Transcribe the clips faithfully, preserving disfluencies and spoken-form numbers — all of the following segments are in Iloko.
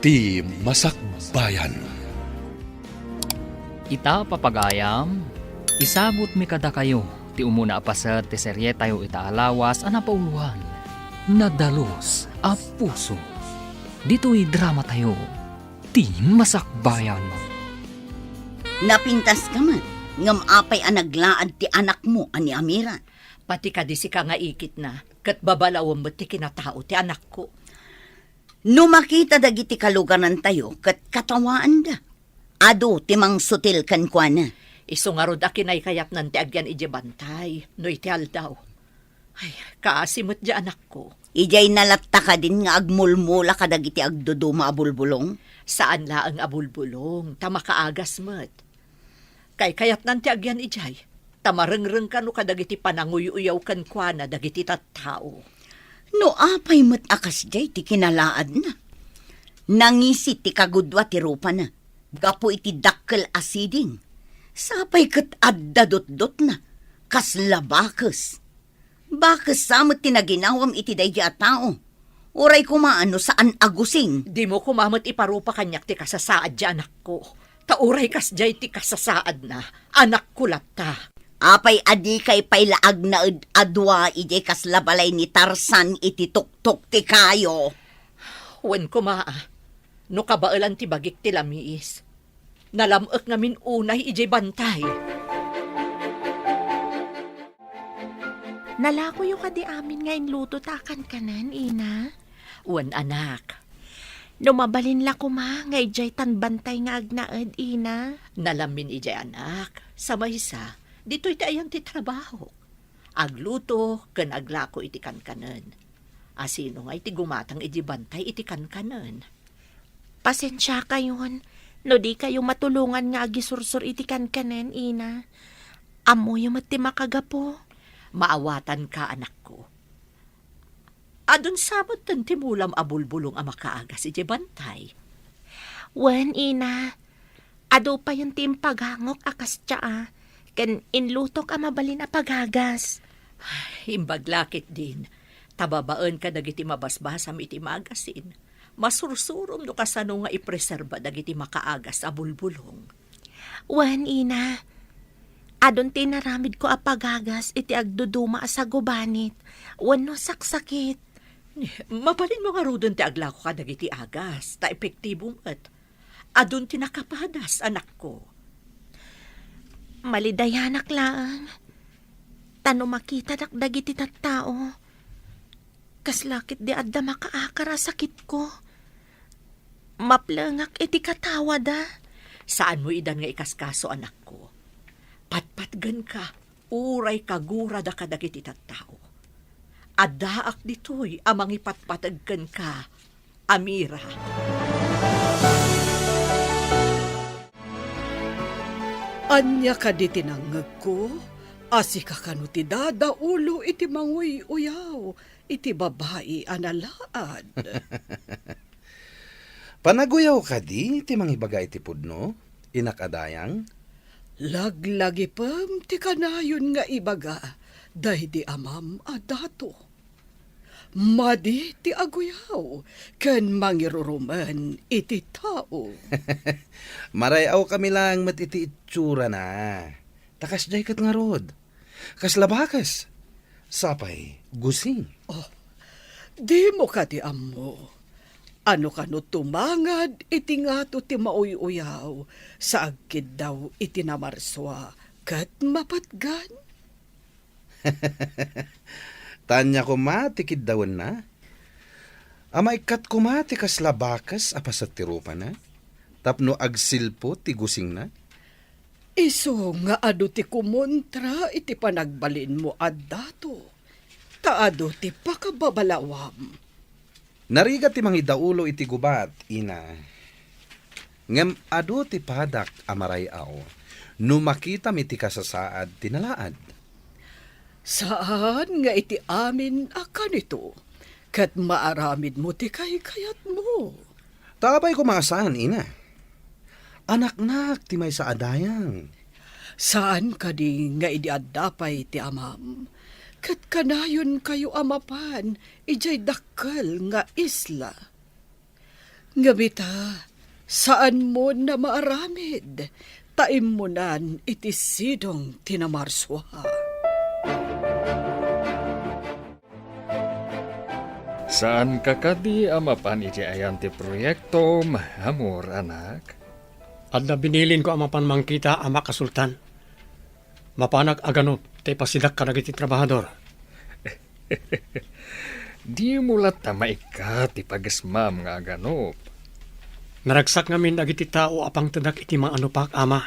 Ti Masakbayan. Ita, papagayam, isagutmi kadakayo ti umuna a paset ti serietayo ita a lawas a napauloan, Nadalus a Puso. Ditoy dramatayo, Ti Masakbayan. Napintaska met, ngem apay a naglaad ti anakmo a ni Amira? Pati kadi sika nga ikitna, ket babalawem met ti kinatao ti anakko. No makita dagiti kalugarantayo ket katawaanda, adu ti mangsutil kenkuana. Isu ngarud a kinaykayatnan ti agyan idiay bantay no iti aldaw. Ay, kaasi met diay anakko. Idiay na latta kadin nga agmulmula kadagiti agduduma a bulbulong? Saan laeng a bulbulong, ta makaagas met. Kaykayatnan ti agyan idiay, ta marengreng kano kadagiti pananguy-uyaw kenkuana dagiti tattao. No apay met a kasdiay ti kinalaadna? Nangisi ti kagudua ti rupana gapu iti dakkel a siding. Sapay ket adda dutdotna, kasla bakes. Bakes sa met ti naginawam iti daydi a tao. Uray koma no saan a gusing. Dimo koma met iparupa kaniak ti kasasaad ti anakko. Ta uray kasdiay ti kasasaadna, anakko latta. Apay a dikay pay la agnaed a dua idiay kasla balay ni Tarzan iti tuktok ti kayo? Wen koma, no kabaelan ti bagik ti lamiis. Nalam-ek ngamin unay idiay bantay. Nalakoyo kadi amin nga inluto ta a kankanen, ina? Wen, anak. No mabalin la koma nga idiay tan bantay nga agnaed, ina? Nalamin idiay, anak. Sa maysa, ditoy ti ayan ti trabaho. Agluto ken aglako iti kankanen. Asino nga iti gumatang iti bantay iti kankanen? Pasensiakayon no dikayo matulongan nga agisursor iti kankanen, ina. Ammoyo met ti makagapu. Maawatanka, anakko. Adun sa metten ti mulam a bulbulong a makaagas iti bantay? Wen, ina. Adu payen ti impagangok a kasdiay, ken inlutok a mabalin a pagagas. Imbag la ketdin, ta babaen kadagiti mabasbasam iti magasin, masursurom no kasano nga ipreserba dagiti makaagas a bulbulong. Wen, ina. Adun ti inaramidko a pagagas iti agduduma a sagubanit wenno saksakit. Mabalinmo ngaruden ti aglako kadagiti agas, ta epektibo met. Adun ti nakapadas, anakko. Malidayanak laeng, ta no makitadak dagiti tattao, kasla ketdi adda makaakar a sakitko. Maplengak iti katawada. Saanmo idan nga ikaskaso, anakko. Patpatgenka, uray kagurada kadagiti tattao. Addaak ditoy a mangipatpateg kenka, Amira. Ania kadi ti nangngegko a sika kano ti dadaulo iti manguy-uyaw iti babai a nalaad? Panaguyaw kadi ti mangibaga iti pudno, inak a dayang? Laglagipem ti kanayon nga ibaga daydi amam a dato. Madi ti aguyaw ken mangirurumen iti tao. Maray-awkami laeng met iti itsurana. Ta kasdiay ket ngarud. Kasla bakes? Sapay, gusing. Oh, dimo kadi ammo? Ano kano tumangad iti ngato ti mauy-uyaw sa agkiddaw iti namarsua ket mapatgan? Tania koma ti kiddawenna? A maikkat koma ti kasla bakes a paset ti rupana, tapno agsilpo ti gusingna? Isu nga adu ti kumontra iti panagbalinmo a dato, ta adu ti pakababalawam. Narigat ti mangidaulo iti gubat, ina. Ngem adu ti padak a maray-aw no makitam iti kasasaad ti nalaad. Saan nga iti amin a kanito, ket maaramidmo ti kaykayatmo. Ta apay koma a saan, ina? Anaknak ti maysa a dayang. Saan kadi nga idi adda pay ti amam, ket kanayonkayo a mapan idiay dakkel nga isla? Ngem ita, saanmon a maaramid, ta immunan iti sidong ti namarsua. Saanka kadi a mapan iti ayan ti proyektom, amor, anak? Adda binilinko a mapan mangkita a makasultan. Mapanak aganop ta ipasidak kadagiti trabahador. Dimo latta maikkat ti pagesmam nga aganop. Naragsak ngamin dagiti tao a pangtedak iti maanopak, Ama.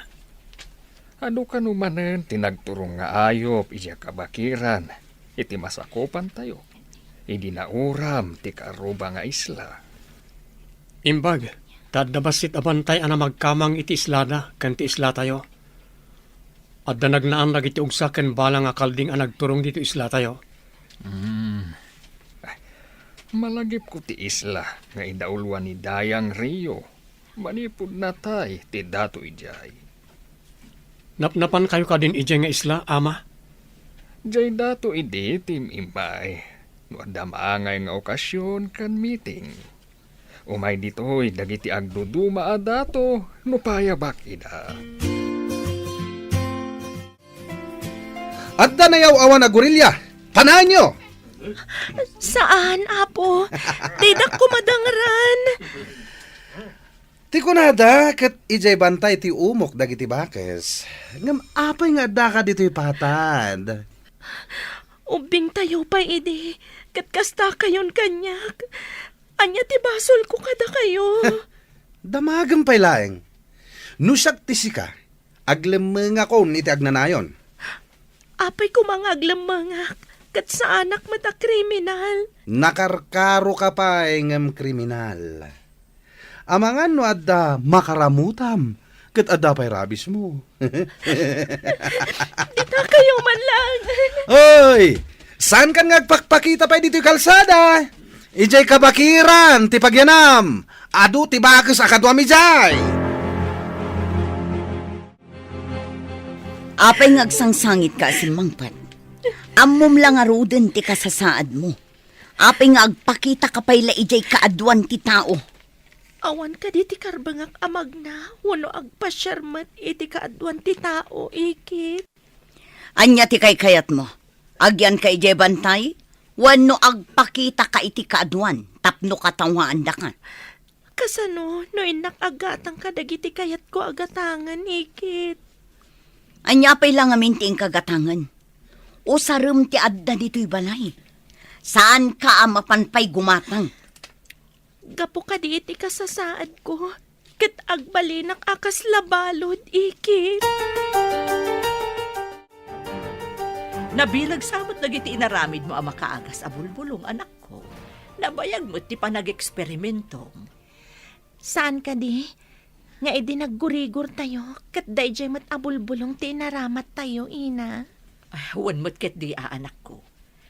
Adu kano manen ti nagturong nga ayup idiay kabakiran iti masakupantayo idi nauram ti kaarruba nga isla. Imbag, ta adda bassit a bantay a namagkamang iti islada ken ti islatayo. Adda nagnaan dagiti ugsa ken balang a kalding a nagturong ditoy islatayo. Hmm. Malagipko ti isla nga idauloan ni Dayang Rio. Manipud natay ti dato idiay. Napnapankayo kadin idiay nga isla, Ama? Diay dato idi ti im-immay. No adda maangay nga okasion ken meeting. Umay ditoy dagiti agduduma a dato no payabak ida. Adda nayaw-awan a gorilya. Panaenyo! Saan, Apo? Didak kumadangran. Ti kunada, ket idiay bantay ti umok dagiti bakes. Ngem apay nga addaka ditoy patad? Ubbingtayo pay idi, ket kastakayon kaniak. Ania ti basolko kadakayo? Damagem pay laeng. No siak ti sika, aglemmengakon iti agnanayon. Apay koma nga aglemmengak, ket saanak met a kriminal. Nakarkaroka pay ngem kriminal. Amangan no adda makaramutam, ket adda pay rabismo. Ditakayo man lang. Oy! Saankan nga agpakpakita pay ditoy kalsada? Idiay kabakiran ti pagyanam. Adu ti bakes a kaduam idiay. Apay nga agsangsangitka a simmangpet? Ammom la ngaruden ti kasasaadmo. Apay nga agpakitaka pay la idiay kaaduan ti tao? Awan kadi ti karbengak a magna wenno agpasiar met iti kaaduan ti tao, Ikit? Ania ti kaykayatmo? Agyanka idiay bantay? Wenno agpakitaka iti kaaduan tapno katawaandaka? Kasano no innak aggatang kadagiti kayatko a gatangen, Ikit? Ania pay la ngamin ti inka gatangen? Usarem ti adda ditoy balay. Saanka a mapan pay gumatang. Gapu kadi iti kasasaadko, ket agbalinak a kasla balud, Ikit. Nabileg sa met dagiti inaramidmo a makaagas a bulbulong, anakko. Nabayag met ti panageksperimentom. Saan kadi nga idi naggurigortayo, ket daydiay met a bulbulong ti inaramattayo, ina? Ah, wen met ketdi a, anakko.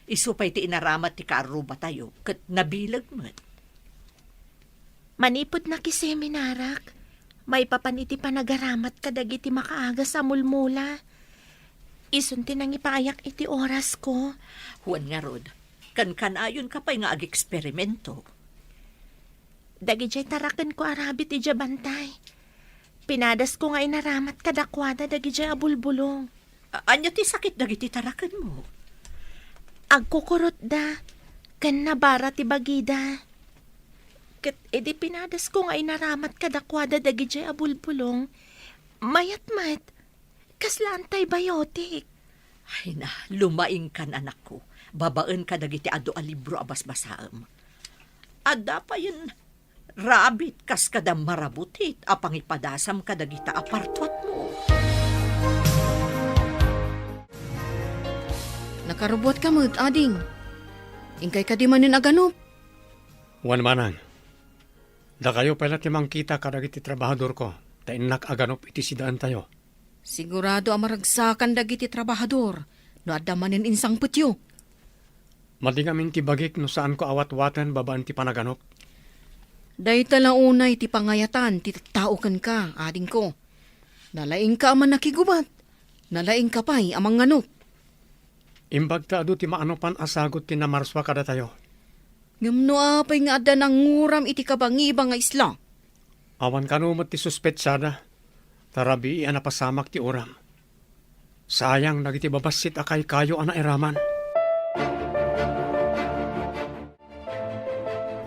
Isu pay ti inaramat ti kaarrubatayo, ket nabileg met. Manipud nakiseminarak, maipapan iti panagaramat kadagiti makaagas a mulmula. Isun ti nangipayak iti orasko. Wen ngarud, kankanayonka pay nga ageksperimento. Dagidiay tarakenko a rabbit idiay bantay. Pinadasko nga inaramat kadakuada dagidiay a bulbulong. A-, ania ti sakit dagiti tarakenmo? Agkukurotda, ken nabara ti bagida. Ket idi pinadasko nga inaramat kadakuada dagidiay a bulbulong, mayat met, kasla antibiotic. Ay na, lumaingkan, anakko. Babaen kadagiti adu a libro a basbasaem. Adda payen rabbit kas kada marabutit a pangipadasam kadagita a partuatmo. Nakarubuatka met, ading. Inkay kadi manen aganop? Wen manang. Dakayo pay la ti mangkita kadagiti trabahadorko, ta innak aganop iti sidaentayo. Sigurado a maragsakan dagiti trabahador no adda manen insangpetyo. Madi ngamin ti bagik no saanko a watwaten babaen ti panaganop. Dayta la unay ti pangayatan ti tattao kenka, adingko. Nalaingka a mannakigubat, nalaingka pay a mangnganop. Imbag ta adu ti maanopan a sagut ti namarsua kadatayo. Ngem no apay nga adda nanguram iti kabangiba nga isla? Awan kano met ti suspetsada, ta rabii a napasamak ti uram. Sayang dagiti babassit a kaykayo a nairaman.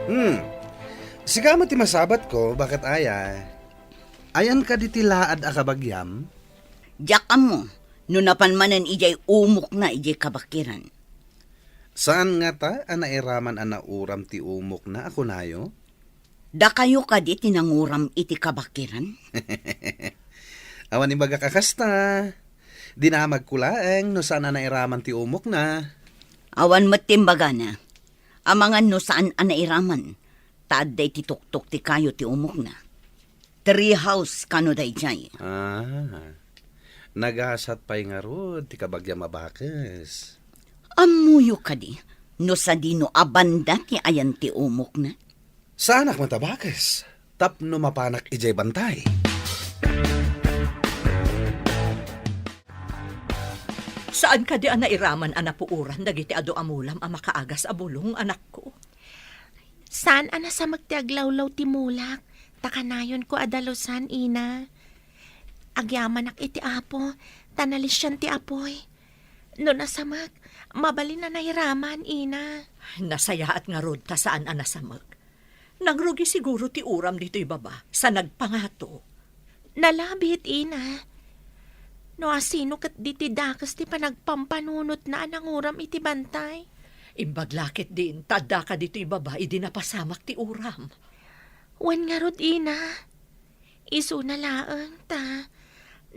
Hmm. Sika met ti masabatko, baket aya? Ayan kadi ti laad a kabagiam? Diak ammo, no napan manen idiay umokna idiay kabakiran. Saan ngata a nairaman a nauram ti umokna a kunayo? Dakayo kadi ti nanguram iti kabakiran? Awan imbagak a kasta. Dinamagko laeng no saan a nairaman ti umokna. Awan met ti imbagana. Amangan no saan a nairaman, ta adda iti tuktok ti kayo ti umokna. Tree house kano daydiay. Ah, nagasat pay ngarud ti kabagiam a bakes. Ammoyo kadi no sadino a banda ti ayan ti umokna? Saanak met a bakes tapno mapanak idiay bantay. Saan kadi a nairaman a napuoran dagiti adu a mulam a makaagas a bulong, anakko? Saan a nasamek ti aglawlaw ti mulak, ta kanayonko a dalusan, ina. Agyamanak iti Apo, ta nalisian ti apuy. No nasamek, mabalin a nairaman, ina. Nasayaat ngarud ta saan a nasamek. Nangrugi siguro ti uram ditoy baba, sa nagpangato. Nalabit, ina. No asino ket diti dakes ti panagpampanunotna a nanguram iti bantay? Imbag la ketdin, ta addaka ditoy baba idi napasamak ti uram. Wen ngarud, ina. Isuna laeng ta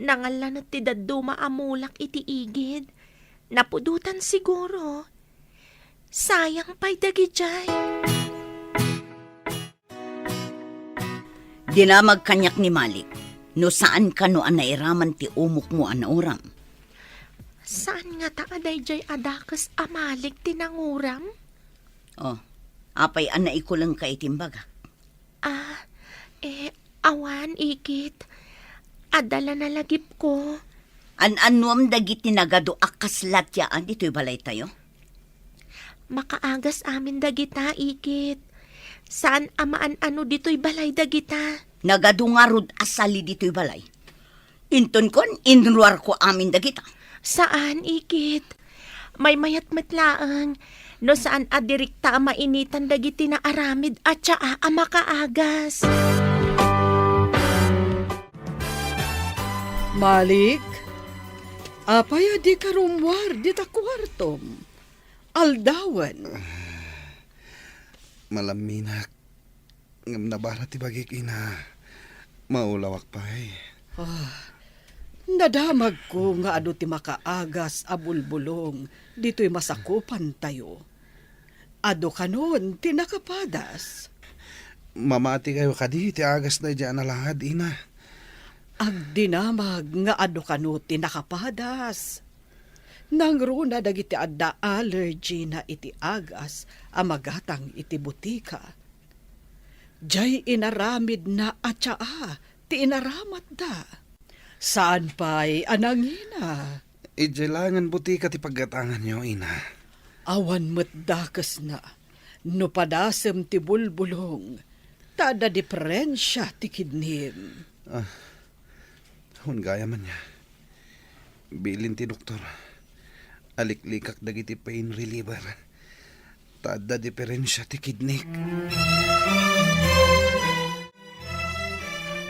nangallanet ti dadduma a mulak iti igid. Napudotan siguro. Sayang pay dagidiay. Dinamag kaniak ni Malik, no saan kano a nairaman ti umokmo a nauram. Saan ngata a daydiay a dakes a Malik ti nanguram? Oh, apay a naikulengka iti imbagak? Ah, eh, awan, ikit. Adda la nalagipko. An-annuam dagiti nagadu a kasla ti aa ditoy balaytayo? Makaagas amin dagita, ikit. Saan a maan-ano ditoy balay dagita. Nagadu ngarud a sali ditoy balay. Intonkon, inruarko amin dagita. Saan, ikit. Maymayat met laeng no saan a direkta a mainitan dagiti naaramid a tsaa a makaagas. Malik, apay a dika rummuar dita kuartom? Aldawen. Malamminak. Ngem nabara ti bagik, ina. Maulawak pay. Ah, nadamagko nga adu ti makaagas a bulbulong ditoy masakupantayo. Adu kanon ti nakapadas. Mamati kayo kadi ti agasna idiay a nalaad, ina. Agdinamag nga adu kano ti nakapadas. Nangruna dagiti adda allergy na iti agas a magatang iti butika. Diay inaramidna a tsaa ti inaramatda. Saan pay a nangina? Idiay laengen butika ti paggatanganyo, ina. Awan met dakesna no padasem ti bulbulong, ta adda diferensia ti kidnim. Ah, awan gayam ania. Bilin ti doktor, aliklikak dagiti pain reliever, ta adda diferensia ti kidnik.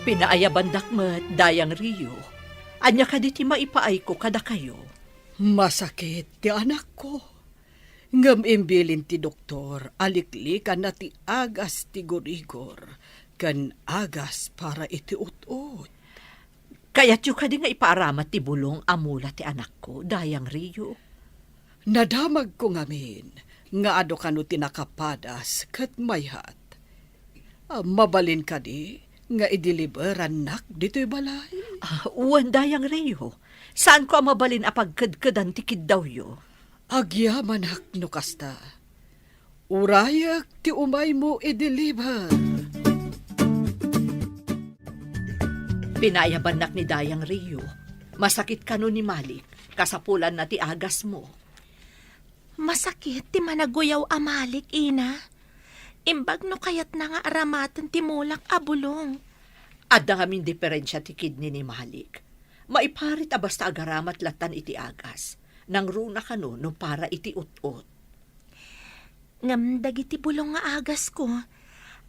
Pinaayabandak met, Dayang Rio. Ania kadi ti maipaayko kadakayo? Masakit ti anakko. Ngem imbilin ti doktor a liklikanna ti agas ti gurigor ken agas para iti ut-ot. Kayatyo kadi nga ipaaramat ti bulong a mula ti anakko, Dayang Rio? Nadamagko ngamin nga adu kano ti nakapadas ket mayat. Ah, mabalin kadi nga ideliberannak ditoy balay? Ah, wen, Dayang Rio. Saanko a mabalin a pagkedkedan ti kiddawyo. Agyamanak no kasta. Urayek ti umaymo ideliber. Pinayabannak ni Dayang Rio. Masakit kano ni Malik. Kasapulanna ti agasmo. Masakit ti managuyaw a Malik, ina. Imbag no kayatna nga aramaten ti mulak a bulong. Adda ngamin diferensia ti kidney ni Malik. Maiparit a basta agaramat lattan iti agas. Nangruna kano no para iti ut-ot. Ngem dagiti bulong nga agasko,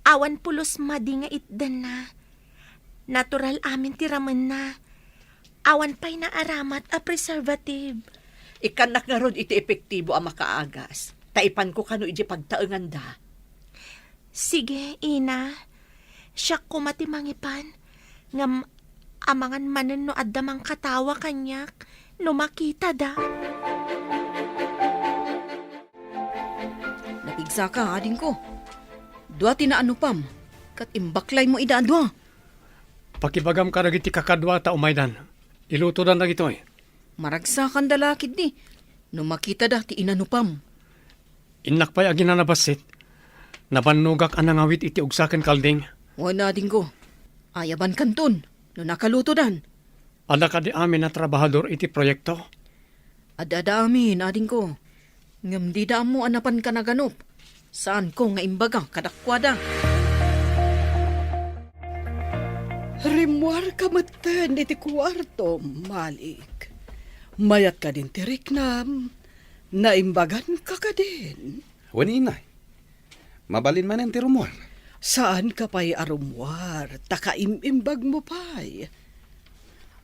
awan pulos madi nga itdanna. Natural amin ti ramenna. Awan pay naaramat a preservative. Ikkannak ngarud iti epektibo a makaagas. Ta ipanko kano iti pagtaenganda. Sige, Ina. Siak koma ti mangipan. Ngem amangan manen no adda mangkatawa kaniak no makitada. Napigsaka, adingko. Dua ti naanupam, ket imbaklaymo ida a dua. Pakibagam kadagiti kakadua ta umaydan. Ilutodan dagitoy. Maragsakanda la ketdi no makitada ti inanupam. Innak pay aginana bassit. Nabannogak a nangawit iti ugsa ken kalding. Wen, adingko. Ayabankanton no nakalutodan. Adda kadi amin a trabahador iti proyekto? Adda, adda amin, adingko. Ngem dida ammo a napanka naganup. Saanko nga imbaga kadakuada. Rimmuarka metten iti kuartom, Malik. Mayat kadin ti riknam, naimbaganka kadin? Wen, ina. Mabalin manen ti rummuar. Saanka pay a rummuar, ta kaim-imbagmo pay.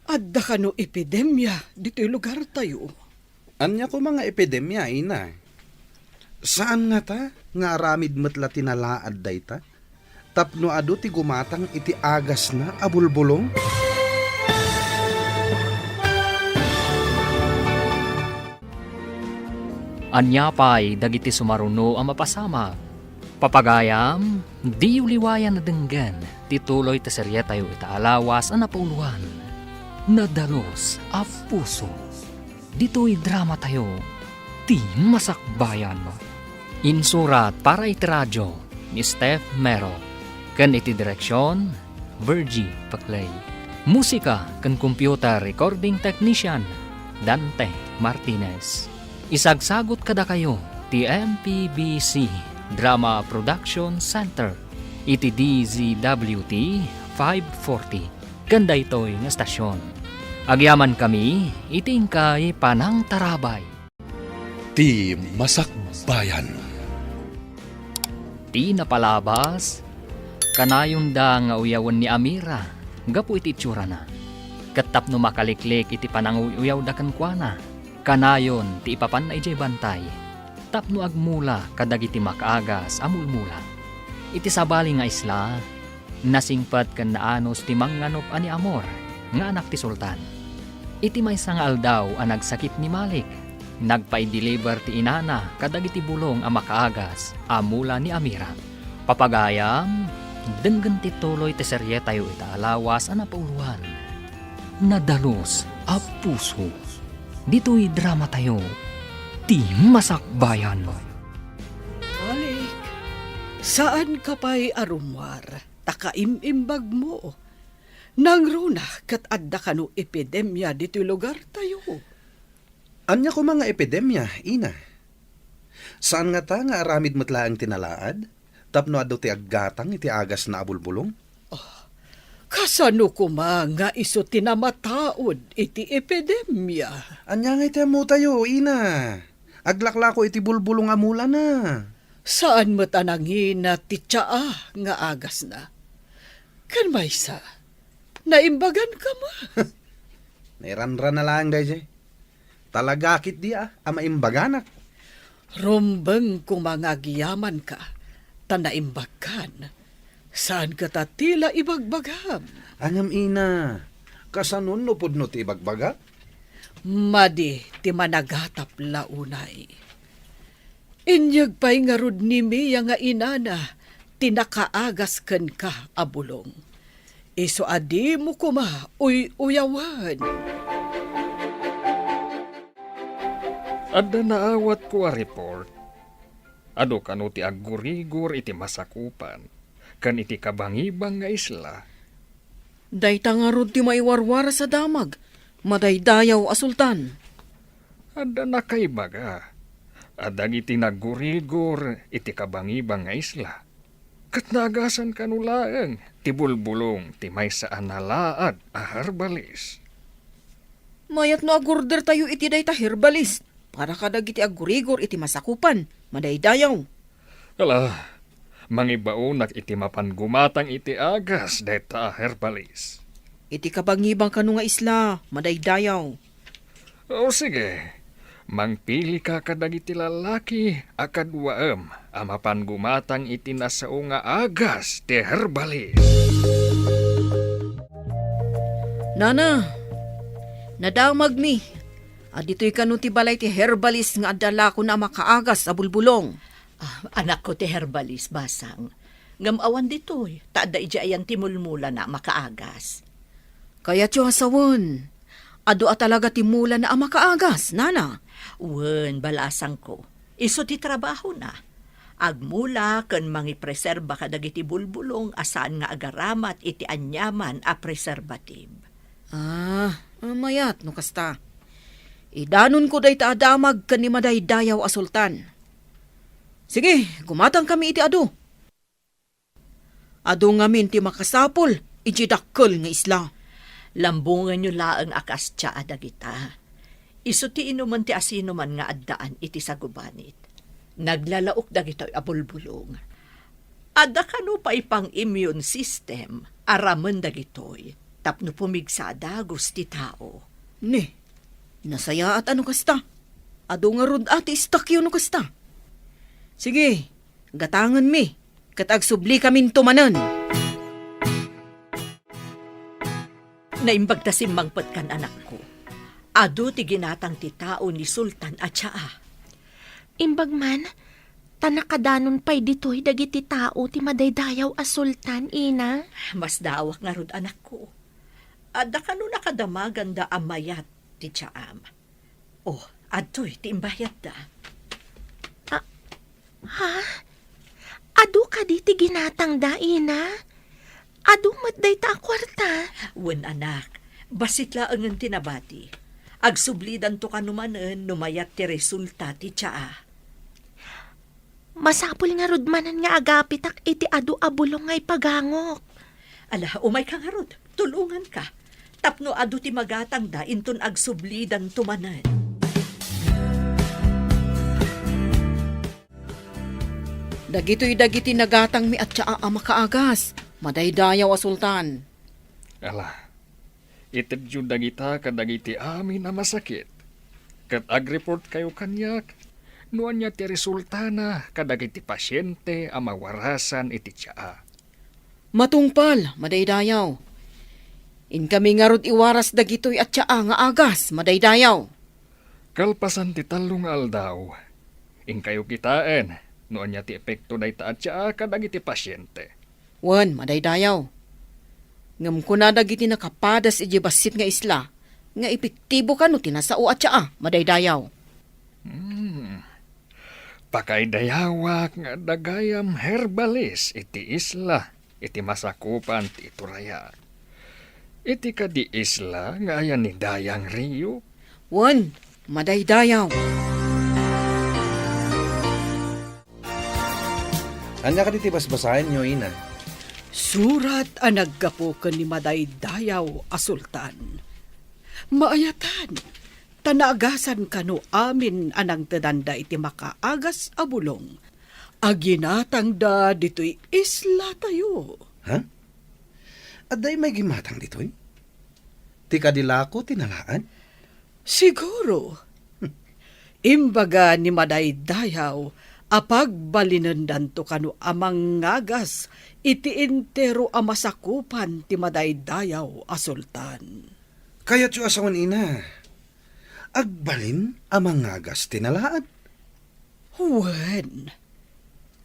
Adda kano epidemia ditoy lugartayo? Ania koma nga epidemia, ina? Saan ngata nga aramid met la ti nalaad dayta? Tapno adu ti gumatang iti agasna a bulbulong? Ania pay dagiti sumaruno a mapasamak? Papagayam, diyo liwayan a denggen ti tuloy ti serietayo ita a lawas a napauloan, Nadalus a Puso. Ditoy dramatayo, Ti Masakbayan. Insurat para iti radio ni Steph Mero, ken iti direksion, Virgie Paclay. Musika ken computer recording technician, Dante Martinez. Isagsagut kadakayo ti M P B C Drama Production Center iti D Z W T five forty ken daytoy nga estasion. Agyamankami iti inkay panangtarabay. Ti Masakbayan. Ti napalabas, kanayonda nga uyawen ni Amira gapu iti itsurana. Ket tapno makaliklik iti pananguy-uyawda kenkuana, kanayon ti ipapanna idiay bantay tapno agmula kadagiti makaagas a mulmula. Iti sabali nga isla, nasingpet ken naanus ti mangnganup a ni Amor nga anak ti sultan. Iti maysa nga aldaw a nagsakit ni Malik, nagpaideliver ti inana kadagiti bulong a makaagas a mula ni Amira. Papagayam, denggen ti tuloy ti serietayo ita a lawas a napauloan, Nadalus a Puso. Ditoy dramatayo, Ti Masakbayan. Malik, saanka pay a rummuar, ta kaim-imbagmo. Nangruna ket adda kano epidemia ditoy lugartayo. Ania koma nga epidemia, ina? Saan ngata nga aramid met laeng ti nalaad tapno adu ti aggatang iti agasna a bulbulong? Ah, kasano koma nga isu ti namataud iti epidemia? Ania ngay ti ammotayo, ina? Aglaklako iti bulbulong a mulana. Saan met a nangina ti tsaa nga agasna. Ken maysa, naimbaganka met. Nairanrana laeng daydiay. Talaga ketdi a, a maimbaganak. Rumbeng koma nga agyamanka, ta naimbagkan. Saan ket a ti la ibagbagam? Ngem ina, kasano no pudno ti ibagbagak? Madi ti managatap la unay. Inyeg pay ngarud ni Mia nga inana ti nakaagas kenka a bulong. Isu a dimo koma uy-uyawen. Adda naawatko a report. Adu kano ti aggurigor iti masakupan ken iti kabangibang nga isla. Dayta ngarud ti maiwarwaras a damag, madaydayaw a sultan. Adda nakaibaga a dagiti naggurigor iti kabangibang nga isla, Ket naagasan kano laeng ti bulbulong ti maysa a nalaad a herbalis. Mayat no agordertayo iti dayta herbalis para kadagiti aggurigor iti masakupan, madaydayaw. Ala, mangibaonak iti mapan gumatang iti agas dayta a herbalis. Iti kabangiban kano nga isla, madaydayaw. O sige, mangpilika kadagiti lalaki a kaduaem a mapan gumatang iti nasao nga agas ti herbalis. Nana, nadamagmi a ditoy kano ti balay ti herbalis nga adda lakona a makaagas a bulbulong. Ah, anakko ti herbalis, basang. Ngem awan ditoy, ta adda idiay ayan ti mulmulana a makaagas. Kayatyo a sawen, adu a talaga ti mulana a makaagas, nana? Wen, balasangko. Isu ti trabahona. Agmula ken mangipreserba kadagiti bulbulong a saan nga agaramat iti aniaman a preservative. Ah, mayat no kasta. Idanonko dayta a damag ken ni madaydayaw a sultan. Sige, gumatangkami iti adu. Adu ngamin ti makasapul idiay dakkel nga isla. Lambongenyo laeng a kas tsaa dagita. Isu ti inumen ti asinoman nga addaan iti sagubanit. Naglalaok dagitoy a bulbulong. Adda kano pay pang-immune system a ramen dagitoy tapno pumigsa a dagus ti tao. Ni, nasayaat a no kasta. Adu ngarud a ti istakyo no kasta. Sige, gatangenmi, ket agsubli kaminto manen. Naimbag ta simmangpetkan, anakko. Adu ti ginatang ti tao ni Sultan a tsaa. Imbag man, ta nakadanon pay ditoy dagiti tao ti madaydayaw a sultan, ina. Masdaawak ngarud, anakko. Adda kano nakadamaganda a mayat ti tsaam. Oh, adtoy ti imbayadda. Ah, ha? Adu kadi ti ginatangda, ina? Adu met dayta a kuarta? Wen, anak, bassit laengen ti nabati. Agsublidanto kano manen no mayat ti resulta ti tsaa. Masapul ngarud manen nga agapitak iti adu a bulong nga ipagangok. Ala, umayka ngarud, tulonganka. Tapno adu ti magatangda inton agsublidanto manen. Dagitoy dagiti nagatangmi a tsaa a makaagas, madaydayaw a sultan. Ala, itedyo dagita kadagiti amin a masakit, ket agreportkayo kaniak no ania ti resultana kadagiti pasiente a mawarasan iti tsaa. Matungpal, madaydayaw. Inkami ngarud iwaras dagitoy a tsaa nga agas, madaydayaw. Kalpasan ti tallo nga aldaw, inkayo kitaen no ania ti epekto dayta a tsaa kadagiti pasiente. Wen, madaydayaw. Ngem kuna dagiti nakapadas idiay bassit nga isla nga epektibo kano ti nasao a tsaa, madaydayaw. Hmm. Pakaidayawak nga adda gayam herbalis iti isla iti masakupan ti iturayak. Iti kadi isla nga ayan ni Dayang Rio? Wen, madaydayaw. Ania kadi ti basbasaenyo, ina? Surat a naggapu ken ni madaydayaw a sultan. Maayatan, ta naagasan kano amin a nangtedanda iti makaagas a bulong a ginatangda ditoy islatayo. Ha? Adda imay gimmatang ditoy? Ti kadi lako ti nalaad? Siguro. Imbaga ni madaydayaw a pagbalinendanto kano a mangagas iti entero a masakupan ti madaydayaw a sultan. Kayatyo a sawen, ina, agbalin a mangagas ti nalaad? Wen,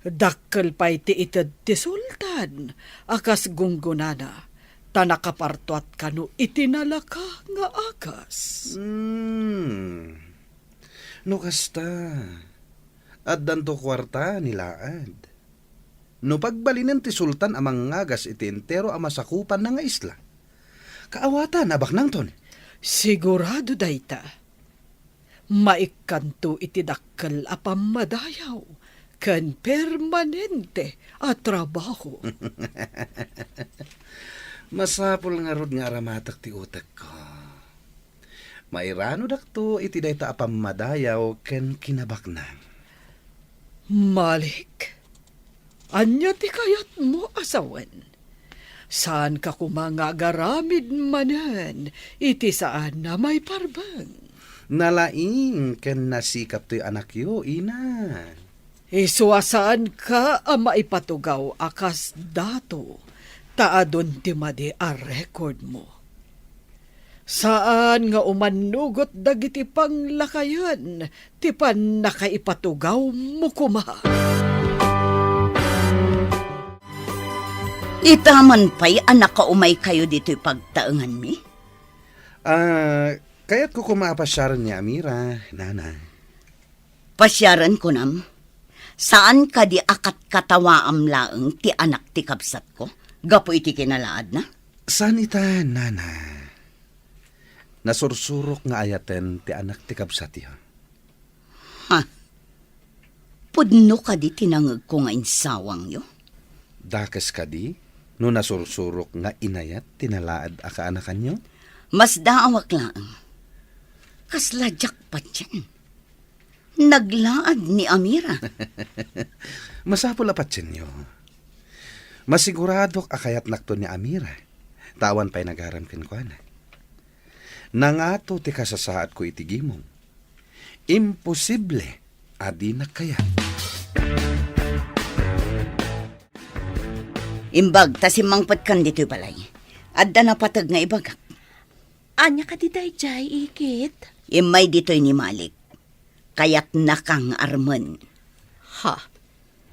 dakkel pay ti ited ti sultan a kas gunggonana, ta nakapartuat kano iti nalaka nga agas. Hmm. No kasta, addanto kuarta ni laad. No pagbalinen ti sultan a mangagas iti entero a masakupanna nga isla, kaawatan a baknangton. Sigurado dayta. Maikkanto iti dakkel a pammadayaw ken permanente a trabaho. Masapul ngarud nga aramatek ti utekko. Mairanudakto iti dayta a pammadayaw ken kinabaknang. Malik, ania ti kayatmo a sawen? Saanka koma nga agaramid manen iti saan a maiparbeng. Nalaing ken nasikap toy anakyo, ina. Isu a saanka a maipatugaw a kas dato, ta adun ti madi a record mo. Saan nga umannugot dagiti panglakayen ti pannakaipatugawmo koma. Ita man pay a nakaumaykayo ditoy pagtaenganmi? Ah, kayatko koma a pasiaren ni Amira, nana. Pasiaren, kunam? Saan kadi a katkatawaam laeng ti anak ti kabsatko gapu iti kinalaadna? Saan ita, nana. Nasursurok nga ayaten ti anak ti kabsatyo. Ha? Pudno kadi ti nangegko nga insawangyo? Dakes kadi no nasursurok nga inayat ti nalaad a kaanakanyo? Masdaawak laeng. Kasla diak patien. Naglaad ni Amira. Masapul a patienyo. Masiguradok a kayatnakto ni Amira, ta awan pay nagaram kenkuana. Nangato ti kasasaadko iti gimong. Imposible a dinak kayat. Imbag ta simmangpetkan ditoy balay. Adda napateg nga ibagak. Ania kadi daydiay, ikit? Immay ditoy ni Malik. Kayatnaka nga armen. Ha?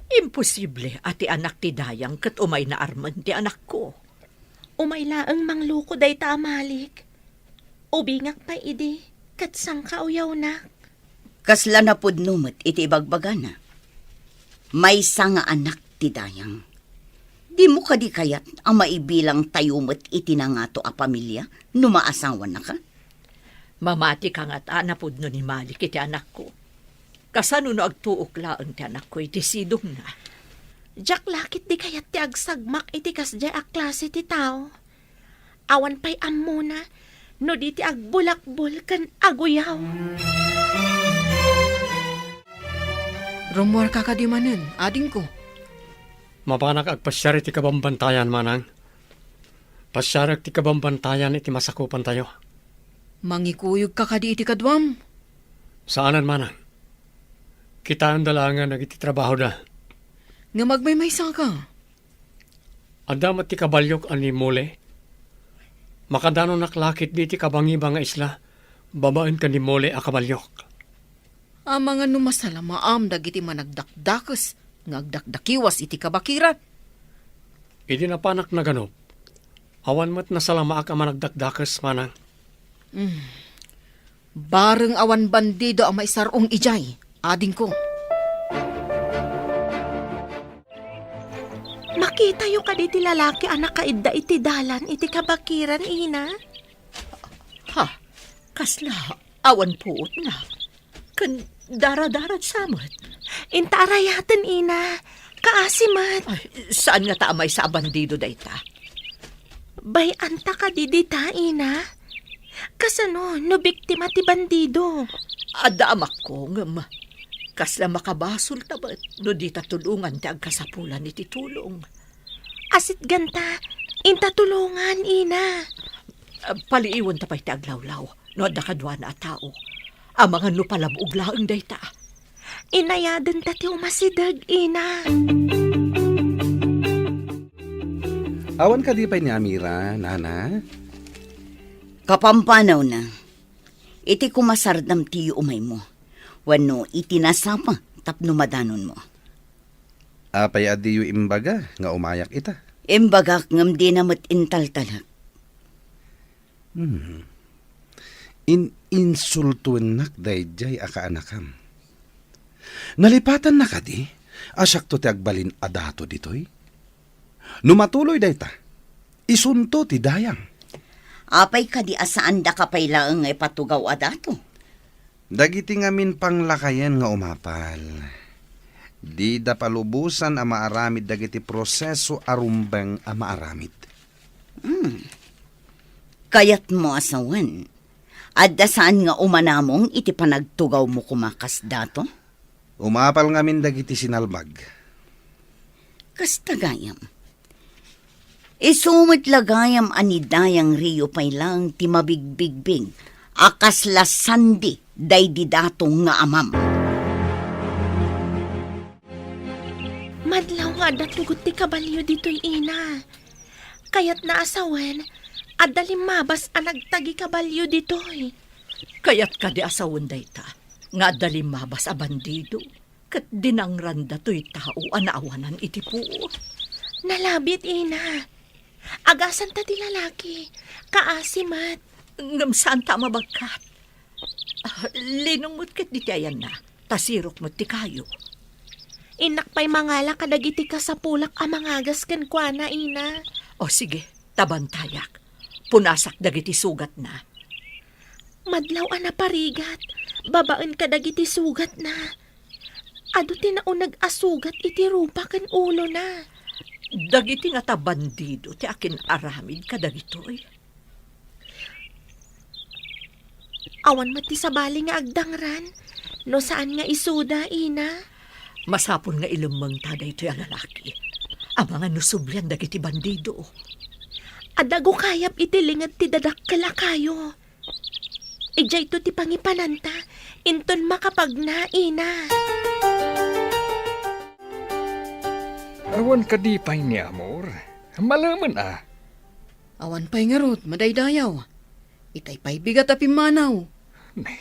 Imposible a ti anak ti dayang ket umayna armen ti anakko. Umay laeng mangluko dayta a Malik. Ubingak pay idi ket sangkauyawnak. Kasla napudno met iti ibagbagana. Maysa nga anak ti dayang. Dimo kadi kayat a maibilangtayo met iti nangato a pamilia no maasawanaka? Mamati ka ngata a napudno ni Malik iti anakko. Kasano no agtuok laeng ti anakko iti sidongna? Diak la ketdi kayat ti agsagmak iti kasdiay a klase ti tao. Awan pay ammona no di ti agbulakbol ken aguyaw. Rummuarka kadi manen, adingko? Mapanak agpasiar iti kabambantayan, manang. Pasiarek ti kabambantayan iti masakupantayo. Mangikuyogka kadi iti kaduam? Saanen, manang. Kitaenda laengen dagiti trabahoda. Ngem agmaymaysaka? Adda met ti kabaliok a ni Mole. Makadanonak la ketdi iti kabangiba nga isla babaen ken ni Mole a kabaliok. Amangan no masalamaam dagiti managdakdakes nga agdakdakiwas iti kabakiran. Idi napanak naganop, awan met nasalamaak a managdakdakes, manang. Mm. Bareng awan bandido a maisar-ong idiay, adingko. Makitayo kadi ti lalaki a nakaidda iti dalan iti kabakiran, ina? Ha? Kasla awan puotna. Ken daradaragsa met. Inta arayaten, ina. Kaasi met. Ay, saan ngata a maysa a bandido dayta? Bay-anta kadi dita, ina? Kasano no biktima ti bandido? Adda amakko, ngem kasla makabasolta met no dita tulongan ti agkasapulan iti tulong. Asitganta, inta tulongan, ina. Ah, paliiwenta pay ti aglawlaw no adda kaduana a tao. Amangan no palabog laeng dayta. Inayadenta ti umasideg, ina. Awan kadi pay ni Amira, nana? Kapampanawna, iti kumasardam ti yuumaymo, wenno iti nasapa tapno madanonmo. Apay a diyo imbaga nga umayak ita? Imbagak ngem dina met intaltalek. Hmm. In-insultuennak daydiay a kaanakam. Nalipatanna kadi a siakto ti agbalin a dato ditoy? No matuloy dayta, isunto ti dayang. Apay kadi a saandaka pay laeng nga ipatugaw a dato? Dagiti ngamin panglakayen nga umapal, Dida palubosan a maaramid dagiti proseso a rumbeng a maaramid. Hmm. Kayatmo a sawen, adda saan nga umanamong iti panagtugawmo koma kasdato? Umapal ngamin dagiti sinalbag. Kasta gayam. Isu met la gayam a ni Dayang Rio pay laeng ti mabigbigbig a kasla sandi daydi dato nga amam. Madlaw nga adda tugot ti kabalio ditoy, ina. Kayatna a sawen, adda limmabas a nagtagi kabalio ditoy. Kayat kadi a sawen dayta, nga adda limmabas a bandido, ket dinangranda toy tao a naawanan iti puot? Nalabit, ina. Agasanta ti lalaki. Kaasi met. Ngem saanta a mabagkat. Ah, linong met ket diti ayanna, ta sirok met ti kayo. Innak pay mangala kadagiti kasapulak a mangagas kenkuana, ina. O sige, ta bantayak. Punasak dagiti sugatna. Madlaw a naparigat, babaen kadagiti sugatna. Adu ti nauneg a sugat iti rupa ken ulona. Dagiti ngata bandido ti akin-aramid kadagitoy. Awan met ti sabali nga agdangran, no saan nga isuda, ina. Masapul nga ilemmengta daytoy a lalaki. Amangan no sublian dagiti bandido. Adda gukayab iti linged ti dadakkel a kayo. Idiayto ti pangipananta, inton makapagna, ina. Awan kadi pay ni Amor? Malemen a. Awan pay ngarud, madaydayaw. Itay pay bigat a pimmanaw. Ne,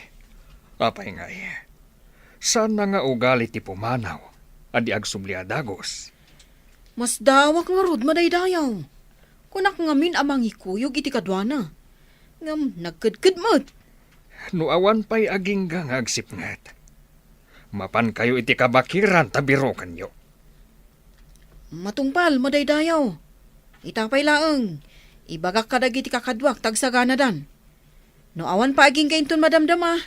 apay ngay? Saan na nga ugali ti pumanaw a di agsubli a dagus? Masdaawak ngarud, madaydayaw. Kunak ngamin a mangikuyog iti kaduana. Ngem nagkedked met. No awan pay agingga nga agsipnget, mapankayo iti kabakiran ta birokenyo. Matungpal, madaydayaw. Ita pay laeng, ibagak kadagiti kakaduak ta agsaganadan. No awan pay agingga inton madamdama,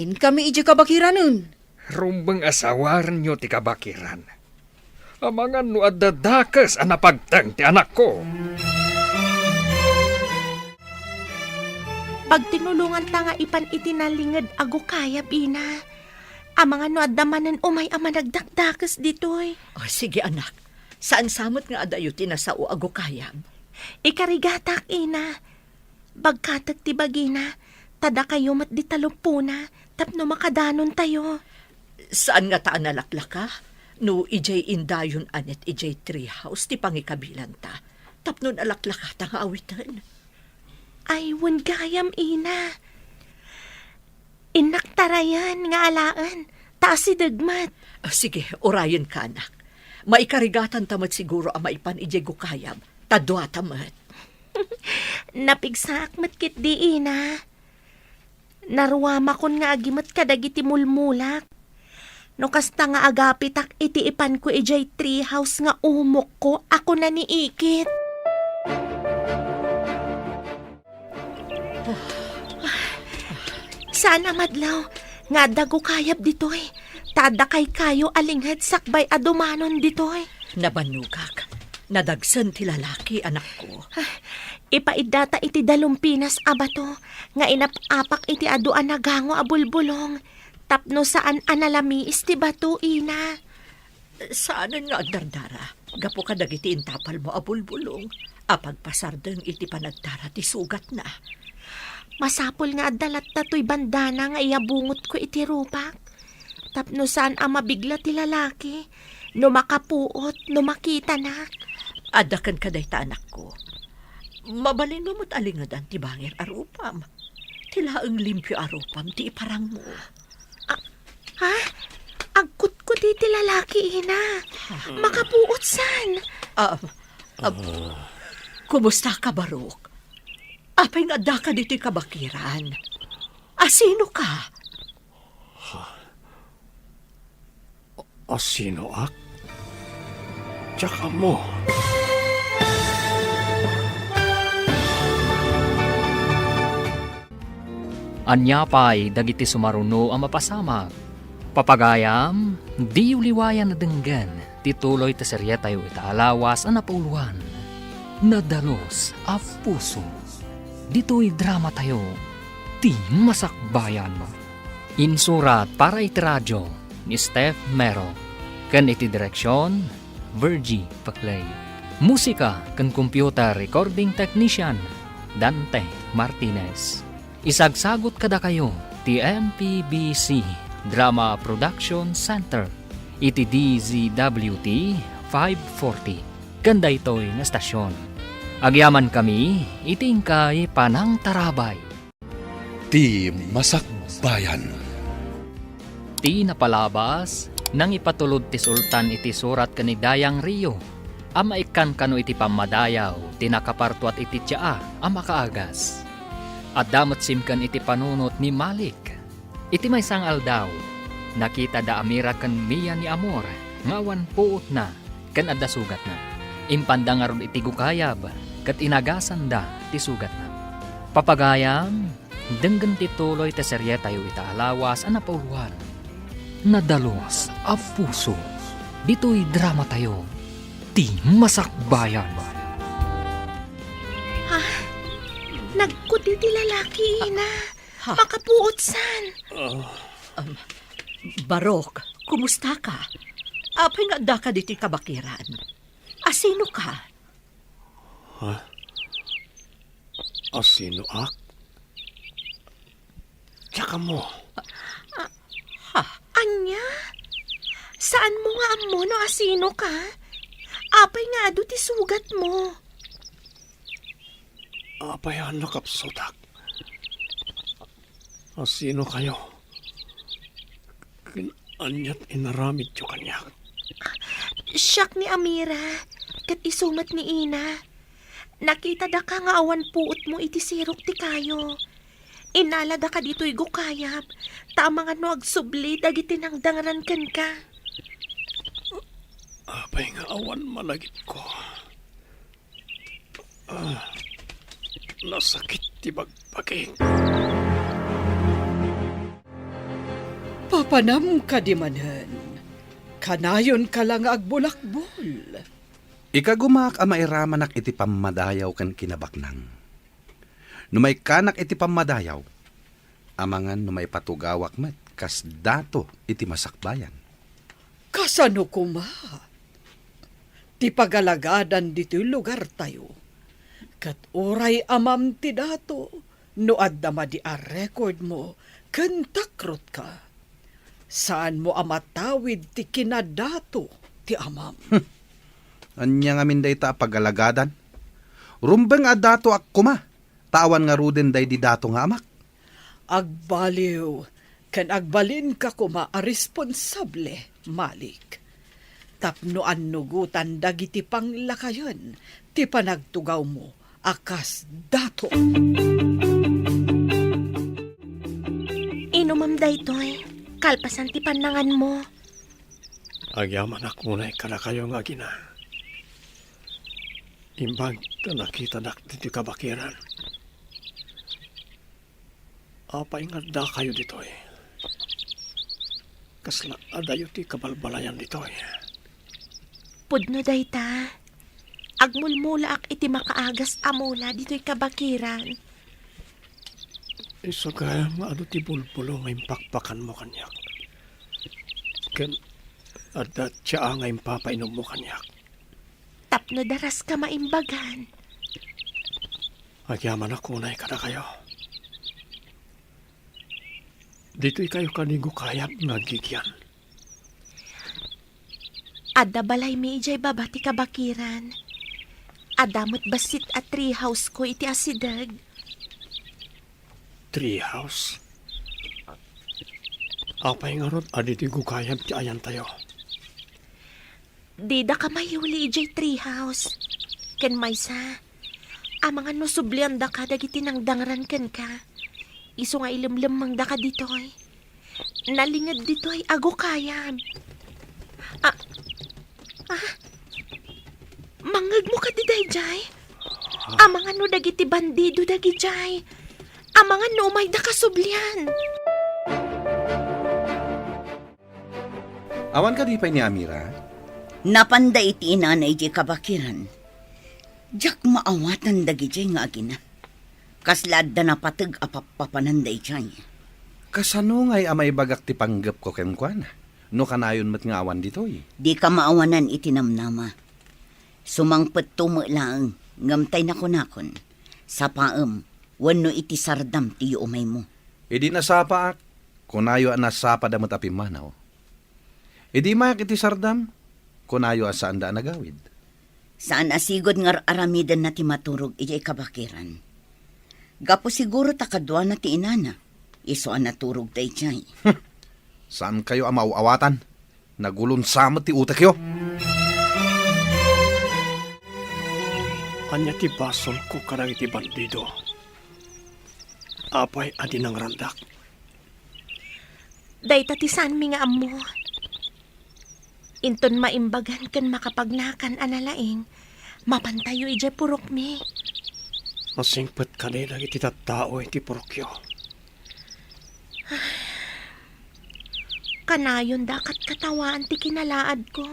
inkami idiay kabakiranen. Rumbeng a sawarenyo ti kabakiran. Amangan no adda dakes a napagteng ti anakko. Pagtinulonganta nga ipan iti nalinged a gukayab, ina. Amangan no adda manen umay a managdakdakes ditoy. O, sige, anak. Saan sa met nga adayo ti nasao a gukayab? Ikarigatak, ina. Bagkatek ti bagina, ta dakayo met di taluppona tapno makadanontayo. Saan ngata a nalaklaka no idiay indayon a net idiay tree house ti pangikabilanta tapno nalaklakata nga awiten? Ay, wen gayam, ina. Innak tarayan nga alaen, ta asideg met. Ah, sige, urayenka, anak. Maikarigatanta met siguro a maipan idiay gukayab, ta duata met. Napigsaak met ketdi, ina. Naruamakon nga agimet kadagiti mulmulak. No kasta nga agapitak iti ipanko idiay tree house nga umokko a kuna ni Ikit. Saan a madlaw nga adda gukayab ditoy, ta adda kaykayo a linged sakbay a dumanon ditoy. Nabannogak. Nadagsen ti lalaki, anakko. Ah, ipaiddata iti dalumpinas a bato nga inap-apak iti adu a nagango a bulbulong tapno saan a nalamiis ti bato, ina. Saanen nga agdardara gapu kadagiti intapalmo a bulbulong a pagpasardeng iti panagdara ti sugatna. Masapul nga adda latta toy bandana nga iyabungotko iti rupak, tapno saan a mabigla ti lalaki no makapuot no makitanak. Adda kenka dayta, anakko. Mabalinmo met a lingedan ti bangir a rupam. Ti laeng limpio a rupam ti iparangmo. A-, ha? Agkutkuti ti lalaki, ina. Ha? Makapuot san? Ah, ah, kumusta ka, Barok? Apay nga addaka ditoy kabakiran? Asino ka? Asinoak? Diak ammo. Ania pay dagiti sumaruno a mapasamak? Papagayam, diyo liwayan a denggen ti tuloy ti serietayo ita a lawas a napauluan, Nadalus a Puso. Ditoy dramatayo, Ti Masakbayan. Insurat para iti radio ni Steph Mero, ken iti direksion, Virgie Paclay. Musika ken computer recording technician, Dante Martinez. Isagsagut kadakayo ti M P B C Drama Production Center iti D Z W T five forty ken daytoy nga estasion. Agyamankami iti inkay panangtarabay. Ti Masakbayan. Ti napalabas, nangipatulod ti sultan iti surat ken ni Dayang Rio a maikkan kano iti pammadayaw ti nakapartuat iti tsaa a makaagas. Adda met simken iti panunot ni Malik. Iti maysa nga aldaw, nakita da Amira ken Mia ni Amor nga awan puotna ken adda sugatna. Impanda ngarud iti gukayab ket inagasanda ti sugatna. Papagayam, denggen ti tuloy ti serietayo ita a lawas a napauluan, Nadalus a Puso. Ditoy dramatayo, Ti Masakbayan. Ha? Nagkuti ti lalaki, ina. Ha? Makapuotsan. Ah. Um, Barok, kumusta ka? Apay nga adda ka ditoy kabakiran? Asino ka? Ha? Asino ak? Diak ammo. Ah, ha? Ania? Saan mo nga ammo no asino ka? Apay nga adu ti sugat mo? Apay a nakapsutak? Asino kayo? Ken aniat inaramidyo kaniak? Siak ni Amira, ket isu met ni Ina. Nakita daka nga awan puot mo iti sirok ti kayo. Inala daka ditoy gukayab, ta amangan no agsubli dagiti nangdangran kenka. Apay nga awan malagipko? Ah, nasakit ti bagbagik. Papanam kadi manen, kanayon ka la nga agbulakbol. Ikagumaak a mairamanak iti pammadayaw ken kinabaknang. No maikkanak iti pammadayaw, amangan no maipatugawak met kas dato iti masakbayan. Kasano koma ti pagalagadan ditoy lugartayo? Ket uray amam ti dato, no adda madi a record mo ken takrotka, saanmo a matawid ti kinadato ti amam. Hmm. Ania ngamin dayta a pagalagadan? Rumbeng a datoak koma, ta awan ngaruden daydi dato nga amak. Agbaliw ken agbalinka koma a responsable, Malik, tapno annugotan dagiti panglakayen ti panagtugawmo a kas dato. Inumam daytoy, kalpasan ti pannanganmo. Agyamanak unay kadakayo nga agina. Imbag ta nakitanak ditoy kabakiran. Apay nga addakayo ditoy? Kasla adayo ti kabalbalayan ditoy? Pudno dayta. Agmulmulaak iti makaagas a mula ditoy kabakiran. Isu gayam nga adu ti bulbulo nga impakpakanmo kaniak. Ken adda tsaa nga impapainommo kaniak. Tapno daraska maimbagan. Agyamanak unay kadakayo. Ditoy kayo kadi gukayab nga aggigyan. Adda balaymi idiay baba ti kabakiran. Adda met bassit a tree house ko iti asideg. Tree house? Apay ngarud a ditoy gukayab ti ayantayo? Didaka mayuli idiay tree house. Ken maysa, amangan no subliandaka dagiti nangdangran kenka. Isu nga ilemlemmengdaka ditoy. Nalinged ditoy a gukayab. Ah, ah, mangngegmo kadi daydiay? Ah. Amangan no dagiti bandido dagidiay. Amangan no umaydaka sublian. Awan kadi pay ni Amira? Napanda iti inana idiay kabakiran. Diak maawatan dagidiay nga agina. Kasla adda napateg a pappapanan daydiay. Kasano ngay a maibagak ti panggepko kenkuana, no kanayon met nga awan ditoy? Dika maawanan iti namnama. Sumangpetto met laeng, ngem tay nakunakon, sapaem, wenno iti sardam ti yuumaymo. Idi nasapaak, kunayo a nasapada met a pimmanaw. Idi mayak iti sardam, kunayo a saanda a nagawid. Saan a sigud nga ar-aramidenna ti maturog idiay kabakiran. Gapu siguro ta kaduana ti inana, isu a naturog daydiay. Saankayo a maaw-awatan. Nagulonsa met ti utekyo. Ania ti basolko kadagiti bandido? Apay a di nangrandak? Dayta ti saanmi nga ammo. Inton maimbagan ken makapagnakan a nalaing, mapantayo idiay purokmi. Masingpet kadi dagiti tattao iti purokyo? Kanayon da katkatawaan ti kinalaadko.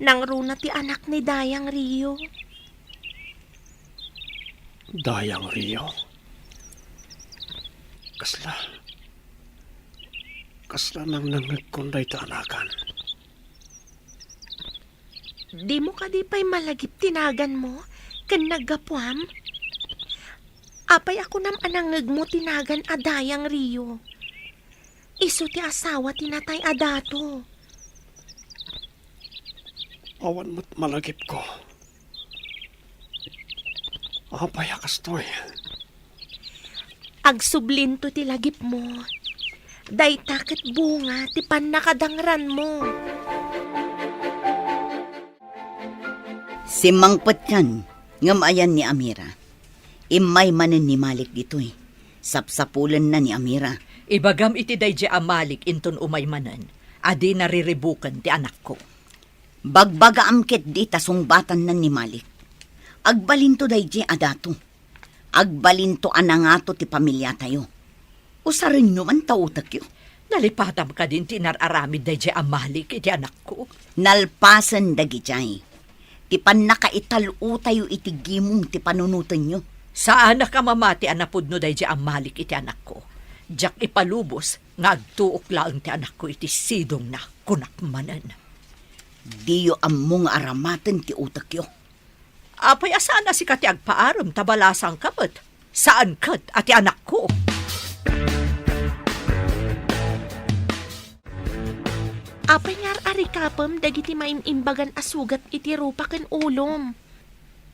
Nangruna ti anak ni Dayang Rio. Dayang Rio? Kasla, kasla nangnangngegkon dayta anakan. Dimo kadi pay malagip ti naganmo ken naggapuam? Apay a kunam a nangngegmo ti nagan a Dayang Rio? Isu ti asawa ti natay a dato. Awan met malagipko. Apay a kastoy? Agsublinto ti lagipmo. Dayta ket bunga ti pannakadangranmo. Simmangpetkan, ngem ayan ni Amira. Immay manen ni Malik ditoy. Sapsapulenna ni Amira. Ibagam iti daydiay a Malik inton umay manen a dina riribuken ti anakko. Bagbagaam ketdi ta sungbatanna ni Malik. Agbalinto daydiay a dato. Agbalinto a nangato ti pamiliatayo. Usarenyo man ta utekyo. Nalipatam kadin ti inar-aramid daydiay a Malik iti anakko. Nalpasen dagidiay ti pannakaital-otayo iti gimong ti panunotenyo. Saanak a mamati a napudno daydiay a Malik iti anakko. Diak ipalubos nga agtuok laeng ti anakko iti sidongna, kunak manen. Diyo ammo nga aramaten ti utekyo. Apay a saan a sika ti agpaarem ta balasangka met? Saan ket a ti anakko? Apay nga ar-arikapem dagiti maim-imbagan a sugat iti rupa ken ulom?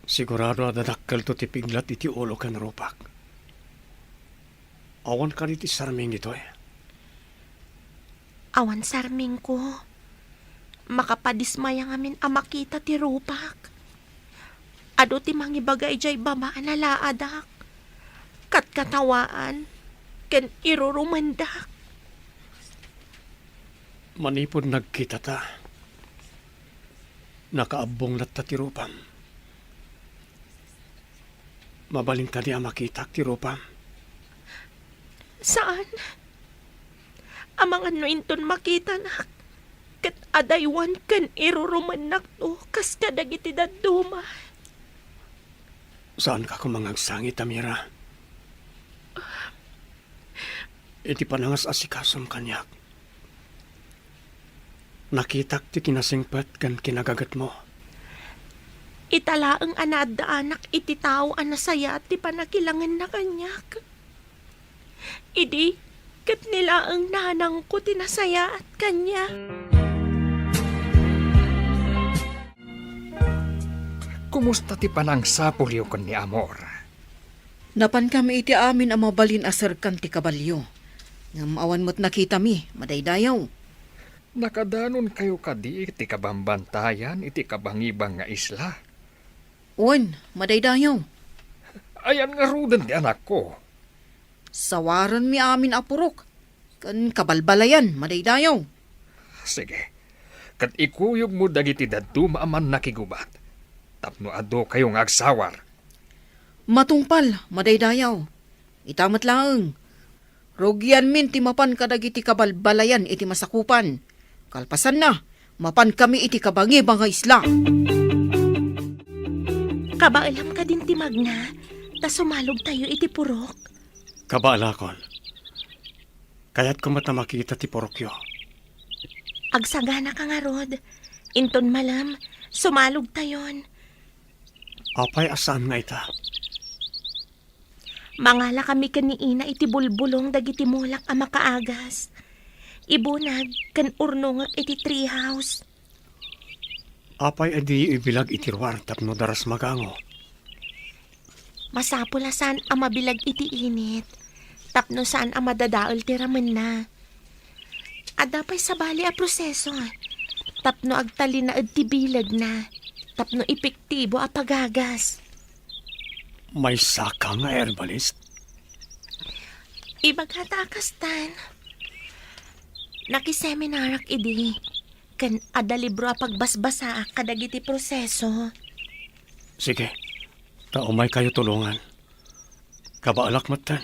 Sigurado a dadakkelto ti piglat iti ulo ken rupak. Awan kadi ti sarming ditoy? Awan sarmingko. Makapadismaya ngamin a makita ti rupak. Adu ti mangibaga idiay baba a nalaadak. Katkatawaan ken irurumendak. Manipud nagkitata, nakaabbong latta ti rupam. Mabalin kadi a makitak ti rupam? Saan. Amangan no inton makitanak, ket adaywan ken irurumennakto kas kadagiti dadduma. Saanka koma nga agsangit, Amira. Iti panangas-asikasom kaniak, nakitak ti kinasingpet ken kinagagetmo. Ita laeng a naaddaanak iti tao a nasayaat ti pannakilangenna kaniak. Idi ket ni laeng nanangko ti nasayaat kaniak. Kumusta ti panangsapulyo ken ni Amor? Napankami iti amin a mabalin a serkan ti kabalio. Ngem awan met nakitami, madaydayaw. Nakadanonkayo kadi iti kabambantayan iti kabangibang nga isla? Wen, madaydayaw. Ayan ngaruden ti anakko? Sawarenmi amin a purok ken kabalbalayan, madaydayaw. Sige, ket ikuyogmo dagiti dadduma a mannakigubat tapno adukayo nga agsawar. Matungpal, madaydayaw. Ita met laeng, rugianmin ti mapan kadagiti kabalbalayan iti masakupan. Kalpasanna, mapankami iti kabangiba nga isla. Kabaelam kadin ti magna, ta sumalogtayo iti purok. Kabaelakon. Kayatko met a makita ti purokyo. Agsaganaka ngarud. Inton malem, sumalogtayon. Apay a saan nga ita? Mangalakami ken ni Ina iti bulbulong dagiti mulak a makaagas. Ibunag ken urnongek iti treehouse. Apay a diyo ibilag iti ruar tapno daras magango? Masapul a saan a mabilag iti init, tapno saan a madadael ti ramenna. Adda pay sabali a proseso, tapno agtalinaed ti bilegna, tapno epektibo a pagagas. Maysaka nga herbalist? Ibagata a kastan. Nakiseminarak idi, ken adda libro a pagbasbasaak kadagiti proseso. Sige, ta umaykayo tulongan. Kabaelak metten.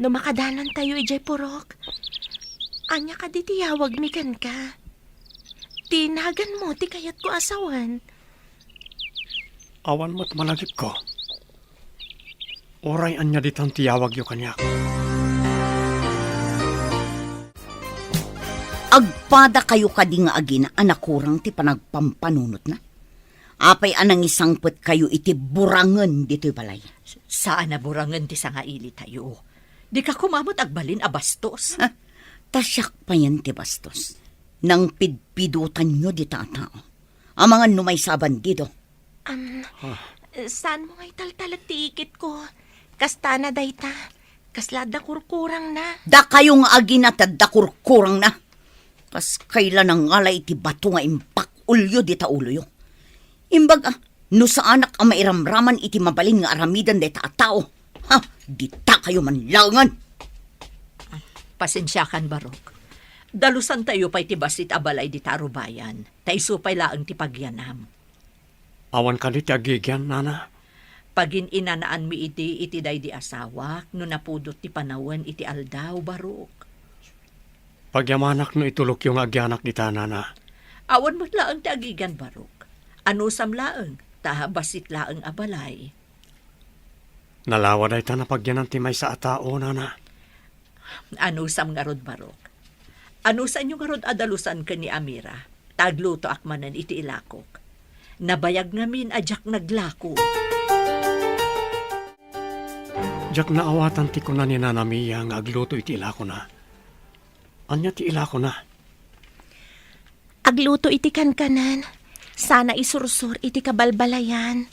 No makadanontayo idiay purok, ania kadi ti yawagmi kenka? Ti naganmo ti kayatko a sawen. Awan met malagipko. Uray ania ditan ti yawagyo kaniak. Agpadakayo kadi nga agina a nakurang ti panagpampanunotna? Apay a nangisangpetkayo iti burangen ditoy balay? Saan a burangen ti sangailitayo. Dika koma met agbalin a bastos. Ha? Ta siak payen ti bastos. Nangpidpidotanyo dita a tao. Amangan no maysa a bandido. Am, Ah. Saan mo nga italtalek ti ikitko? Kastana dayta. Kasla adda kurkurangna. Dakayo nga agina ti adda kurkurangna. Kas kayla nangala iti bato nga imbak-olyo dita uloyo. Imbag a, no saanak a mairamraman iti mabalin nga aramiden dayta a tao, ha, ditakayo man laengen. Pasensiakan, Barok. Dalusantayo pay ti bassit a balay dita a rubayan, ta isu pay laeng ti pagyanam. Awan kadi ti agigian, nana? Pagin-inanaanmi idi iti daydi asawak no napudot ti panawen iti aldaw, Barok. Pagyamanak no itulokyo nga agyanak dita, nana. Awan met laeng ti agigian, Barok. Anusam laeng, ta bassit laeng a balay. Nalawa dayta a pagyanan ti maysa a tao, nana. Anusam ngarud, Barok? Anusanyo ngarud a dalusan ken ni Amira, ta aglutoak manen iti ilakok. Nabayag ngamin a diak naglako. Diak naawatan ti kuna ni Nana Mia nga agluto iti ilakona. Ania ti ilakona? Agluto iti kankanan, sana isursor iti kabalbalayan.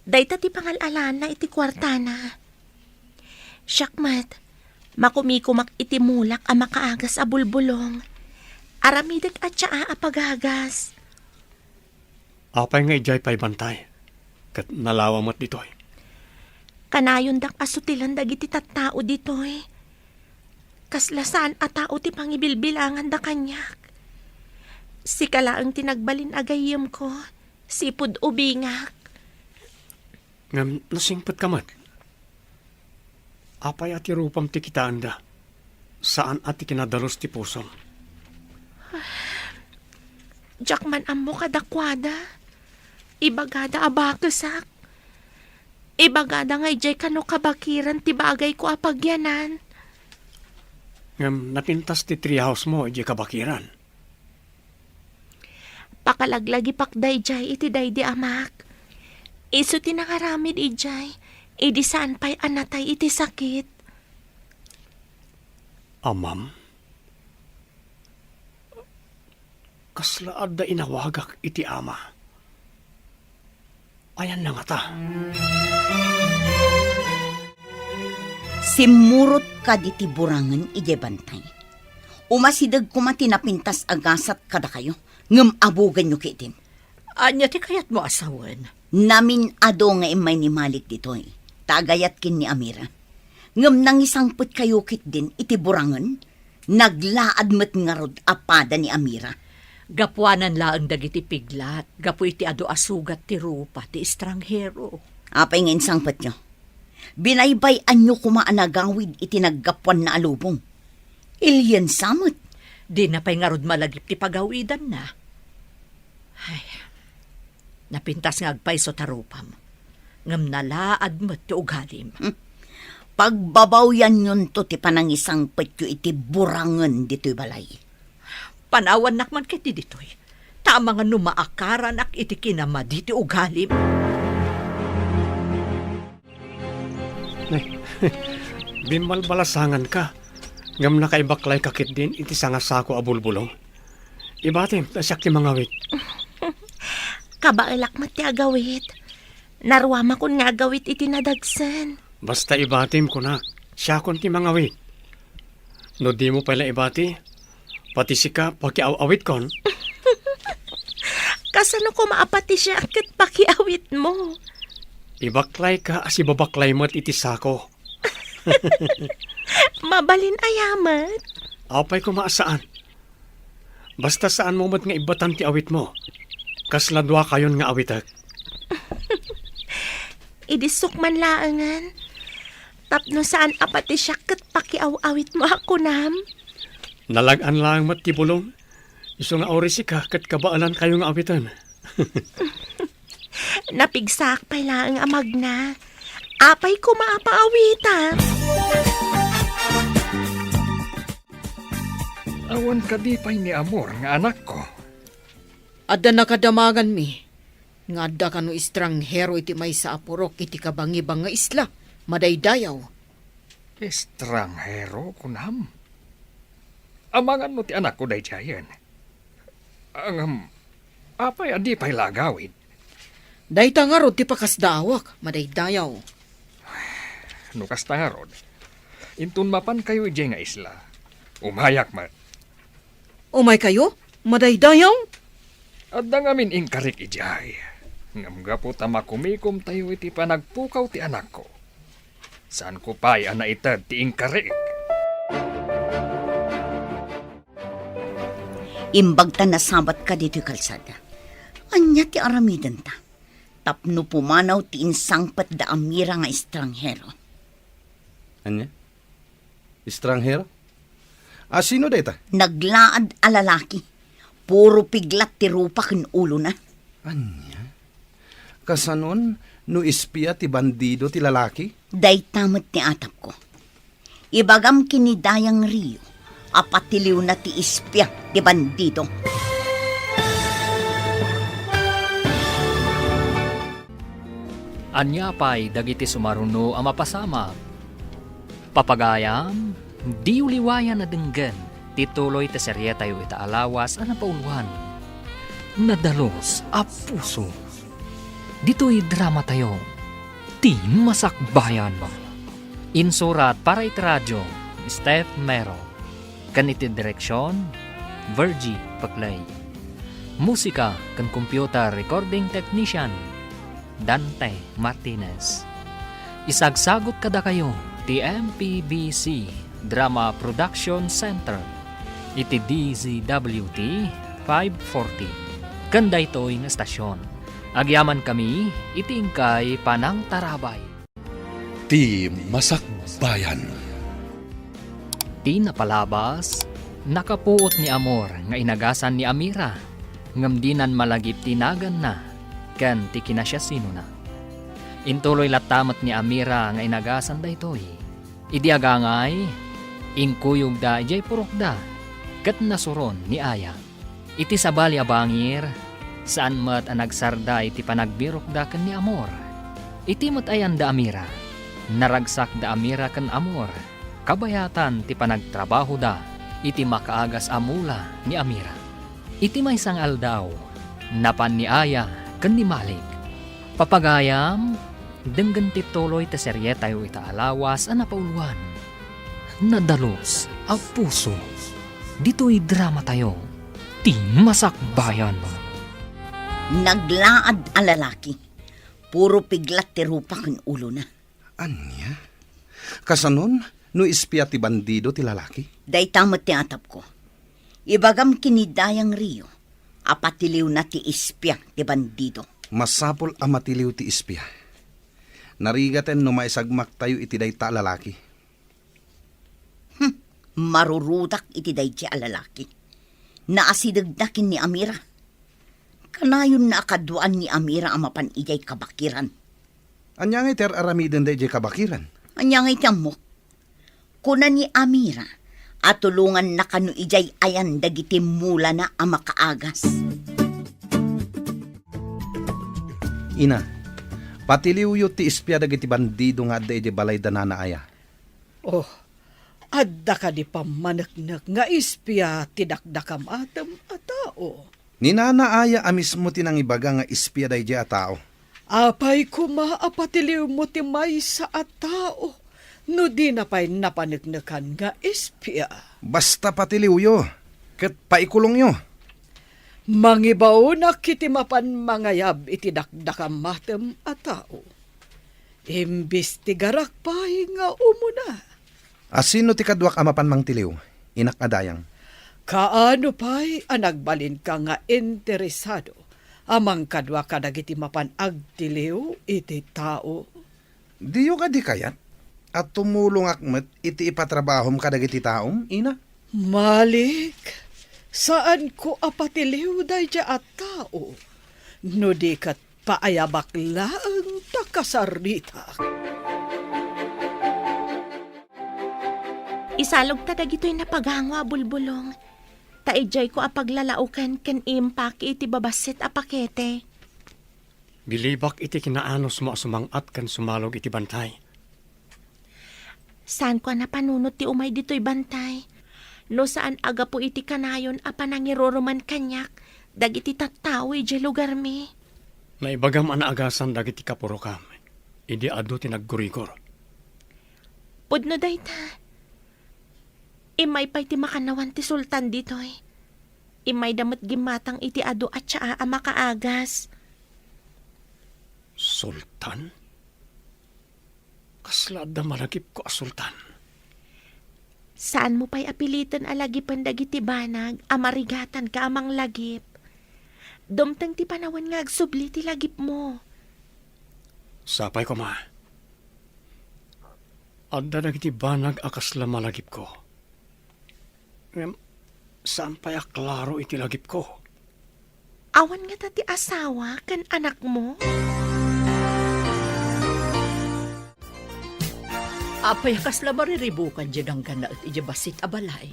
Dayta ti pangal-alana iti kuartana. Siak met, makumikumak iti mulak a makaagas a bulbulong. Aramidek a tsaa a pagagas. Apay nga idiay pay bantay, ket nalawa met ditoy? Kanayondak a sutilen dagiti tattao ditoy. Kasla saan a tao ti pangibilbilanganda kaniak. Sika laeng ti nagbalin a gayyemko, sipud ubingak. Ngem nasingpetka met. Apay a ti rupam ti kitaenda? Saan a ti kinadalus ti pusom? Diak man ammo kadakuada. Ibagada a bakesak. Ibagada nga idiay kano kabakiran ti bagayko a pagyanan. Ngem napintas ti treehouse mo idiay kabakiran. Pakalaglagipak daydiay iti daydi amak. Isu ti nangaramid idiay, idi saan pay a natay iti sakit. Amam? Kasla adda inawagak iti ama? Ayanna ngata? Simmurot kadi ti burangen idiay bantay. Umasideg koma ti napintas a gasat kadakayo, ngem abugenyo ketdin. Ania ti kayatmo a sawen? Namin-adu nga immay ni Malik ditoy, ta agayat ken ni Amira. Ngem nangisangpetkayo ketdin iti burangen, naglaad met ngarud a pada ni Amira. Gapuanan laeng dagiti piglat, gapu iti adu a sugat ti rupa ti estranghero. Apay nga insangpetyo? Binaybay-anyo koma a nagawid iti naggapuanna a lubong. Iliensa met. Dina pay ngarud malagip ti pagawidanna. Ay, napintas nga agpayso ta rupam, ngem nalaad met ti ugalim. Hmm. Pagbabawyanyonto ti panangisangpetyo iti burangen ditoy balay. Panawannak man ketdi ditoy, ta amangan no maakaranak iti kinamadi ti ugalim. Nay, bimbalbalasanganka, ngem nakaibaklayka ketdin iti sangasako a bulbulong. Ibatim ta siak ti mangawit. Kabaelak met ti agawit. Naruamakon nga agawit iti nadagsen. Basta ibatim, kunak, siakon ti mangawit. No dimo pay la ibati, pati sika pakiaw-awitkon. Kasano koma a pati siak ket pakiawitmo? Ibaklayka a sibabaklay met iti sako. Mabalin aya met? Apay koma a saan. Basta saanmo met nga ibbatan ti awitmo. Kasla duakayon nga awitek. Idi sukman laengen. Tapno saan a pati siak ket pakiaw-awitmo a kunam? Nalag-an laeng met ti bulong. Isu nga uray sika ket kabaelankayo nga awiten. Napigsaak pay laeng a magna. Apay koma a paawitak? Awan kadi pay ni Amor nga anakko? Adda nakadamanganmi nga adda kano estranghero iti maysa a purok iti kabangibang nga isla, madaydayaw. Estranghero, kunam? Amangan no ti anakko daydiayen. Ngem, apay a di pay la agawid? Dayta ngarud ti pakasdaawak, madaydayaw. No kasta ngarud, inton mapankayo idiay nga isla, umayak met. Umaykayo, madaydayaw? Adda ngamin inkarik idiay. Ngem gapu ta makumikomtayo iti panagpukaw ti anakko, saanko pay a naited ti inkarik. Imbag ta nasabatka ditoy kalsada. Ania ti aramidenta? Tapno pumanaw ti insangpet da Amira nga estranghero. Ania? Estranghero? A, sino dayta? Naglaad a lalaki. Puro piglat ti rupa ken ulona. Ania? Kasanon no espia ti bandido ti lalaki? Dayta met ti atapko. Ibagam ken ni Dayang Rio a patiliwna ti espia ti bandido. Ania pay dagiti sumaruno a mapasamak? Papagayam, diyo liwayan a denggen ti tuloy ti serietayo ita a lawas a napauluan, Nadalus a Puso. Ditoy dramatayo, Ti Masakbayan. Insurat para iti radio, Steph Mero. Ken iti direksion, Virgie Paclay. Musika ken computer recording technician, Dante Martinez. Isagsagut kadakayo ti M P B C Drama Production Center iti D Z W T five forty. Ken daytoy nga estasion, agyamankami iti inkay panangtarabay. Ti Masakbayan. Ti napalabas, nakapuot ni Amor nga inagasan ni Amira, ngem dinan malagip ti naganna ken ti kinasiasinona. Intuloy latta met ni Amira nga inagasan daytoy. Idi agangay, inkuyogda idiay purokda, ket nasuron ni Aya. Iti sabali a bangir, saan met a nagsarda iti panagbirokda ken ni Amor. Iti met ayan da Amira, naragsak da Amira ken Amor, kabayatan ti panagtrabahoda iti makaagas a mula ni Amira. Iti maysa nga aldaw, napan ni Aya ken ni Malik. Papagayam, denggen ti tuloy ti serietayo ita a lawas a napauluan, Nadalus a Puso. Ditoy dramatayo, Ti Masakbayan. Naglaad a lalaki. Puro piglat ti rupa ken ulona. Ania? Kasanon no espia ti bandido ti lalaki? Dayta met ti atapko. Ibagam ken ni Dayang Rio a patiliwna ti espia ti bandido. Masapul a matiliw ti espia. Narigaten no maisagmaktayo iti dayta a lalaki. Hmm, marurutak iti daydiay a lalaki. Naasidegda ken ni Amira. Kanayonna a kaduaan ni Amira a mapan idiay kabakiran. Ania ngay ti ar-aramidenda idiay kabakiran? Ania ngay ti ammok? Kuna ni Amira a tulonganna kano idiay ayan dagiti mulana a makaagas. Ina, patiliwyo ti espia dagiti bandido nga adda idiay balay da Nana Aya. Oh, adda kadi pammaneknek nga espia ti dakdakamatem a tao? Ni Nana Aya a mismo ti nangibaga nga espia daydiay a tao. Apay koma a patiliwmo ti maysa a tao no dina pay napaneknekan nga espia? Basta patiliwyo, ket paikulongyo. Mangibaonak iti mapan mangayab iti dakdakamatem a tao. Imbestigarak pay nga umuna. A sino ti kaduak a mapan mangtiliw, inak a dayang? Kaano pay a nagbalinka nga interesado a mangkadua kadagiti mapan agtiliw iti tao? Diyo kadi kayat a tumulongak met iti ipatrabahom kadagiti taom, ina? Malik, saanko a patiliw daydiay a tao no di ket paayabak laeng ta kasaritak. Isalogta dagitoy napagango a bulbulong, ta idiayko a paglalaoken ken impaki iti babassit a pakete. Bilibak iti kinaanusmo a sumang-at ken sumalog iti bantay. Saanko a napanunot ti umay ditoy bantay, no saan a gapu iti kanayon a panangiruruman kaniak dagiti tattao idiay lugarmi. Naibagam a naagasan dagiti kapurokam idi adu ti naggurigor. Pudno dayta. Immay pay ti makannawan ti sultan ditoy. Immayda met gimmatang iti adu a tsaa a makaagas. Sultan? Kasla adda malagipko a sultan? Saanmo pay a piliten a lagipen dagiti banag a marigatanka a manglagip. Dumteng ti panawen nga agsubli ti lagipmo. Sapay koma. Adda dagiti banag a kasla malagipko. Ngem saan pay a klaro iti lagipko. Awan ngata ti asawa ken anakmo? Apay a kasla mariribukan diay danggannaet idiay bassit a balay?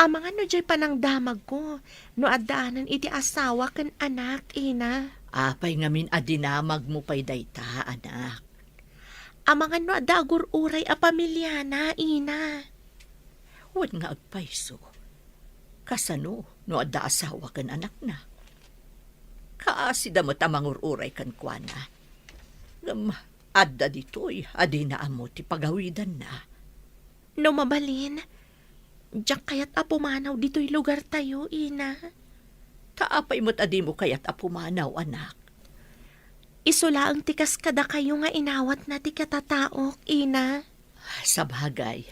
Amangan no diay panangdamagko no addaanen iti asawa ken anak, ina. Apay ngamin a dinamagmo pay dayta, anak? Amangan no adda agur-uray a pamiliana, ina. Wen nga agpayso, kasano no adda asawa ken anakna? Kaasida met a mangur-uray kenkuana. Ngem adda ditoy a dina ammo ti pagawidanna. No mabalin, diak kayat a pumanaw ditoy lugartayo, ina. Ta apay met a dimo kayat a pumanaw, anak? Isu laeng ti kas kadakayo nga inawatna ti katataok, ina. Sabagay,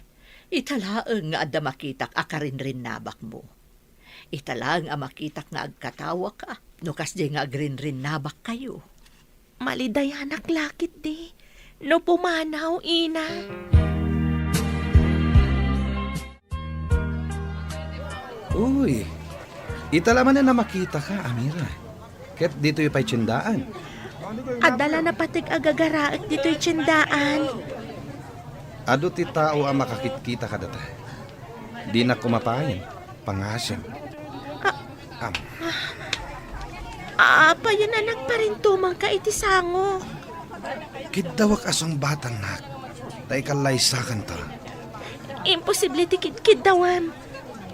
ita laeng nga adda makitak a karinrinnabakmo. Ita laeng a makitak nga agkatawaka no kasdiay nga agrinrinnabakkayo. Malidayanak la ketdi no pumanaw, ina. Uy, ita la manen a makitaka, Amira. Ket ditoy pay tiendaan. Adda la napateg a gagaraek ditoy tiendaan. Adu ti tao a makakitkita kadata. Dina kumapayen, pangasem. Ah, Am. Apayen a nagparintumangka iti sango? Kiddawak a sungbatannak, ta ikallaysakanto. Imposible ti kidkiddawam.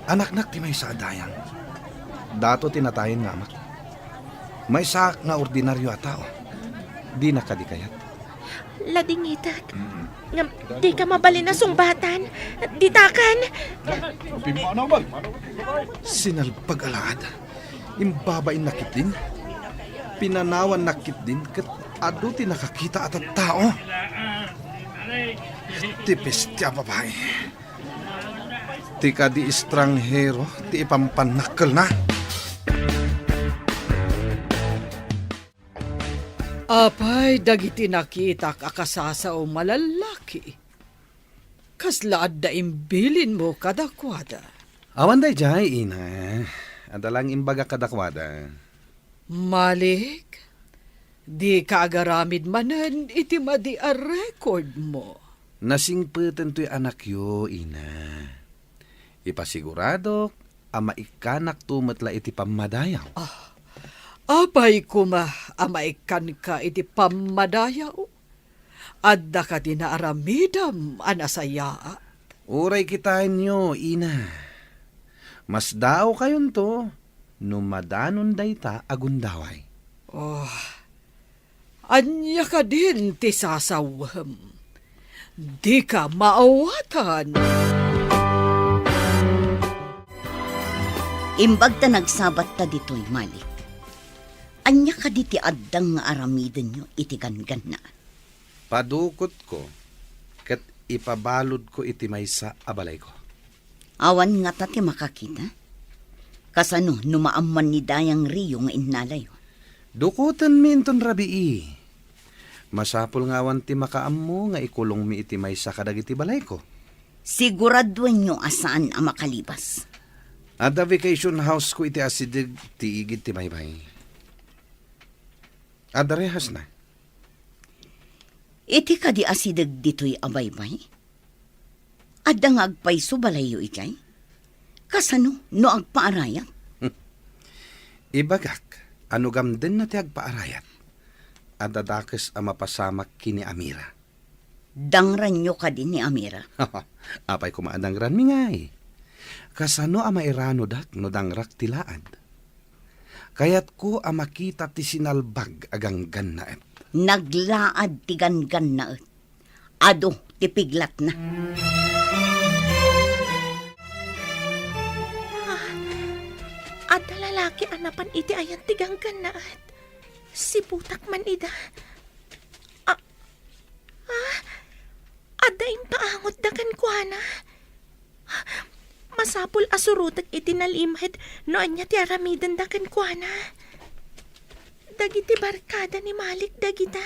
Anaknak ti maysa a dayang. Dato ti natayen nga amak. Maysaak nga ordinario a tao. Dina kadi kayat. Ladingitek. Ngem dika mabalin a sungbatan. Ditakan. Sinalpag a laad. Imbabainna ketdin. Pinanawanna ketdin ket adu ti nakakita a tattao. Ti peste a babai. Ti kadi estranghero ti ipampannakkelna. Apay dagiti nakitak a kasasaom a lallaki? Kasla adda imbilinmo kadakuada? Awan daydiay, ina. Adda lang imbagak kadakuada. Malik, dika agaramid manen iti madi a record mo. Nasingpeten toy anakyo, ina. Ipasiguradok a maikkanakto met la iti pammadayaw. Ah, apay koma a maikkanka iti pammadayaw? Adda kadi naaramidem a nasayaat? Uray kitaenyo, ina. Masdaawkayonto no madanon dayta a gundaway. Oh, ania kadin ti sasawem? Dika maawatan. Imbag ta nagsabatta ditoy, Malik. Ania kadi ti addang nga aramidenyo iti gangganna? Padukotko ket ipabaludko iti maysa a balayko. Awan ngata ti makakita? Kasano no maamman ni Dayang Rio nga innalayo? Dukotenmi inton rabii. Masapul nga awan ti makaammo nga ikulongmi iti maysa kadagiti balayko. Siguraduenyo a saan a makalibas. Adda vacation house ko iti asideg ti igid ti baybay. Adda rehasna. Iti kadi asideg ditoy a baybay? Adda nga agpayso balayyo idiay? Kasano no agpaarayat? Ibagak a no gamdenna ti agpaarayat, adda dakes a mapasamak ken ni Amira. Dangranyo kadi ni Amira? Apay koma a dangranmi ngay? Kasano a mairanodak no dangrak ti laad? Kayatko a makita ti sinalbag a ganggannaet. Naglaad ti ganggannaet. Adu ti piglatna. Ah, adda lalaki a napan iti ayan ti ganggannaet. Siputak man ida. Ah, ah, adda impaangotda kenkuana. Masapul a surotek iti nalimed no ania ti aramidenda kenkuana. Dagiti barkada ni Malik dagita.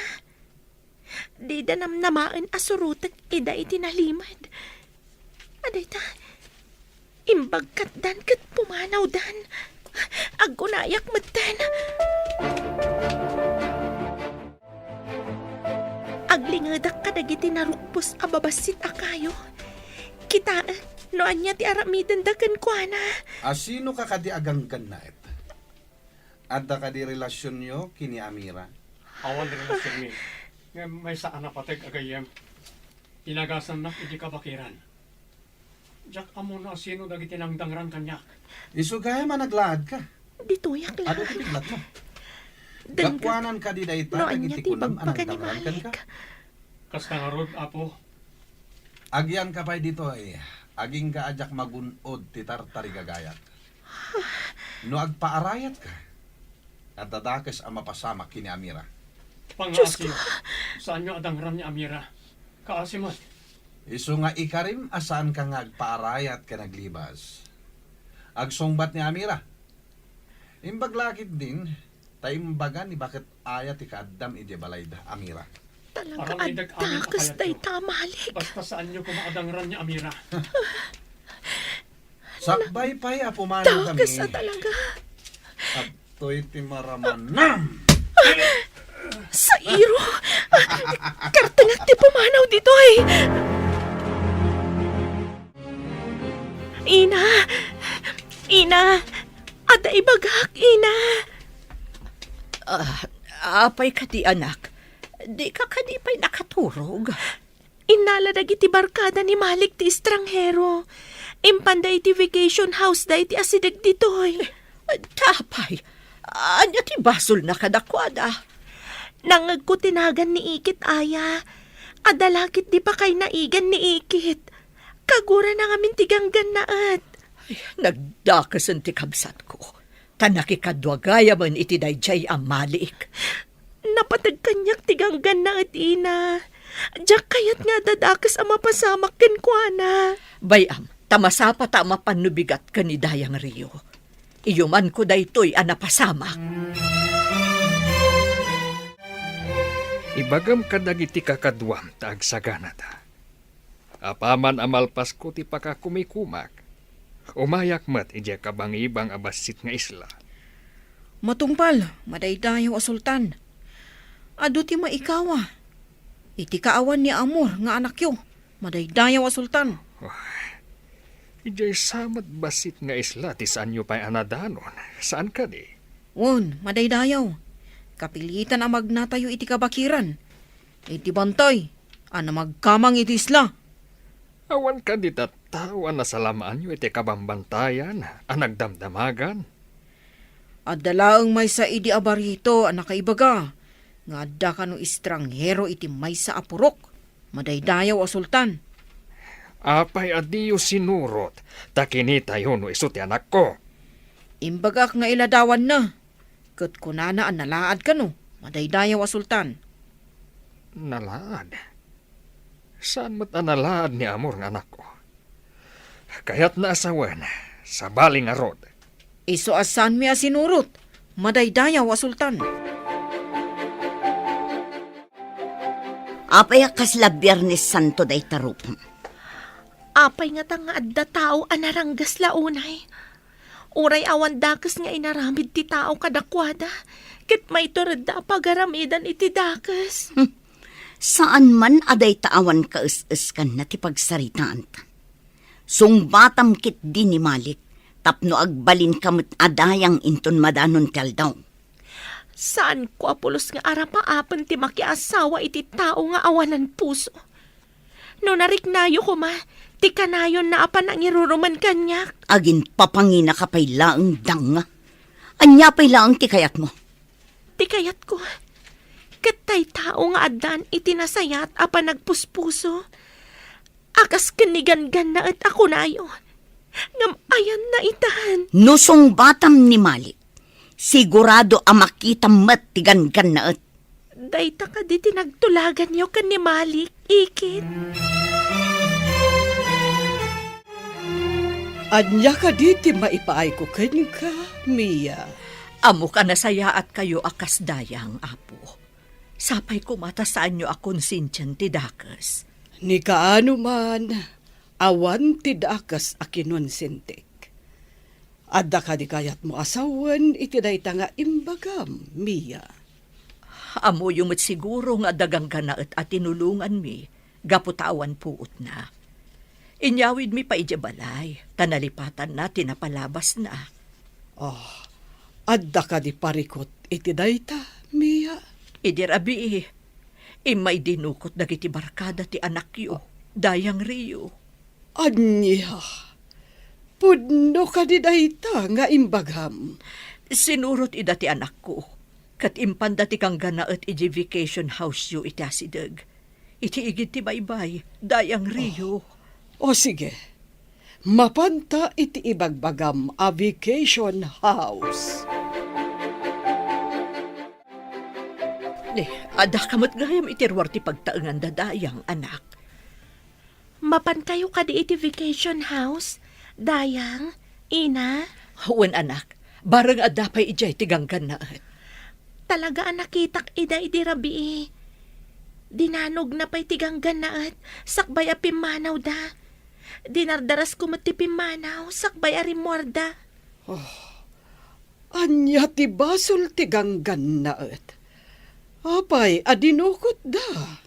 Dida namnamaen a surotek ida iti nalimed. Adayta, imbagkatdan ket pumanawdan. Agunayak metten. Aglingedak kadagiti narukpos a babassit a kayo. Kitaek no ania ti aramidenda kenkuana. Asino ka kadi a ganggannaet? Adda kadi relasionyo ken ni Amira? Awan relasionmi. Ngem maysa a napateg a gayyem. Inagasannak iti kabakiran. Diak ammo no asino dagiti nangdangran kaniak. Isu gayam a naglaadka. Ditoyak laeng. Adu ti piglatmo? Dengngek. Gapuanan kadi dayta no ania dagiti ti kunam a ibagbaga ni nangdangran kenka? Malik. Kasta ngarud, Apo. Agyanka pay ditoy, agingga a diak magun-od ti tartarigagayat. No agpaarayatka, adda dakes a mapasamak ken ni Amira. Dios ko! Pangaasiyo, saanyo a dangran ni Amira. Kaasi met. Isu nga ikarim a saanka nga agpaarayat ken aglibas. Agsungbat ni Amira. Imbag la ketdin, ta imbaga ni baket aya ti kaaddam idiay balayda, Amira. Talaga, aramidek amin a adda kayatyo. Kasdayta, Malik. Basta saanyo koma a dangran ni Amira. Sakbay pay a pumanawkami. Dakes a talaga. Adtoy ti maramanam. Sairo! Kartengek ti pumanaw ditoy! Ina! Ina! Adda ibagak, Ina! Ah, apay kadi, anak? Dika kadi pay nakaturog? Innala dagiti barkada ni Malik ti estranghero. Impanda iti vacation house da iti asideg ditoy. Tapay, ania ti basolna kadakuada? Nangngegko ti nagan ni Ikit aya. Adda la ket di pakay naigan ni Ikit. Kagurana ngamin ti ganggannaet. Ay, nagdakesen ti kabsatko. Ta nakikadua gayamen iti daydiay a Malik. Napateg kaniak ti ganggannaet, Ina. Diak kayat nga adda dakes a mapasamak kenkuana. Bay-am, ta masapata a mapan no bigat ken ni Dayang Rio. Iyumanko daytoy a napasamak. Ibagam kadagiti kakaduam ta agsaganata. Apaman a malpasko ti pakakumikumak, Umayak met idiay kabangibang a bassit nga isla. Matungpal, madaydayaw a sultan. Adu ti maikawa. Iti kaawan ni Amor nga anakyo, madaydayaw a sultan. Idiay sa met bassit nga isla ti saanyo pay a nadanon, saan kadi? Wen, madaydayaw. Kapilitan a magnatayo iti kabakiran. Iti bantay a namagkamang iti isla. Awan kadi tattao a nasalamaanyo iti kabambantayan a nagdamdamagan? Adda laeng maysa idi a barito a nakaibaga nga adda kano estranghero iti maysa a purok, madaydayaw a sultan. Apay a diyo sinurot ta kinitayo no isu ti anakko? Imbagak nga iladawanna, ket kunana a nalaad kano, madaydayaw a sultan. Nalaad? Saan met a nalaad ni Amor nga anakko? Kayatna a sawen, sabali ngarud. Isu a saanmi a sinurot, madaydayaw a sultan. Apay a kasla Biernes Santo dayta rupam? Apay ngata nga adda tao a naranggas la unay? Uray awan dakes nga inaramid ti tao kadakuada, ket maituredda a pagaramidan iti dakes. Hmm. Saan man a dayta awan kaes-eskanna ti pagsaritaanta. Sungbatam ketdi ni Malik tapno agbalinka met a dayang inton madanon ti aldaw. Saanko a pulos nga arapaapen ti makiasawa iti tao nga awanan puso. No nariknayo koma, ti kanayonna a panangirurumen kaniak. Aginpapanginaka pay laeng, danga. Ania pay laeng ti kayatmo? Ti kayatko, ket tay tao nga addan iti nasayat a panagpuspuso, a kas ken ni Ganggannaet a kunayo, ngem ayanna itan. No sungbatam ni Malik, sigurado a makitam met ti Ganggannaet. Dayta kadi ti nagtulaganyo ken ni Malik, ikit? Ania kadi ti maipaayko kenka, Mia? Ammok a nasayaatkayo a kas dayang, Apo. Sapay koma ta saanyo a konsensian ti dakes. Ni kaano man, awan ti dakes a kinonsentik. Adda kadi kayatmo a sawen iti dayta nga imbagam, Mia? Ammoyo met siguro nga adda Ganggannaet a tinulonganmi gapu ta awan puotna. Inyawidmi pay idiay balay, ta nalipatanna ti napalabasna. Ah, adda kadi parikut iti dayta, Mia? Idi rabii, immay dinukot dagiti barkada ti anakyo, Dayang Rio. Ania? Pudno kadi dayta nga imbagam? Sinurot ida ti anakko, ket impanda ti Ganggannaet idiay vacation house-yo iti asideg. Iti igid ti baybay, Dayang Rio. O, o, sige. Mapanta iti ibagbagam a vacation house. Ni, adda ka met gayam iti ruar ti pagtaenganda, Dayang, anak. Mapankayo kadi iti vacation house, Dayang, Ina? Wen, anak. Bareng adda pay idiay ti Ganggannaet. Talaga a nakitak ida idi rabii. Dinanogna pay ti Ganggannaet sakbay a pimmanawda. Dinardarasko met ti pimmanaw sakbay a rimmuarda. Oh, ania ti basol ti Ganggannaet? Apay a dinukotda?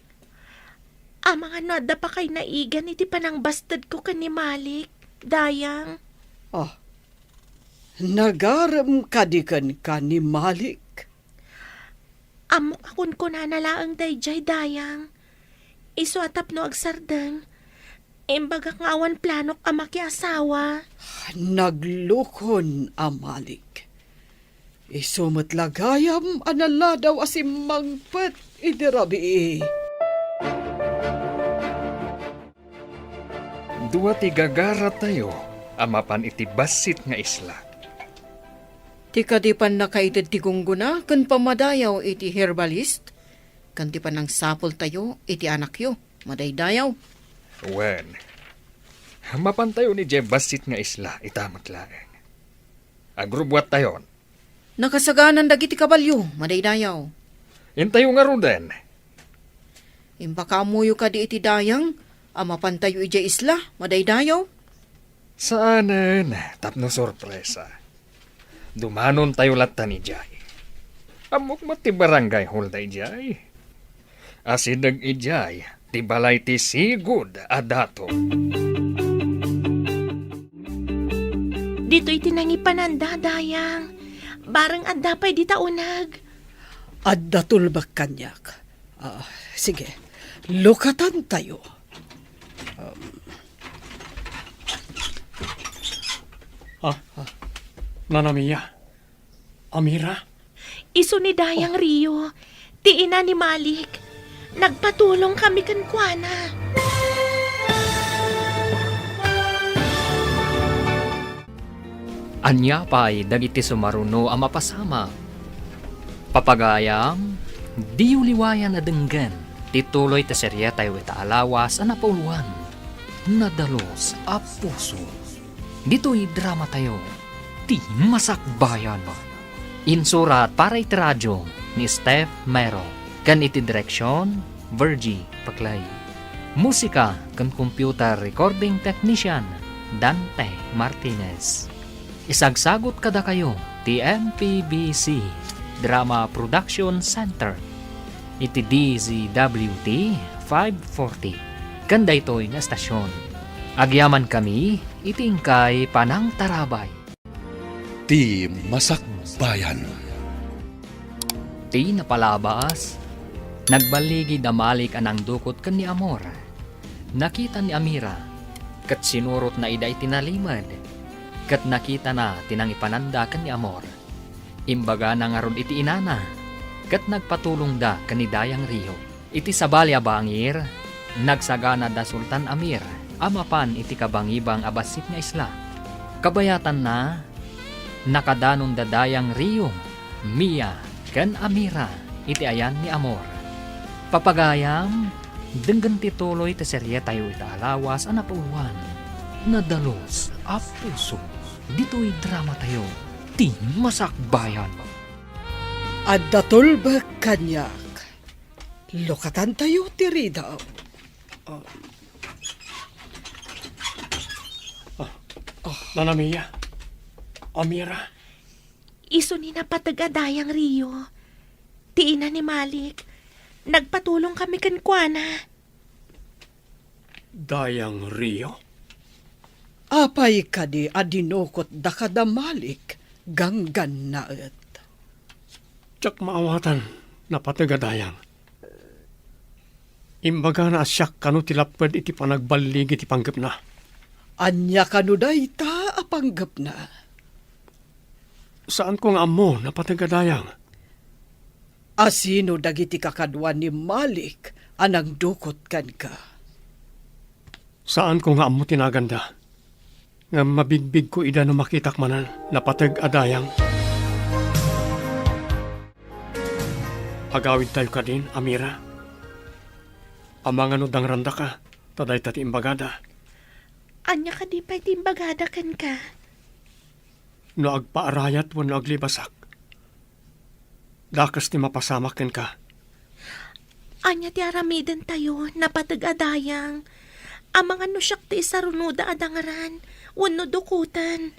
Amangan no adda pakay naigan iti panangbastedko ken ni Malik, Dayang. Ah, nagarem kadi kenka ni Malik? Ammok a kunkunana laeng daydiay, Dayang. Isu a tapno agsardeng, imbagak nga awan planok a makiasawa. Naglukon a Malik. Isu met la gayam a naladaw a simmangpet idi rabii. Dua ti gagaratayo a mapan iti bassit nga isla. Ti kadi pannakaited ti gunggona ken pammadayaw iti herbalist, ken ti pannangsapultayo iti anakyo, madaydayaw. Wen, mapantayon idiay bassit nga isla ita met laeng. Agrubbuattayon. Nakasaganan dagiti kabalio, madaydayaw. Intayo ngaruden. Impakaammoyo kadi iti Dayang a mapantayo idiay isla, madaydayaw? Saanen tapno sorpresa. Dumanontayo lattan idiay. Ammok met ti barangay hall daydiay. Asideg idiay ti balay ti sigud a dato. Ditoy ti nangipananda, Dayang. Bareng adda pay dita uneg. Adda tulbek kaniak. Ah, sige, lukatantayo. Um. Ah, ah, Nana Mia. Amira? Isu ni Dayang Rio, ti ina ni Malik. Nagpatulong kami kenkuana. Ania pay dagiti sumaruno a mapasamak? Papagayam, diyo liwayan a denggen ti tuloy ti serietayo ita a lawas a napauluan, Nadalus a Puso. Ditoy dramatayo, Ti Masakbayan. Insurat para iti radio ni Steph Mero, ken iti direksion, Virgie Paclay. Musika ken computer recording technician, Dante Martinez. Isagsagut kadakayo ti M P B C Drama Production Center iti D Z W T five forty ken daytoy nga estasion. Agyamankami iti inkay panangtarabay. Ti Masakbayan. Ti napalabas, nagballigi da Malik a nangdukot ken ni Amor. Nakita ni Amira, ket sinurotna ida iti nalimed, ket nakitana ti nangipananda ken ni Amor. Imbagana ngarud iti inana, ket nagpatulongda ken ni Dayang Rio. Iti sabali a bangir, nagsagana da Sultan Amir a mapan iti kabangibang a bassit nga isla. Kabayatanna, nakadanon da Dayang Rio, Mia, ken Amira iti ayan ni Amor. Papagayam, denggen ti tuloy ti serietayo ita a lawas a napauluan, Nadalus a Puso. Ditoy dramatayo, Ti Masakbayan. Adda tulbek kaniak. Lukatantayo ti ridaw. Ah. Ah, Nana Mia. Amira. Isu ni napateg a Dayang Rio. Ti ina ni Malik. Nagpatulong kami kenkuana. Dayang Rio? Apay kadi a dinukotda kada Malik, ganggannaet? Diak maawatan, napateg a Dayang. Imbagana a siak kano ti lapped iti panagballigi ti panggepna. Ania kano dayta a panggepna? Saanko nga ammo, napateg a Dayang. Asino dagiti kakadua ni Malik a nangdukot kenka? Saanko nga ammo ti naganda, ngem mabigbigko ida no makitak manen, napateg a Dayang. Agawidtayo kadin, Amira. Amangan no dangrandaka, ta dayta ti imbagada. Ania kadi pay ti imbagada kenka? No agpaarayat wenno aglibasak, dakes ti mapasamak kenka. Ania ti aramidentayo, napateg a Dayang? Amangan no siak ti isarunoda a dangran wenno dukoten.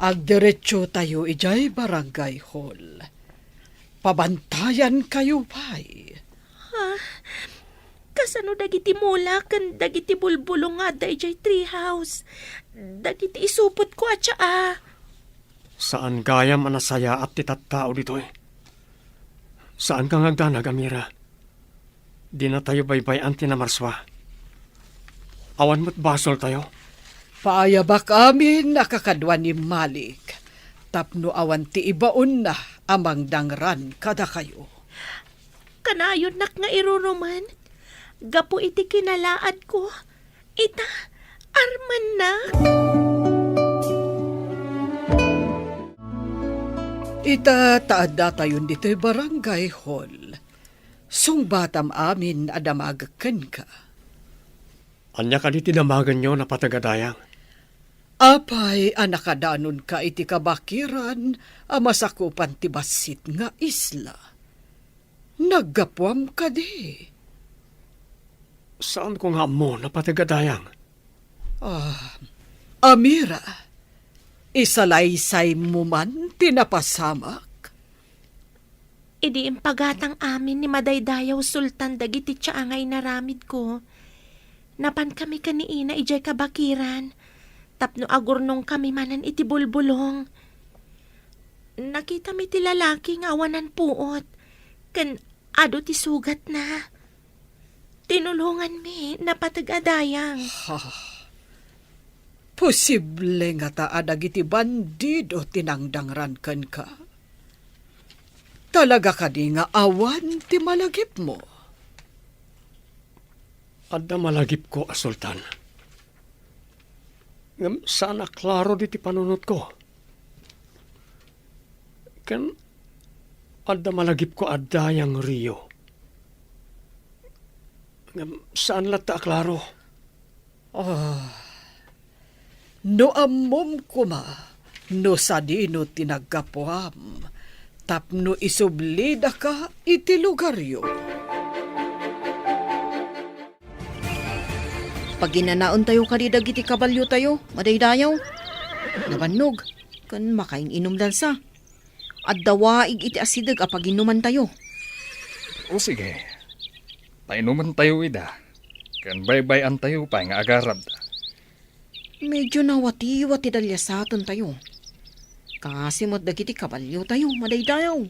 Agdiretsotayo idiay barangay hall. Pabantayankayo pay. Ah, kasano dagiti mula ken dagiti bulbulong nga adda idiay treehouse? Dagiti isupotko a tsaa. Saan gayam a nasayaat ti tattao ditoy. Saanka nga agdanag, Amira. Dinatayo baybay-an ti namarsua. Awan met basoltayo. Paayabak amin a kakadua ni Malik tapno awan ti ibaonna a mangdangran kadakayo. Kanayonnak nga irurumen gapu iti kinalaadko. Ita, armennak. Ita, ta addatayon ditoy barangay hall. Sungbatam amin a damagek kenka. Ania kadi ti damagenyo, napateg a Dayang? Apay a nakadanonka iti kabakiran a masakupan ti bassit nga isla? Naggapuam kadi? Saanko nga ammo, napateg a Dayang. Ah, Amira, isalaysaymo man ti napasamak? Idi impagatang amin ni Madaydayaw Sultan dagiti tsaa nga inaramidko, napankami ken ni Ina idiay kabakiran tapno agurnongkami manen iti bulbulong. Nakitami ti lalaki nga awanan puot ken adu ti sugatna. Tinulonganmi, napateg a dayang. Ha? Posible ngata a dagiti bandido ti nangdangran kenka? Talaga kadi nga awan ti malagipmo? Adda malagipko a sultan. Ngem saan a klaro diti panunotko. Ken adda malagipko a dayang Rio. Ngem saan latta a klaro. Ah, no ammom koma no sadino ti naggapuam tapno isublidaka iti lugaryo. Paginanaentayo kadi dagiti kabaliotayo, madaydayaw. Nabannog, ken makain-inumdansa. Adda waig iti asideg a paginumantayo. O sige, painumantayo ida, ken baybay-antayo pay nga agarabda. Medyo nawatiwat ti daliasatentayo. Kaasi met dagiti kabaliotayo, madaydayaw.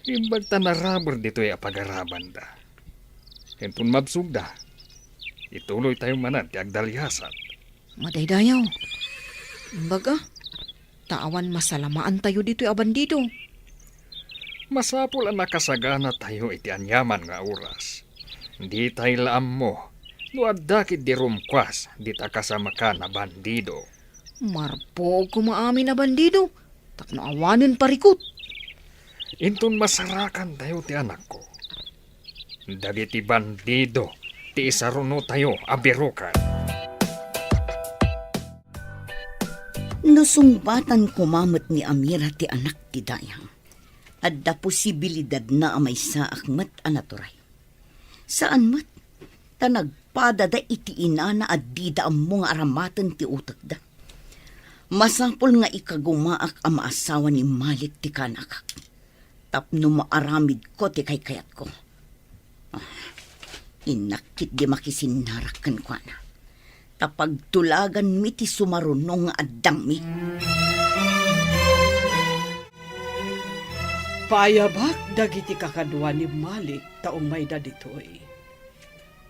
Imbag ta naraber ditoy a pagarabanda. Inton mabsogda, ituloytayo manen ti agdaliasat. Madaydayaw. Imbag a, ta awan masalamaantayo ditoy a bandido. Masapul a nakasaganatayo iti aniaman nga oras. Ditay la ammo no adda ketdi rumkuas dita kasamakan a bandido. Marpuog koma amin a bandido, tapno awanen parikut. Inton masarakantayo ti anakko, dagiti bandido ti isarunotayo a biroken. No sungbatan koma met ni Amira ti anak ti dayang, adda posibilidadna a maysaak met a naturay. Saan met, ta nagpadada iti inana a dida ammo nga aramaten ti utekda. Masapul nga ikagumaak a maasawa ni Malik ti kaanakak, tapno maaramidko ti kaykayatko. Ah, innak ketdi makisinnarak kenkuana, ta pagtulaganmi ti sumaruno nga addangmi. Paayabak dagiti kakadua ni Malik ta umayda ditoy.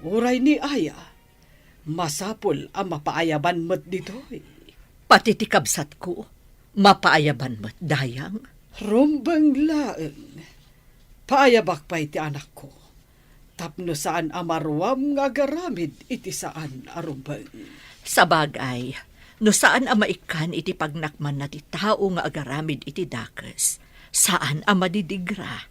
Uray ni Aya, masapul a mapaayaban met ditoy. Pati ti kabsatko, mapaayaban met, dayang. Rumbeng laeng. Paayabak pay ti anakko, tapno saan a maruam nga agaramid iti saan a rumbeng. Sabagay, no saan a maikkan iti pagnakmanna ti tao nga agaramid iti dakes, saan a madidigra.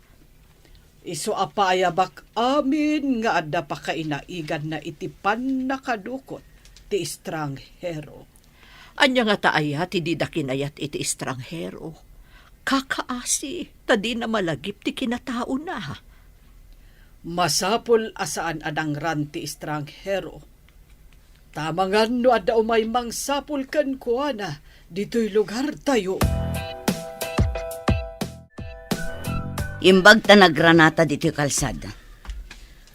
Isu a paayabak amin nga adda pakainaiganna iti pannakadukot ti estranghero. Ania ngata aya ti dida kinayat iti estranghero? Kakaasi, ta dina malagip ti kinataona. Masapul a saan a dangran ti estranghero. Ta amangan no adda umay mangsapul kenkuana ditoy lugartayo. Imbag ta nagranata ditoy kalsada.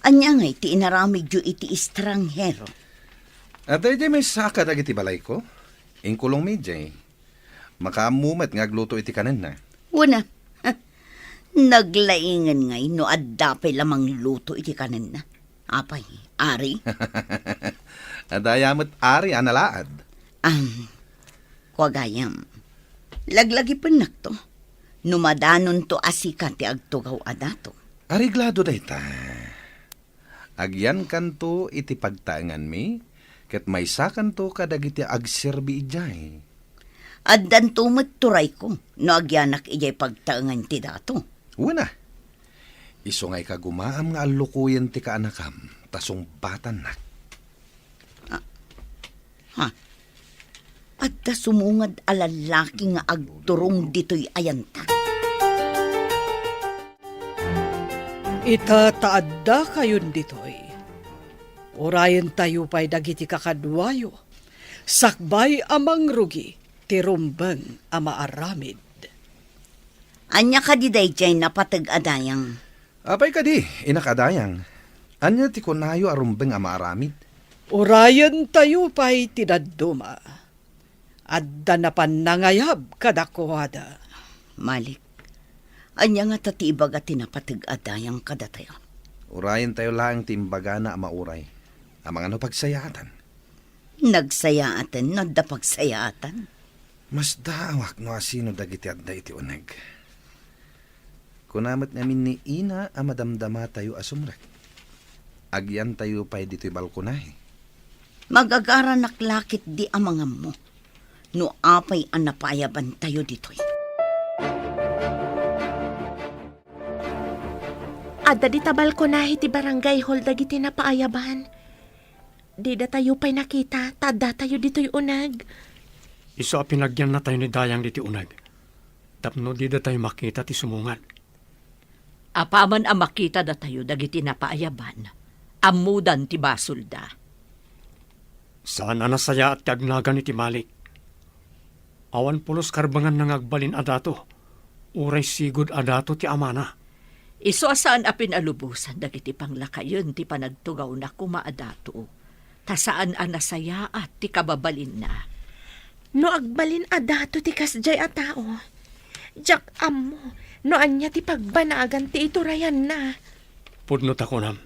Ania ngay ti inaramidyo iti estranghero? Adda idiay maysa kadagiti balayko. Inkulongmi idiay. Makaammo met nga agluto iti kanenna. Wen a. Naglaingen ngay no adda pay la mangluto iti kanenna. Apay, Ari? Adda aya met Ari a nalaad. Am, kua gayam, laglagipennakto no madanonto a sika ti agtugaw a dato. Areglado dayta. Agyankanto iti pagtaenganmi, ket maysakanto kadagiti agserbi idiay. Addanto met turayko no agyanak idiay pagtaengan ti dato. Wen a. Isu nga ikagumaam nga allukoyen ti kaanakam, ta sungbatannak. Ah, ha? Adda sumungad a lallaki nga agturong ditoy ayanta. Ita ta addakayon ditoy, urayentayo pay dagiti kakaduayo. Sakbay a mangrugi ti rumbeng a maaramid. Ania kadi daydiay napateg a dayang? Apay kadi, inak a dayang? Ania ti kunayo a rumbeng a maaramid? Urayentayo pay ti dadduma. Adda napan nangayab kadakuada. Malik, ania ngata ti ibaga ti napateg a dayang kadatayo? Urayentayo laeng ti imbagana a mauray. Amangan no pagsayaatan. Nagsayaaten no adda pagsayaatan. Masdaawak no asino dagiti adda iti uneg. Kuna met ngamin ni Ina a madamdamatayo a sumrek. Agyantayo pay ditoy balkonahe. Magagaranak la ketdi a mangammo no apay a napaayabantayo ditoy. Adda dita balkonahe ti barangay hall dagiti napaayaban. Didatayo pay nakita ta addatayo ditoy uneg. Isu a pinagyannatayo ni Dayang ditoy uneg tapno didatayo makita ti sumungad. Apaman a makita datayo dagiti napaayaban, ammodan ti basolda. Saan a nasayaat ti agnagan iti Malik. Awan pulos karbenganna nga agbalin a dato, uray sigud a dato ti amana. Isu a saan a pinalubosan dagiti panglakayen ti panagtugawna koma a dato, ta saan a nasayaat ti kababalinna. No agbalin a dato ti kasdiay a tao, diak ammo no ania ti pagbanagan ti iturayanna. Pudno ta kunam,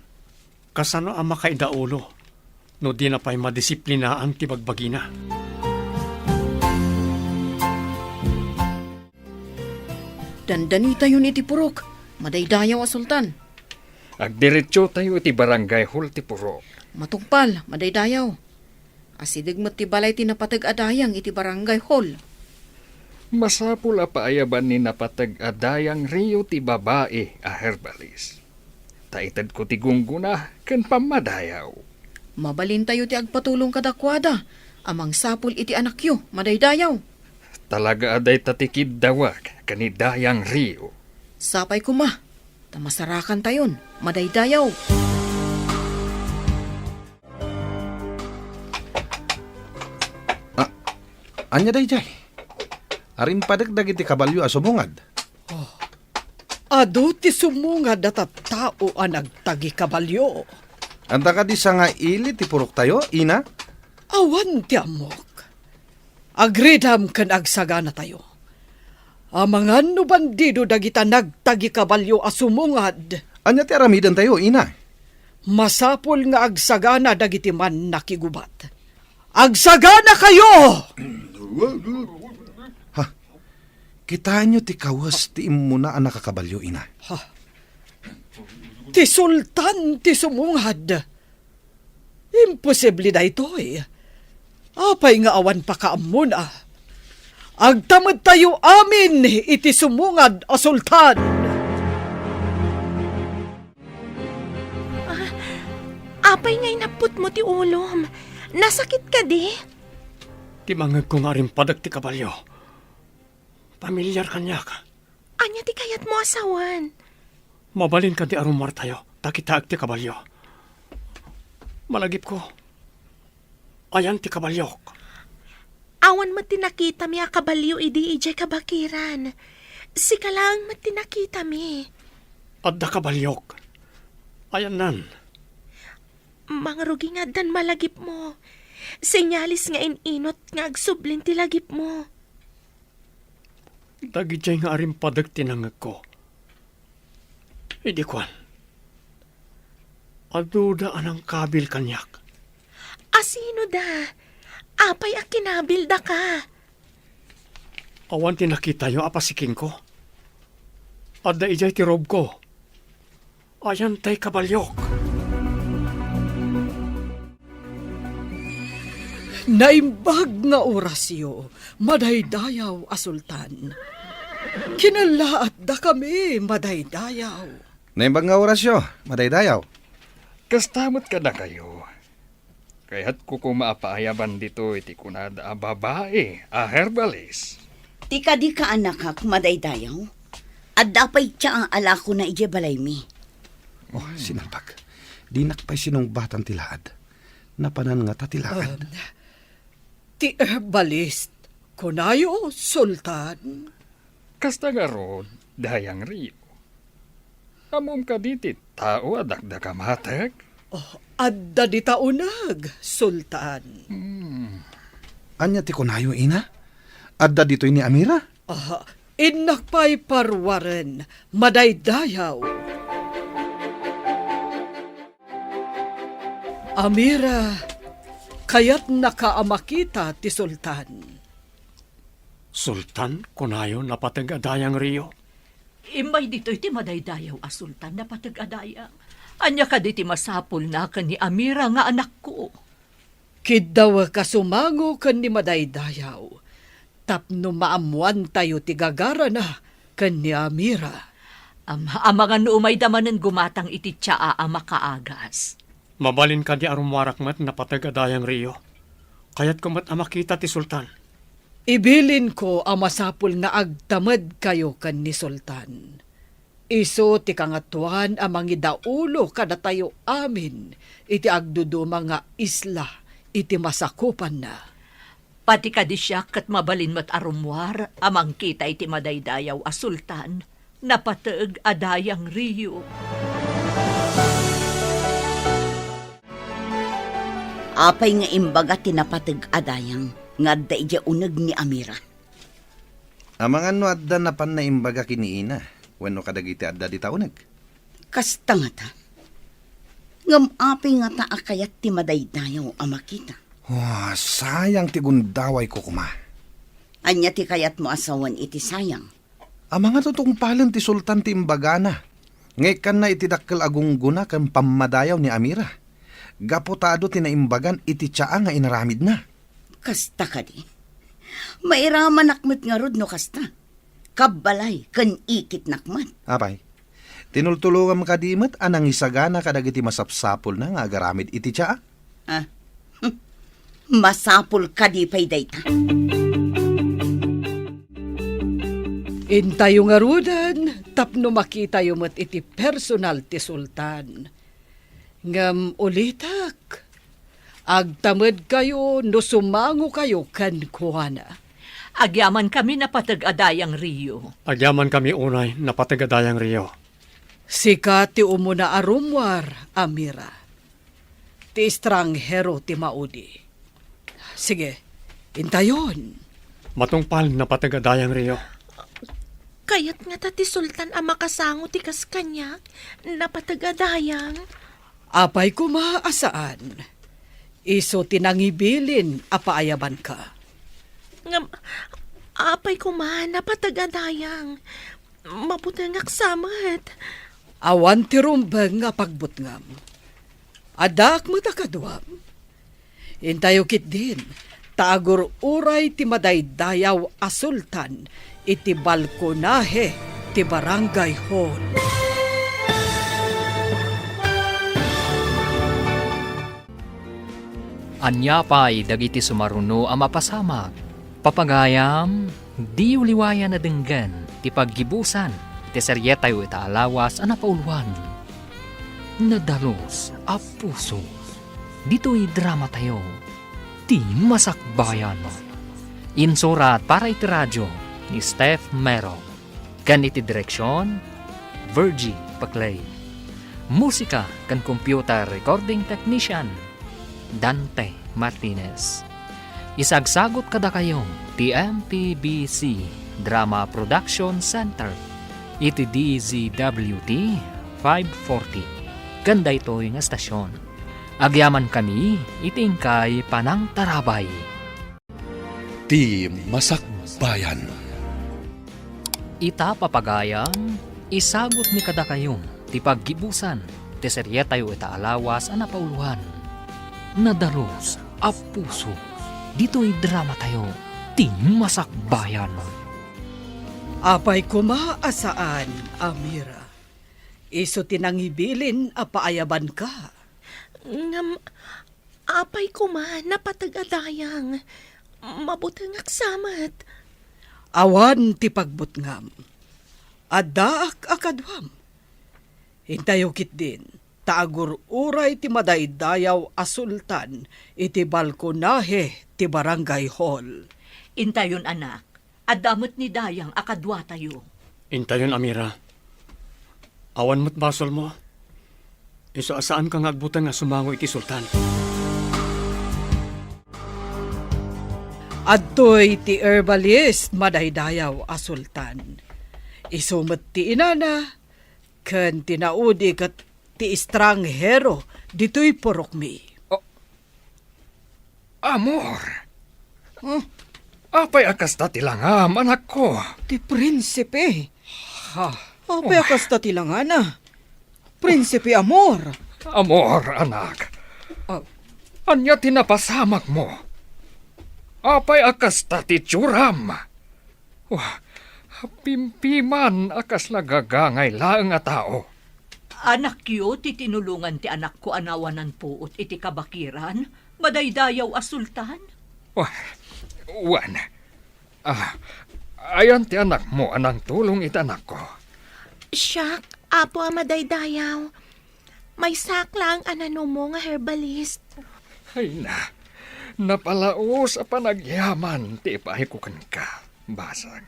kasano a makaidaulo no dina pay madisiplinaan ti bagbagina? Dandanitayon iti purok, madaydayaw a Sultan. Agdiretsotayo iti barangay hall ti purok. Matungpal, madaydayaw. Asideg met ti balay ti napateg a dayang iti barangay hall. Masapul a paayaban ni napateg a dayang Rio ti babai a herbalis. Ta itedko ti gunggona ken pammadayaw. Mabalintayo ti agpatulong kadakuada a mangsapul iti anakyo, madaydayaw. Talaga a dayta ti kiddawak ken ni Dayang Rio. Sapay koma, ta masarakantayon, madaydayaw. Ah, ania daydiay? Arimpadek dagiti kabalio a sumungad. Oh. Adu ti sumungad a tattao a nagtagikabalio. Anta kadi sangaili ti puroktayo, Ina? Awan ti ammok. Agridam ken agsaganatayo. Amangan no bandido dagita nagtagikabalio a sumungad. Ania ti aramidentayo, Ina? Masapul nga agsagana dagiti mannakigubat. Agsaganakayo! Ha? Kitaenyo ti kawes ti immuna a nakakabalio, Ina. Ha? Ti sultan ti sumungad. Imposible daytoy. Apay nga awan pakaammona? Agtamedtayo amin iti sumungad a sultan. Ah, apay nga inapputmo ti ulom? Nasakit kadi? Ti mangngegko nga arimpadek ti kabalio. Pamilyar kaniak. Ania ti kayatmo a sawen? Mabalin kadi a rummuartayo, ta kitaek ti kabalio. Malagipko, ayan ti kabaliok. Awan met ti nakitami a kabalio idi idiay kabakiran. Sika laeng met ti nakitami. Adda kabaliok. Ayannan. Mangrugi nga addan malagipmo. Senyales nga in-inut nga agsublin ti lagipmo. Dagidiay nga arimpadek ti nangngegko. Idi kuan, aduda a nangkabil kaniak. Asino da? Apay a kinabil daka? Awan ti nakitayo a pasikenko. Adda idiay ti robko. Ayan tay kabaliok. Naimbag nga orasyo, madaydayaw a sultan. Kinallaat dakami, madaydayaw. Naimbag nga orasyo, madaydayaw. Kasta met kadakayo. Kayatko koma a paayaban ditoy ti kunada a babai a herbalis. Ti kadi kaanakak, madaydayaw? Adda pay ti alakona idiay balaymi. Oh, sinalbag. Dinak pay sinungbatan ti laad. Napanan ngata ti laad. Um, ti herbalist, kunayo, Sultan? Kasta ngarud, Dayang Rio. Ammom kadi ti tao a dakdakamateg? Oh, adda dita uneg, Sultan. Hmm. Ania ti kunayo, ina? Adda ditoy ni Amira? Ah, innak pay paruaren, madaydayaw. Amira, kayatnaka a makita ti Sultan. Sultan, kunayo, napateg a Dayang Rio? Immay ditoy ti madaydayaw a Sultan, napateg a Dayang. Ania kadi ti masapulna ken ni Amira nga anakko? Kiddawek a sumango ken ni madaydayaw tapno maammoantayo ti gagarana ken ni Amira. Am-, amangan no umayda manen gumatang iti tsaa a makaagas. Mabalin kadi a rummuarak met, napateg a Dayang Rio? Kayatko met a makita ti Sultan. Ibilinko a masapul nga agtamedkayo ken ni Sultan. Isu ti Kangatoan a mangidaulo kadatayo amin iti agduduma nga isla iti masakupanna. Pati kadi siak ket mabalin met a rummuar a mangkita iti madaydayaw a Sultan, napateg a Dayang Rio. Apay nga imbaga ti napateg a Dayang nga adda idiay uneg ni Amira? Amangan no adda napan naimbaga ken ni ina wenno kadagiti adda dita uneg. Kasta ngata. Ngem apay ngata a kayat ti madaydayaw a makita? Wa, sayang ti gundawayko koma. Ania ti kayatmo a sawen iti sayang? Amangan no tungpalen ti Sultan ti imbagana nga ikkanna iti dakkel a gunggona ken pammadayaw ni Amira, gapu ta adu ti naimbagan iti tsaa nga inaramidna. Kasta kadi? Mairamanak met ngarud no kasta. Kabbalay ken ikitnak met. Apay, tinultulongam kadi met a nangisagana kadagiti masapsapulna nga agaramid iti tsaa? Ah, hmm. Masapul kadi pay dayta? Intayo ngaruden tapno makitayo met iti personal ti Sultan. Ngem ulitek, agtamedkayo no sumangokayo kenkuana. Agyamankami, napateg a Dayang Rio. Agyamankami unay, napateg a Dayang Rio. Sika ti umuna a rummuar, Amira. Ti estranghero ti maudi. Sige, intayon. Matungpal, napateg a Dayang Rio. Kayat ngata ti Sultan a makasango ti kas kaniak, napateg a Dayang? Apay koma a saan. Isu ti nangibilin a paayabanka. Ngem, apay koma, napateg a Dayang? Mabutengak sa met. Awan ti rumbeng nga pagbutngam. Addaak met a kaduam. Intayo ketdin, ta agur-uray ti madaydayaw a Sultan iti balkonahe ti Barangay Hall. Ania pay dagiti sumaruno a mapasamak? Papagayam, diyo liwayan a denggen ti paggibusan ti serietayo ita a lawas a napauloan. Nadalus a puso. Ditoy dramatayo, Ti Masakbayan. Insurat para iti radio ni Steph Mero. Ken iti direksion, Virgie Paclay. Musika ken computer recording technician, Dante Martinez. Isagsagut kadakayo ti M P B C Drama Production Center iti D Z W T five forty ken daytoy nga estasion. Agyamankami iti inkay panangtarabay. Ti Masakbayan. Ita, papagayam, isagutmi kadakayo ti paggibusan ti serietayo ita a lawas a napauloan, Nadalus a Puso, ditoy dramatayo, Ti Masakbayan. Apay koma a saan, Amira. Isu ti nangibilin a paayabanka. Ngem, apay koma, napateg a dayang. Mabutengak sa met. Awan ti pagbutngam. Addaak a kaduam. Intayo ketdin, ta agur-uray ti madaydayaw a sultan iti balkonahe ti barangay hall. Intayon, anak. Adda met ni Dayang a kaduatayo. Intayon, Amira. Awan met basolmo. Isu a saanka nga agbuteng a sumango iti sultan. Adtoy ti herbalist madaydayaw a sultan. Isu met ti inana ken ti naudi ket ti estranghero ditoy purokmi. Oh, Amor! Hmm? Apay a kasta ti langam, anakko? Ti prinsipe. Ha? Apay a kasta ti langana? Prinsipe Amor. Amor, anak. Ah. Ania ti napasamakmo? Apay a kasta ti itsuram? Wah, pimpiman a kasla gagangay laeng a tao. Anakyo ti tinulongan ti anakko a nawanan puot iti kabakiran, madaydayaw a sultan? Wah, wen. Ah, ayan ti anakmo a nangtulong iti anakko? Siak, Apo a madaydayaw. Maysaak laeng a nanumo nga herbalist. Ay na, napalaos a panagyaman ti ipaayko kenka, basang.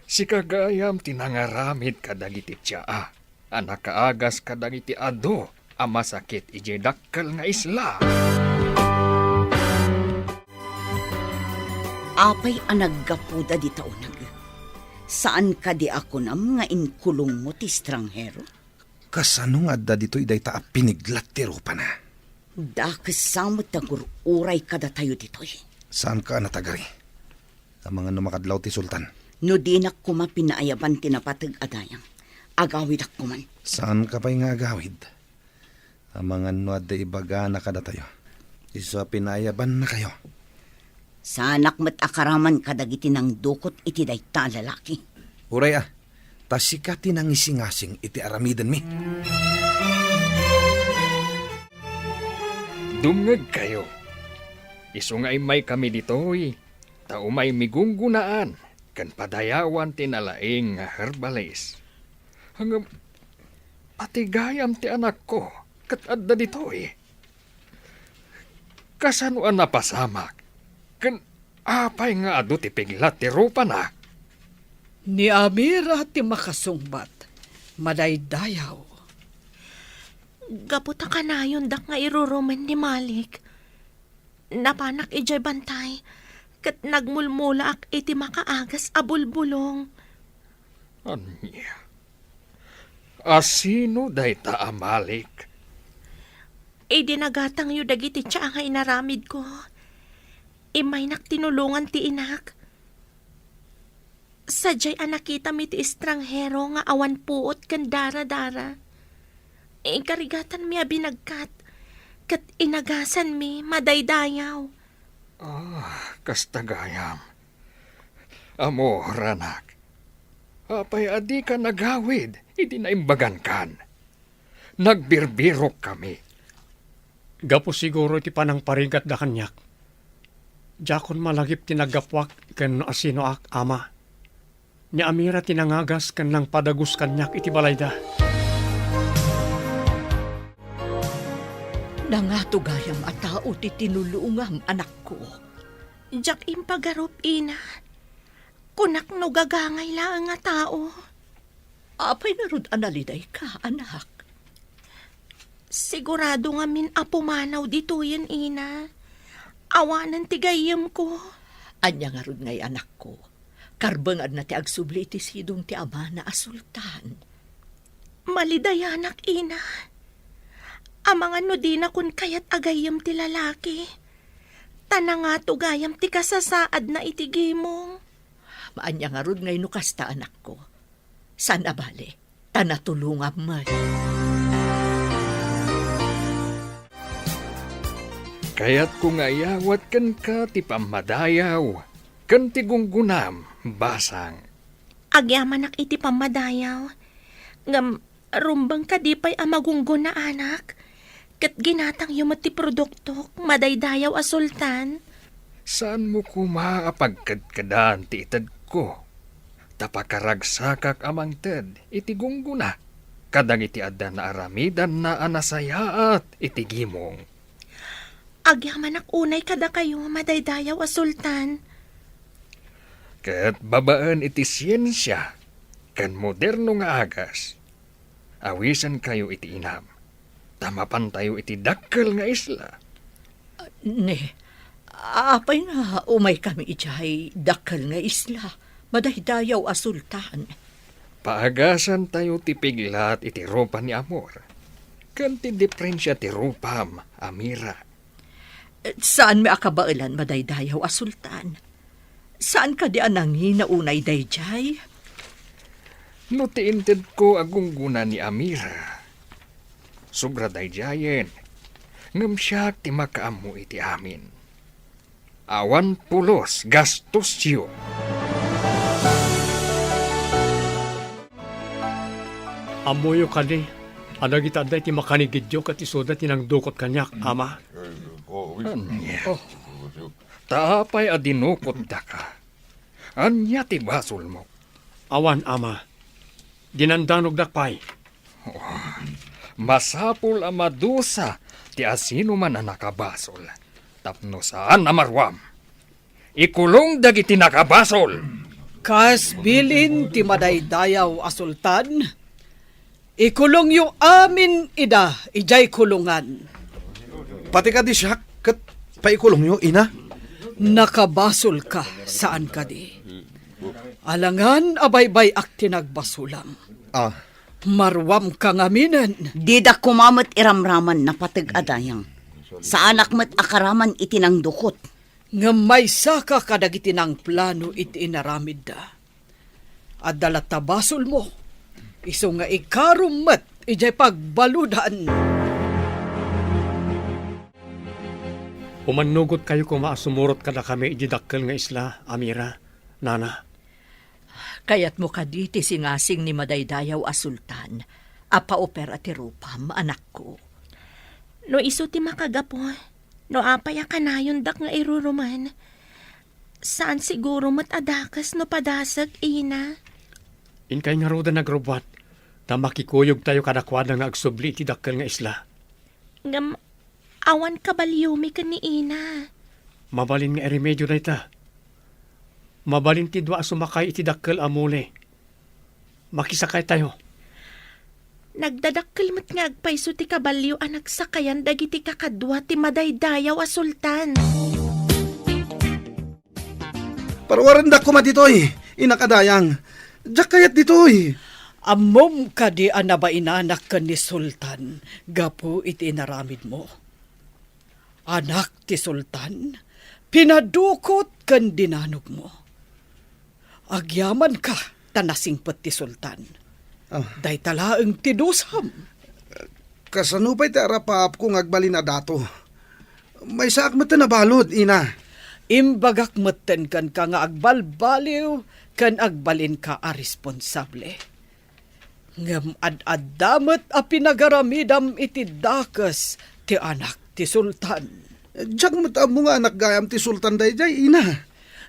Sika gayam ti nangaramid kadagiti tsaa a nakaagas kadagiti adu a masakit idiay dakkel nga isla. Apay a naggapuda dita uneg? Saan kadi a kunam nga inkulongmo ti estranghero? Kasano nga adda ditoy dayta a piniglat ti rupana? Dakes sa met ti agur-uray kadatayo ditoy. Saanka a natagari? Amangan no makadlaw ti sultan. No dinak koma pinaayaban ti napateg a dayang, agawidak koman. Saanka pay nga agawid? Amangan no adda ibagana kadatayo. Isu a pinaayabannakayo. Saanak met a karaman kadagiti nangdukot iti dayta a lalaki. Uray a, ta sika ti nangisingasing iti aramidenmi. Dumngegkayo. Isu nga immaykami ditoy, ta umaymi gunggonaan ken padayawan ti nalaing nga herbalis. Ngem, pati gayam ti anakko ket adda ditoy. Kasano a napasamak? Ken apay nga adu ti piglat ti rupana? Ni Amira ti makasungbat, madaydayaw. Gapu ta kanayondak nga irurumen ni Malik, napanak idiay bantay ket nagmulmulaak iti makaagas a bulbulong. Ania? A sino dayta a Malik? Idi nagatangyo dagiti tsaa nga inaramidko, immaynak tinulongan ti inak. Sadiay a nakitami ti estranghero nga awan puot ken daradara, inkarigatanmi a binagkat ket inagasanmi madaydayaw. Ah, kasta gayam. Amor, anak, apay a dika nagawid idi naimbagankan? Nagbirbirokkami. Gapu siguro iti panangparigatda kaniak. Diakon malagip ti naggapuak ken no asinoak, ama. Ni Amira ti nangagas ken nangpadagus kaniak iti balayda. Nangato gayam a tao ti tinulongam, anakko. Diak impagarup, ina. Kunak no gagangay laeng a tao. Apay ngarud a nalidayka, anak? Sigurado ngamin a pumanaw ditoyen, ina. Awanen ti gayyemko. Ania ngarud ngay, anakko? Karbenganna ti agsubli iti sidong ti amana a sultan. Malidayanak, ina. Amangan no dinakon kayat a gayyem ti lalaki. Ta nangato gayam ti kasasaadna iti gimong. Ania ngarud ngay no kasta, anakko? Saan a bale, ta natulongam met. Kayatko nga iyawat kenka ti pammadayaw ken ti gunggonam, basang. Agyamanak iti pammadayaw, ngem rumbeng kadi pay a magunggona, anak? Ket ginatangyo met ti produktok, madaydayaw a sultan. Saanmo koma a pagkedkedan ti itedko, ta pakaragsakak a mangted iti gunggona. kadagiti adda naaramidanna a nasayaat iti gimong. Agyamanak unay kadakayo, madaydayaw a sultan. Ket babaen iti siensia ken moderno nga agas, awisenkayo iti inam, ta mapantayo iti dakkel nga isla. Ne, apay nga umaykami idiay dakkel nga isla, madaydayaw a sultan? Paagasantayo ti piglat iti rupa ni Amor, ken ti diprensia ti rupam, Amira. Saanmi a kabaelan, madaydayaw a sultan? Saan kadi a nangina unay daydiay? No ti intedko a gunggona ni Amira, sobra daydiayen, ngem siak ti makaammo iti amin. Awan pulos gastosyo. Ammoyo kadi a dagiti adda iti makanigidyo ket isuda ti nangdukot kaniak, ama? Ania? Oh. Ta apay a dinukottaka? Ania ti basolmo? Awan, ama. Dinandanogdak pay. Oh, masapul a madusa ti asinoman a nakabasol, tapno saan a maruam. Ikulong dagiti nakabasol! Kas bilin ti madaydayaw a sultan, ikulongyo amin ida idiay kulongan. Pati kadi siak, ket paikulongyo, ina? Nakabasolka, saan kadi? Alangan a baybay-ak ti nagbasolam. Ah. Maruamka ngaminen. Dida koma met iramraman napateg a dayang. Saanak met a karaman iti nangdukot. Ngem maysaka kadagiti nangplano iti inaramidda. Adda latta basolmo, isu nga ikarom met idiay pagbaludan. Umannugotkayo koma a sumurot kadakami idiay dakkel nga isla, Amira, nana. Kayatmo kadi ti singasing ni madaydayaw a sultan a paupera ti rupam, anakko? No isu ti makagapu, no apay a kanayondak nga iruruman? Saan siguro met a dakes no padasek, ina. Inkay ngaruden agrubbuat, ta makikuyogtayo kadakuada nga agsubli iti dakkel nga isla. Ngem awan kabaliomi ken ni ina. Mabalin nga iremedio dayta. Mabalin ti dua a sumakay iti dakkel a muli. Makisakaytayo. Nagdadakkel met nga agpayso ti kabalio a nagsakayan dagiti kakadua ti madaydayaw a sultan. Paruarendak koma ditoy, innak a dayang. Diak kayat ditoy. Ammom kadi a nabainanak ken ni Sultan gapu iti inaramidmo? Anak ti Sultan, pinadukot ken dinanogmo. Agyamanka ta nasingpet ti Sultan. Ah. Dayta laeng ti dusam. Kasano pay ti arapaapko nga agbalin a dato? Maysaak metten a balud, ina. Imbagak metten kenka nga agbalbaliw ken agbalinka a responsable. Ngem ad-adda met a pinagaramidam iti dakes ti anak ti sultan. Diak met ammo nga anak gayam ti sultan daydiay, ina.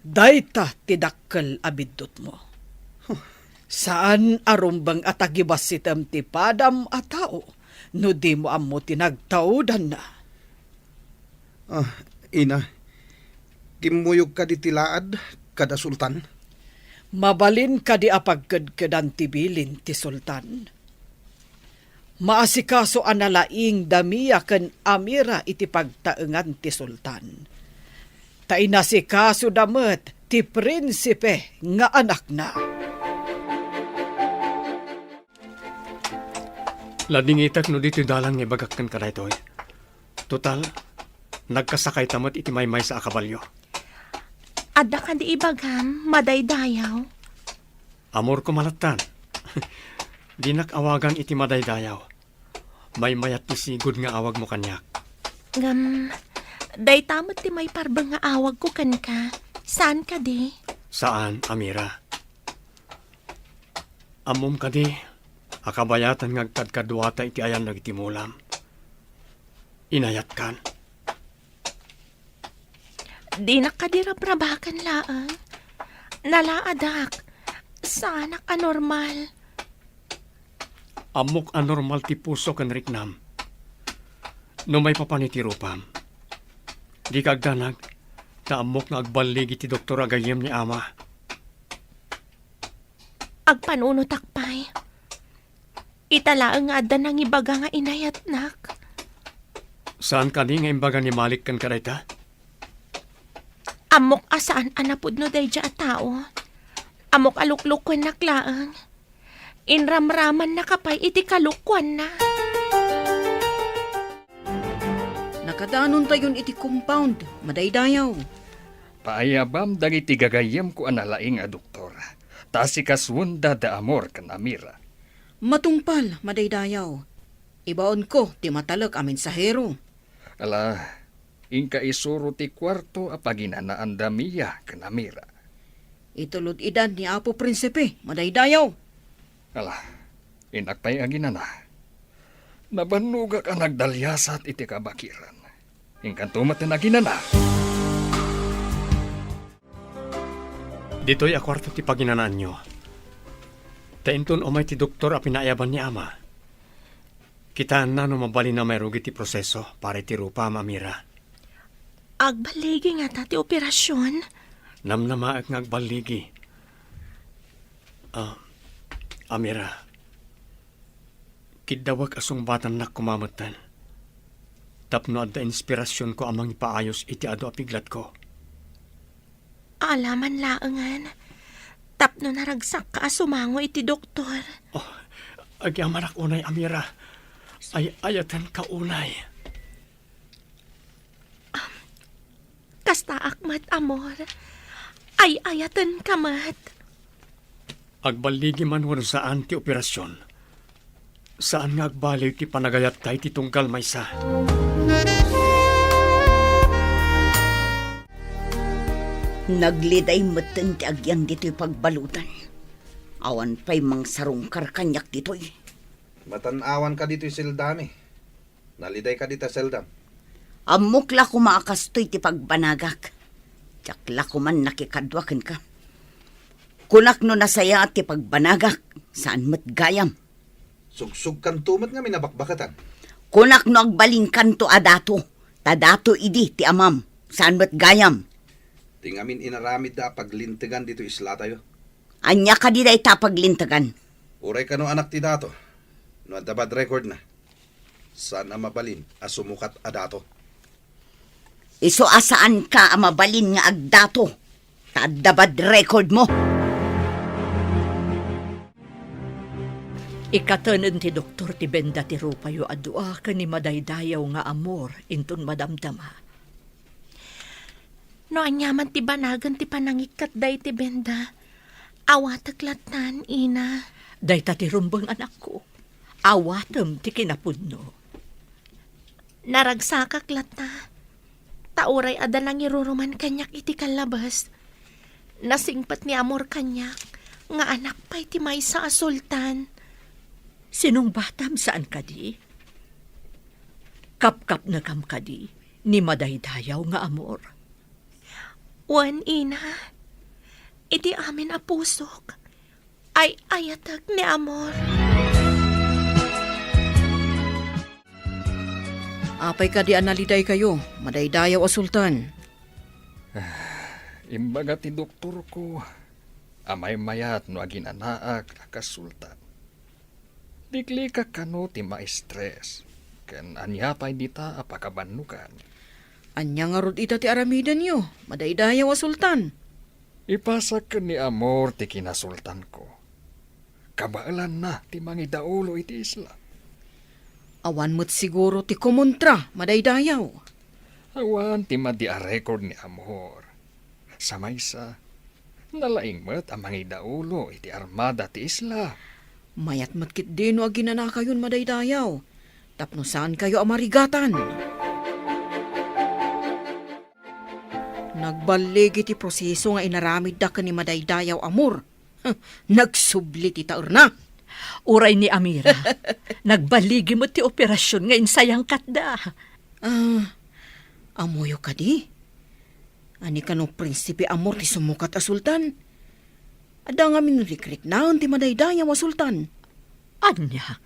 Dayta ti dakkel a biddutmo. Huh. Saan a rumbeng a tagibassitem ti padam a tao no dimo ammo ti nagtaudanna. Ah, ina, kimmuyog kadi ti laad kada sultan? Mabalin kadi a pagkedkedan ti bilin ti sultan? Maasikaso a nalaing da Mia ken Amira iti pagtaengan ti sultan. Ta inasikasoda met ti prinsipe nga anakna. Ladingitek no ditoy dalan nga ibagak kenka daytoy. Total, nagkasakayta met iti maymaysa a kabalio. Adda kadi ibagam, madaydayaw? Amorko malattan. Dinak awagan iti madaydayaw. Maymayat ti sigud nga awagmo kaniak. Ngem, dayta met ti maiparbeng nga awagko kenka. Saan kadi? Saan, Amira. Ammom kadi a kabayatan nga agkadkaduata iti ayan dagiti mulam. Inayatkan. Dinak kadi rabrabaken laeng. Nalaadak. Saanak a normal. Ammok a normal ti puso ken riknam. No maipapan iti rupam, dika agdanag, ta ammok nga agballigi ti doktor a gayyem ni ama. Agpanunotak pay. Ita laeng nga adda nangibaga nga inayatnak. Saan kadi nga imbaga ni Malik kenka dayta? Ammok a saan a napudno daydiay a tao. Ammok a luklukuennak laeng. Inramramannaka pay iti kalokuanna. Nakadanontayon iti compound, madaydayaw. Paayabam dagiti gagayyemko a nalaing a doktor, ta asikasuenda da Amor ken Amira. Matungpal, madaydayaw. Ibaonko ti matalek a mensahero. Ala, inka isuro ti kuarto a paginanaanda Mia ken Amira. Itulod idan ni Apo Prinsipe, madaydayaw. Ala, innak pay aginana. Nabannogak a nagdaliasat iti kabakiran. Inkanto met ti naginana. Ditoy a kuarto ti paginanaanyo. Ta inton umay ti doktor a pinaayaban ni ama, kitaenna no mabalin a mairugi ti proseso para iti rupam, Amira. Agballigi ngata ti operasion? Namnamaek nga agballigi. Ah, Amira, kiddawek a sungbatannak koma metten tapno adda inspirasionko a mangipaayos iti adu a piglatko. Ala man laengen, tapno naragsakka a sumango iti doktor. Oh, agyamanak unay, Amira. Ay-ayatenka unay. Kastaak met, Amor. Ay-ayatenka met. Agballigi man wenno saan ti operasion, saan nga agbaliw ti panagayatta iti tunggal maysa. Nagliday metten ti agyang ditoy pagbaludan. Awan pay mangsarungkar kaniak ditoy. Matan-awanka ditoy seldami. Nalidayka dita seldam. Ammok la koma a kastoy ti pagbanagak. Diak la koman nakikadua kenka. Kunak no nasayaat ti pagbanagak, saan met gayam. Sugsugkanto met ngamin a bakbaketan. Kunak no agbalinkanto a dato, ta dato idi ti amam, saan met gayam. Ti ngamin inaramidda a paglintegan ditoy islatayo. Ania kadi dayta a paglintegan? Uray kano anak ti dato, no adda bad recordna. Saan a mabalin a sumukat a dato. Isu a saanka a mabalin nga agdato, ta adda bad recordmo. Ikatenen ti doktor ti benda ti rupayo a dua ken ni madaydayaw nga Amor inton madamdama. No aniaman ti banagen ti panangikkat dayta benda, awatek lattan, ina. Dayta ti rumbeng, anakko. Awatem ti kinapudno. Naragsakak latta, ta uray adda nangiruruman kaniak iti kallabas. Nasingpet ni Amor kaniak nga anak pay ti maysa a sultan. Sinungbatam saan kadi? Kapkapnekam kadi ni madaydayaw nga Amor? Wen, ina, iti amin a pusok, ay-ayatek ni Amor. Apay kadi a nalidaykayo, madaydayaw a sultan? Imbaga ti doktorko a maymayat no aginanaak a kas sultan. Liklikak kano ti ma-stress, ken ania pay dita a pakabannogan. Ania ngarud ita ti aramidenyo, madaydayaw a sultan? Ipasak ken ni Amor ti kinasultanko. Kabaelanna ti mangidaulo iti isla. Awan met siguro ti kumontra, madaydayaw. Awan ti madi a record ni Amor. Sa maysa, nalaing met a mangidaulo iti armada ti isla. Mayat met ketdi no aginanakayon, madaydayaw, tapno saankayo a marigatan. Nagballigi ti proseso nga inaramidda ken ni madaydayaw Amor. Nagsubli ti taerna. Uray ni Amira, nagballigi met ti operasion nga insayangkatda. Ah, ammoyo kadi? Ania kano Prinsipe Amor ti sumukat a sultan? Adda ngamin rikriknaen ti madaydayaw a sultan. Ania?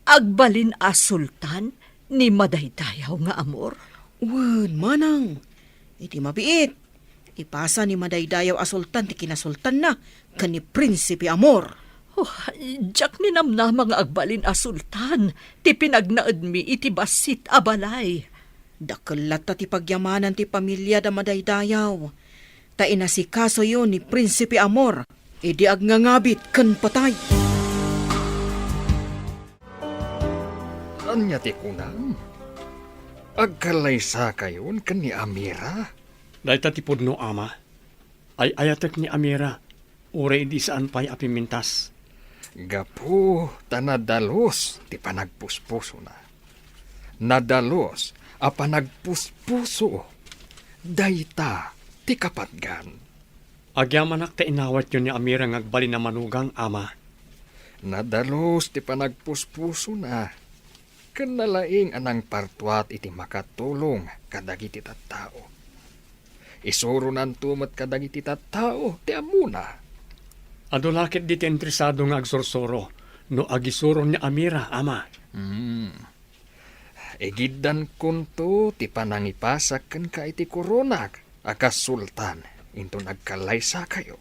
Agbalin a sultan ni madaydayaw nga Amor? Wen, manang. Iti mabiit, ipasa ni madaydayaw a sultan ti kinasultanna ken ni Prinsipe Amor. Oh, diak ninamnama nga agbalin a sultan ti pinagnaedmi iti bassit a balay. Dakkel latta ti pagyamanan ti pamiliada madaydayaw, ta inasikasoyo ni Prinsipe Amor idi agngangabit ken patay. Ania ti kunam? Agkallaysakayon ken ni Amira? Dayta ti pudno, ama. Ay-ayatek ni Amira, uray idi saan pay a pimmintas. Gapu ta nadalus ti panagpuspusona. Nadalus a panagpuspuso. Dayta ti kapatgan. Agyamanak ta inawatyo ni Amira nga agbalin a manugang, ama. Nadalus ti panagpuspusona, ken nalaing a nangpartuat iti makatulong kadagiti tattao. Isuronanto met kadagiti tattao ti ammona. Adu la ketdi ti interesado nga agsursuro no agisuro ni Amira, ama. Hmm. Igiddankonto ti panangipasak kenka iti koronak a kas sultan inton agkallaysakayo.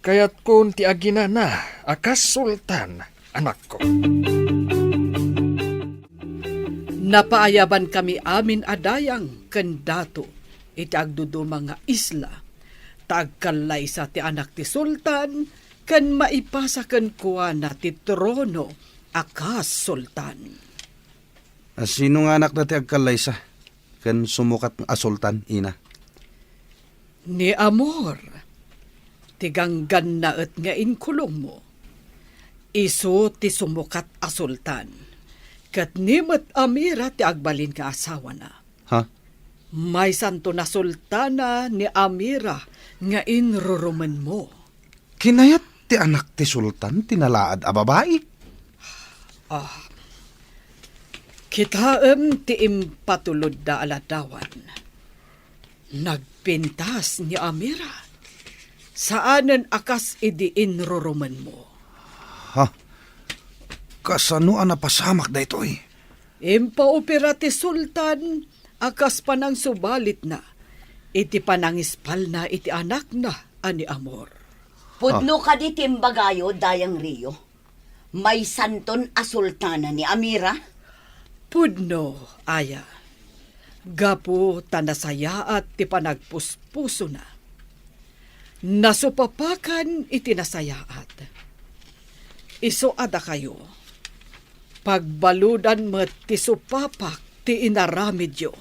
Kayatkon ti aginana a kas sultan, anakko. Napaayabankami amin a dayang ken dato iti agduduma nga isla, ta agkallaysa ti anak ti sultan ken maipasa kenkuana ti trono a kas sultan. A sino nga anakda ti agkallaysa ken sumukat a sultan, ina? Ni Amor, ti ganggannaet nga inkulongmo. Isu ti sumukat a sultan, ket ni met Amira ti agbalin nga asawana. Ha? Maysanto a sultana ni Amira nga inrurumenmo. Kinayat ti anak ti sultan ti nalaad a babai? Ah, kitaem ti impatulodda a ladawan. Nagpintas ni Amira. Saanen a kas idi inrurumenmo. Ha? Kasano a napasamak daytoy? Impaopera ti sultan a kas panangsubalit na iti panangispalna iti anakna a ni Amor. Pudno kadi ti imbagayo, Dayang Rio? Maysanton a sultana ni Amira? Pudno, aya. Gapu ta nasayaat ti panagpuspusona. Nasupapakan iti nasayaat. Isu a dakayo, pagbaludan met ti supapak ti inaramidyo.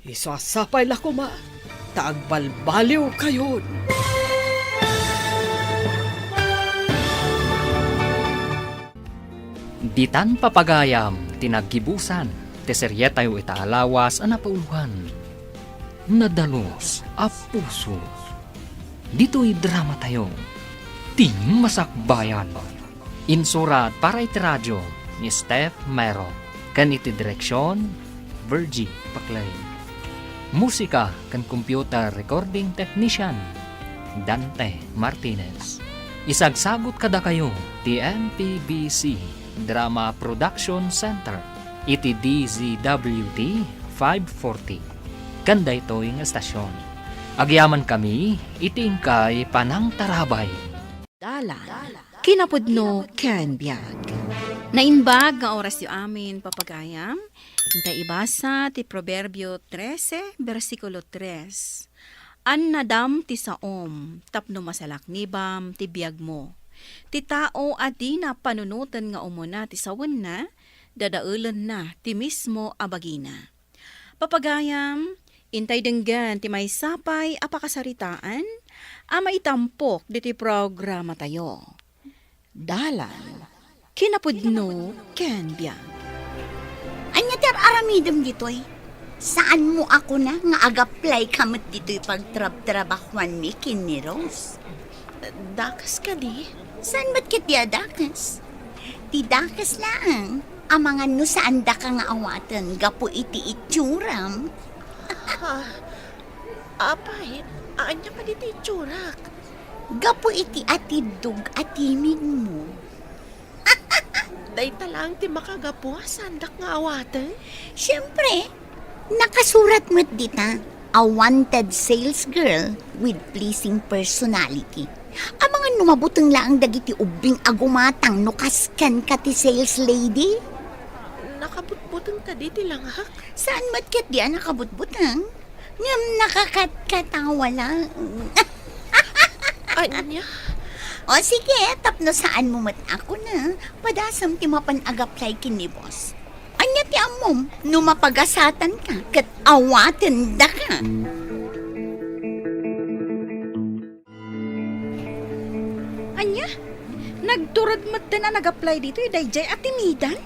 Isu a sapay la koma ta agbalbaliwkayon. Ditan papagayam ti naggibusan ti serietayo ita a lawas a napauloan, Nadalus a Puso. Ditoy dramatayo, Ti Masakbayan. Insurat para iti radio ni Steph Mero, ken iti direksion, Virgie Paclay. Musika ken computer recording technician, Dante Martinez. Isagsagut kadakayo ti M P B C Drama Production Center iti D Z W T five forty. Ken daytoy nga estasion, agyamankami iti inkay panangtarabay. Dalan, kinapudno ken biag. Naimbag nga orasyo amin, papagayam. Intay ibasa ti Proverbio trese, bersikulo tres. Annadam ti saom tapno masalaknibam ti biagmo. Ti tao a dina panunoten nga umuna ti sawenna, dadaelenna ti mismo a bagina. Papagayam, intay denggen ti maysa pay a pakasaritaan a maitampok ditoy programatayo. Dalan, kinapudno ken biag. Ania ti ar-aramidem ditoy? Saanmo a kuna nga agaplayka met ditoy pagtrabtrabahuanmi ken ni Rose? Dakes kadi? Saan met ketdi a dakes? Ti dakes laeng, amangan no saandaka nga awaten gapu iti itsuram. Ah, apay, ania kadi ti itsurak? Gapu iti atiddog a timidmo. Dayta laeng ti makagapu a saandak nga awaten? Siempre, nakasurat met dita, "A wanted sales girl with pleasing personality." Amangan no mabuteng laeng dagiti ubbing a gumatang no kasken ka ti sales lady? Nakabutbuteng kadi ti langak? Saan met ketdi a nakabutbuteng? Ngem nakakatkatawa laeng. Ania? O sige, tapno saanmo met a kuna, padasem ti mapan ag-apply ken ni boss. Ania ti ammom no mapagasatanka ket awatendaka? Ania? Nagturod metten a nag-apply ditoy daydiay a timidan?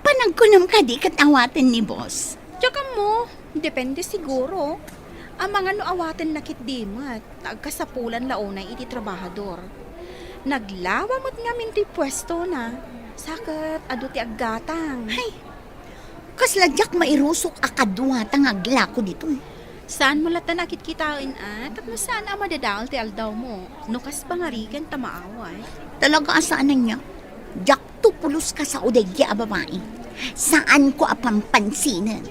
Panagkunam kadi ket awaten ni boss? Diak ammo. Depende siguro. Amangan no awatenna ketdi met, ta agkasapulan la unay iti trabahador. Naglawa met ngamin ti puestona, sa ket adu ti aggatang. Hay, kasla diak mairusok a kaduata nga aglako ditoy. Saanmo latta a kitkitaen, a, tapno saan a madadael ti aldawmo, no kas pangarigan ta maawat. Talaga a saan ania. Diakto pulos kasao daydiay a babai. Saanko a pampansinen.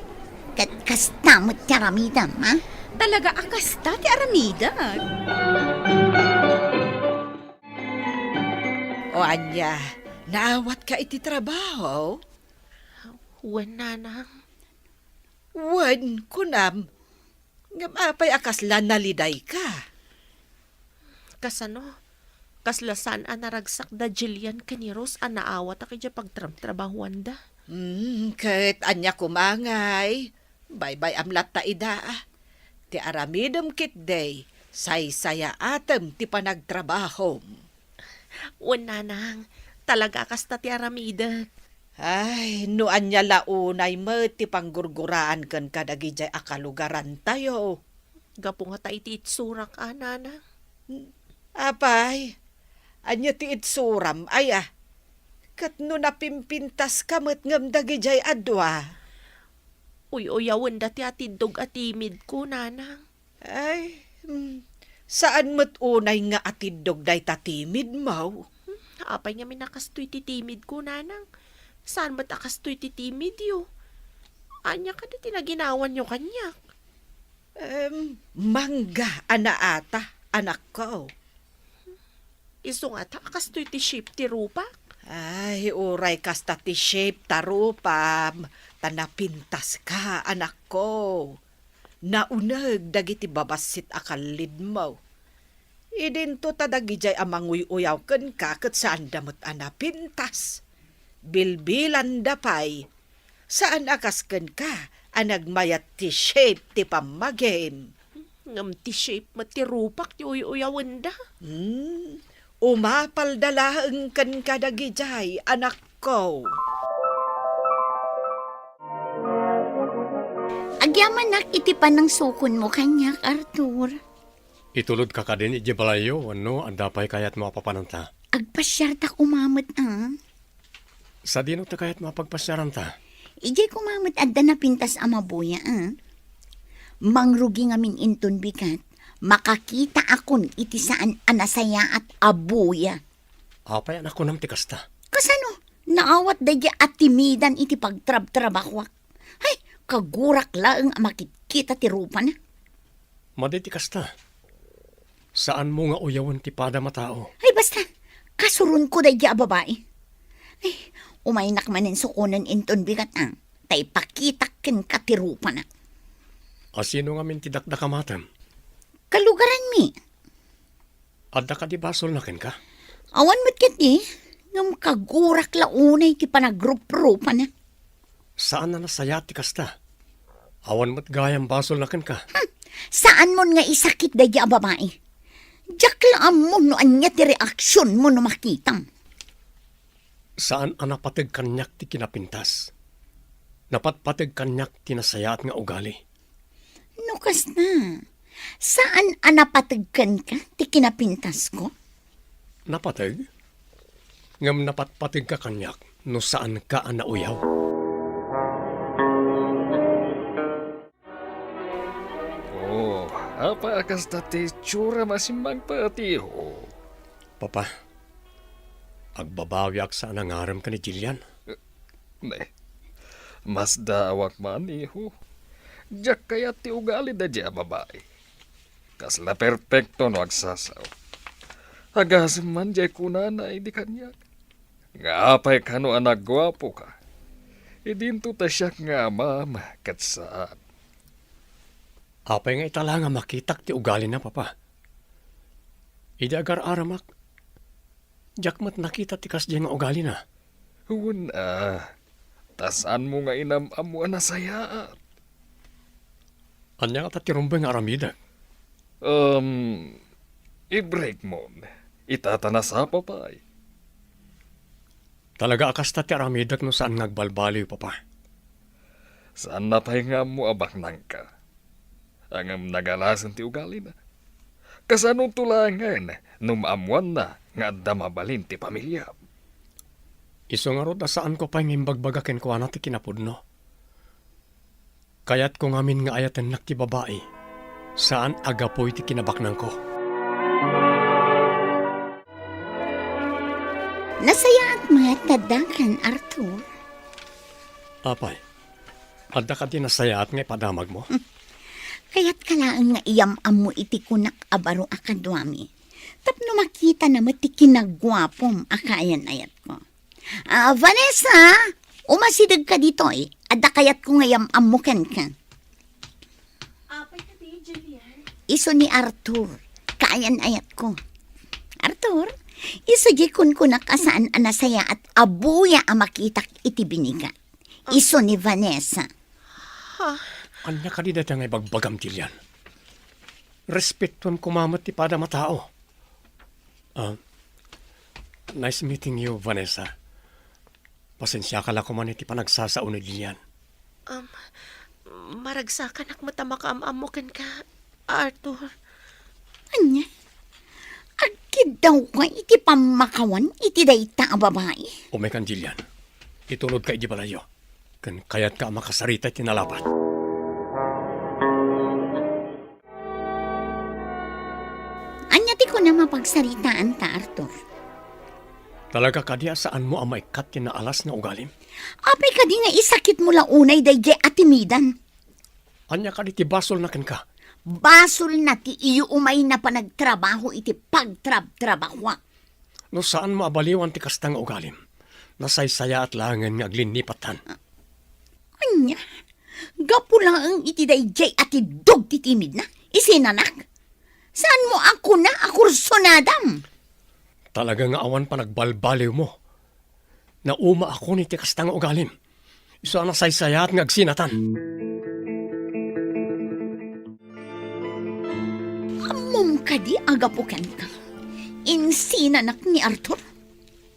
Ket kasta met ti aramidem, ha? Talaga a kasta ti aramidek. O ania, naawatka iti trabaho? Wen, nanang. Wen, kunam. Ngem apay a kasla nalidayka? Kasano? Kasla saan a naragsak da Jillian ken ni Rose a naawatak idiay pagtrabtrabahuanda. Hmm, ket ania koma ngay? Baybay-am latta ida, a. Ti aramidem ketdi, saysayaatem ti panagtrabahom. Wen, nanang, talaga a kasta ti aramidek. Ay, no ania la unay met ti panggurguraan kenka dagidiay a kalugarantayo. Gapu ngata iti itsurak a, nanang. Apay, ania ti itsuram, aya? Ket no napimpintaska met ngem dagidiay a dua? Uy-uyawenda ti atiddog a timidko, nanang. Ay, mm, saan met unay nga atiddog dayta timidmo? Hmm, apay ngamin a kastoy ti timidko, nanang? Saan met a kastoy ti timidyo? Ania kadi ti naginawanyo kaniak? Em, mangga a naata, anakko. Isu ngata a kastoy ti shape ti rupak? Ay, uray kasta ti shape ta rupam, ta napintaska, anakko. Nauneg dagiti babassit a kallidmo. Idinto ta dagidiay a manguy-uyaw kenka ket saanda met a napintas. Bilbilanda pay. Saan a kas kenka a nagmayat ti shape ti pammagim. Ngem ti shape met ti rupak ti uy-uyawenda. Hmm, umapalda laeng kenka dagidiay, anakko. Agyamanak iti panangsukonmo kaniak, Arthur. Itulodka kadin idiay balayyo wenno adda pay kayatmo a papananta? Agpasiarta koma met, a. Sadino ti kayatmo a pagpasiaranta? Idiay koma met adda napintas a mabuya, a. Mangrugi ngamin inton bigat, makakitaakon iti saan a nasayaat a buya. Apay a nakunam ti kasta? Kasano? Naawat daydiay a timidan iti pagtrabtrabahuak. Hay, kagurak laeng a makitkita ti rupana. Madi ti kasta. Saanmo nga uyawen ti padam a tao. Ay, basta, kasuronko daydiay a babai. Ay, umaynak manen sukonen inton bigat, a, ta ipakitak kenka ti rupana. A, sino ngamin ti dakdakamatem? Kalugaranmi. Adda kadi basolna kenka? Awan met ketdi, ngem kagurak la unay ti panagruprupana. Saan a nasayaat ti kasta. Awan met gayam basolna kenka. Hmm, saanmon nga isakit daydiay a babai. Diak la ammo no ania ti reaksionmo no makitam. Saan a napateg kaniak ti kinapintas. Napatpateg kaniak ti nasayaat nga ugali. No kasta, saan a napateg kenka ti kinapintasko? Napateg? Ngem napatpategka kaniak no saanka a nauyaw. Oh, apay a kasta ti itsuram a simmangpet, iho? Papa, Agbabawiak sa nangarem ken ni Jillian. Ne, masdaawak man, iho. Diak kayat ti ugali daydiay a babai. Kasla perpekto no agsasao. Agasem man diay kunana idi kaniak. Nga apay kano a nagguapoka? Idinto ta siak nga amam ket saan. Apay nga ita la nga makitak ti ugalina, Papa? Idi agar-aramak, diak met nakita ti kasdiay nga ugalina. Wen a, ta saanmo nga inam-ammo a nasayaat. Ania ngata ti rumbeng nga aramidek? Um, i-break mo. Ita ta nasapa pay. Talaga a kasta ti aramidek no saan nga agbalbaliw, Papa. Saanna pay nga ammo a baknangka. Ngem nagalasen ti ugalina. Kasanonto laengen no maammoanna nga adda mabalin ti pamiliam? Isu ngarud a saanko pay nga imbagbaga kenkuana ti kinapudno. Kayatko ngamin nga ayatennak ti babai, saan a gapu iti kinabaknangko. Nasayaat met ti adda ken Arthur. Apay, adda kadi nasayaat nga ipadamagmo? Kayatka laeng nga iyam-ammo iti kunak a baro a kaduami. Tapno makitana met ti kinaguapom a kaayan-ayatko. Ah, Vanessa, umasidegka ditoy. Adda kayatko nga iyam-ammo kenka. Apay kadi, Julian? Isu ni Arthur. Kaayan-ayatko. Arthur, isu diay kunkunak a saan a nasayaat a buya a makitak iti binigat. Isu ni Vanessa. Ha? Ania kadi dayta nga ibagbagam, Jillian? Respetuem koma met ti padam a tao. Ah, nice meeting you, Vanessa. Pasensiaka la koman iti panagsasao ni Jillian. Um, maragsakanak met a makaam-ammo kenka, Arthur. Ania? Agkiddawka iti pammakawan iti dayta a babai? Umaykan, Jillian. Itulodka iti balayyo. Ken kayatka a makasarita iti nalapat. Ania ti kunam a pagsaritaanta, Arthur? Talaga kadi a saanmo a maikkat ti naalas nga ugalim? Apay kadi nga isakitmo la unay daydiay a timidan? Ania kadi ti basolna kenka? Basolna ti iyuumayna panagtrabaho iti pagtrabtrabahoak. No saanmo a baliwan ti kasta nga ugalim, nasaysayaat laengen nga aglinnipattan. Ania? Gapu laeng iti daydiay a tiddog ti timidna, isinanak? Saanmo a kuna a kursunadam? Talaga nga awan panagbalbaliwmo. Naumaakon iti kasta nga ugalim. Isu a nasaysayaat nga agsinatan. Ammom kadi a gapu kenka, insinanak ni Arthur?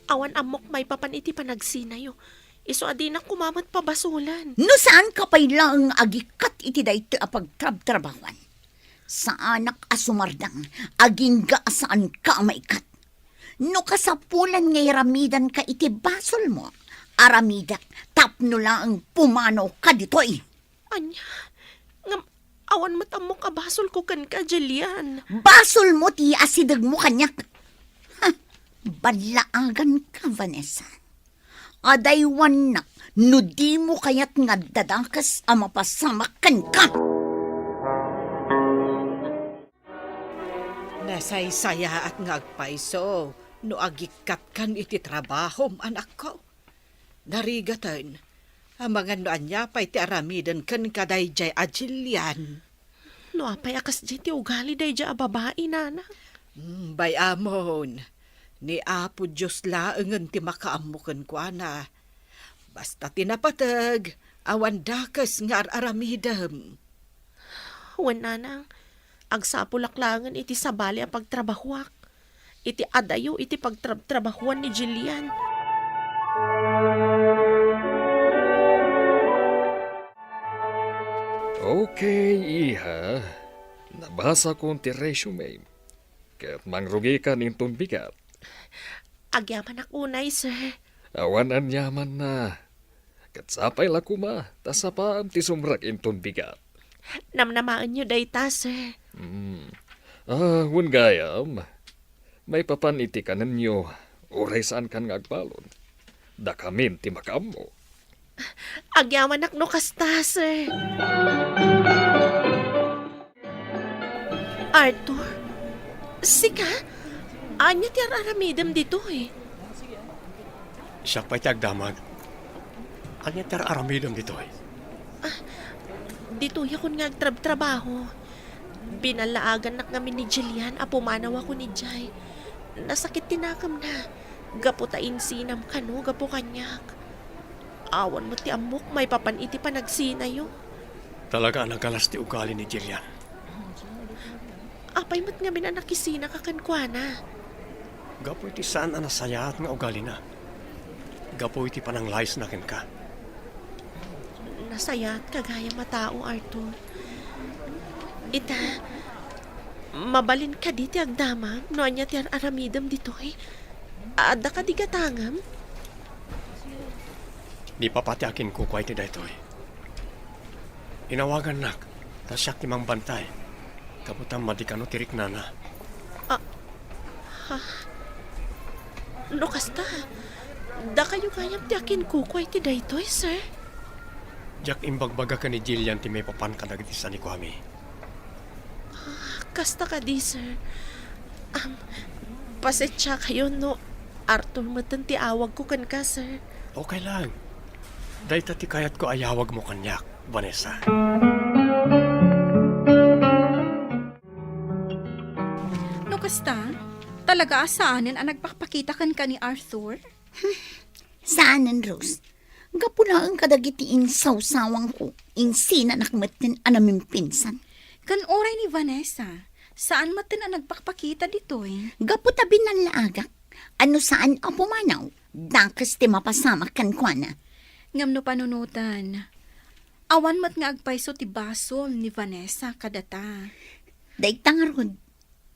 Awan ammok maipapan iti panagsinayo. Isu a dinak koma met pabasolan. No saanka pay laeng nga agikkat iti daytoy a pagtrabtrabahoan, saanak a sumardeng agingga a saanka a maikkat. No kasapulan nga iramidanka iti basolmo, aramidek tapno laeng pumanawka ditoy. Ania? Ngem awan met ammok a basolko kenka, Jillian. Basolmo ti asidegmo kaniak. Ha, ballaaganka, Vanessa. Adaywannak no dimo kayat nga addadakes a mapasamak kenka. Nasaysayaat nga agpayso no agikkatkan iti trabahom, anakko. Narigaten, amangan no ania pay ti aramiden kenka daydiay a Jillian. No apay a kasdiay ti ugali daydiay a babai, nana? Mm, bay-amon, ni Apo Dios laengen ti makaammo kenkuana. Basta ti napateg, awan dakes nga ar-aramidem. Wen, nanang, agsapulak laengen iti sabali a pagtrabahoak, iti adayo iti pagtrabtrabahoan ni Jillian. Okay, iha. Nabasakon ti resume. Ket mangrugikan inton bigat. Agyamanak unay, sir. Awan aniamanna. Ket sapay la koma, ta sapaem ti sumrek inton bigat. Namnamaenyo dayta, sir. Hmm. Ah, wen gayam, maipapan iti kanenyo, Uray saankan nga agbalon, dakamin ti makaammo. Agyamanak no kasta, sir. Arthur? Sika? Ania ti ar-aramidem ditoy? Siak pay ti agdamag. Ania ti ar-aramidem ditoy? Ah, ditoyakon nga agtrabtrabaho. Binallaagannak ngamin ni Jillian a pumanawakon idiay. Nasakit ti nakemna. Gapu ta insinam kano gapu kaniak. Awan met ti ammok maipapan iti panagsinayo. Talaga a nagalas ti ugali ni Jillian. Apay met ngamin a nakisinaka kenkuana? Gapu iti saan a nasayaat nga ugalina. Gapu iti pananglayusna kenka. Nasayaatka gayam a tao, Arthur. Ita, mabalin kadi ti agdamag no ania ti ar-aramidem ditoy? Adda kadi gatangem? Ni Papa ti akinkukua iti daytoy. Inawagannak, ta siak ti mangbantay. Gapu ta madi kano ti riknana. Ah, ha? No kasta, dakayo gayam ti akinkukua iti daytoy, sir? Diak imbagbaga ken ni Jillian ti maipapan kadagiti sanikuami. Ah, kasta kadi, sir. Am, pasensiakayo no Arthur metten ti awagko kenka, sir. Okay lang. Dayta ti kayatko a yawagmo kaniak, Vanessa. No kasta, talaga a saanen a nagpakpakita kenka ni Arthur? Saanen, Rose. Gapu laeng kadagiti insawsawangko, insinanak metten a namimpinsan. Ken uray ni Vanessa, saan metten a nagpakpakita ditoy. Gapu ta binallaagak, a no saan a pumanaw, dakes ti mapasamak kenkuana. Ngem no panunoten, awan met nga agpayso ti basol ni Vanessa kadata. Dayta ngarud,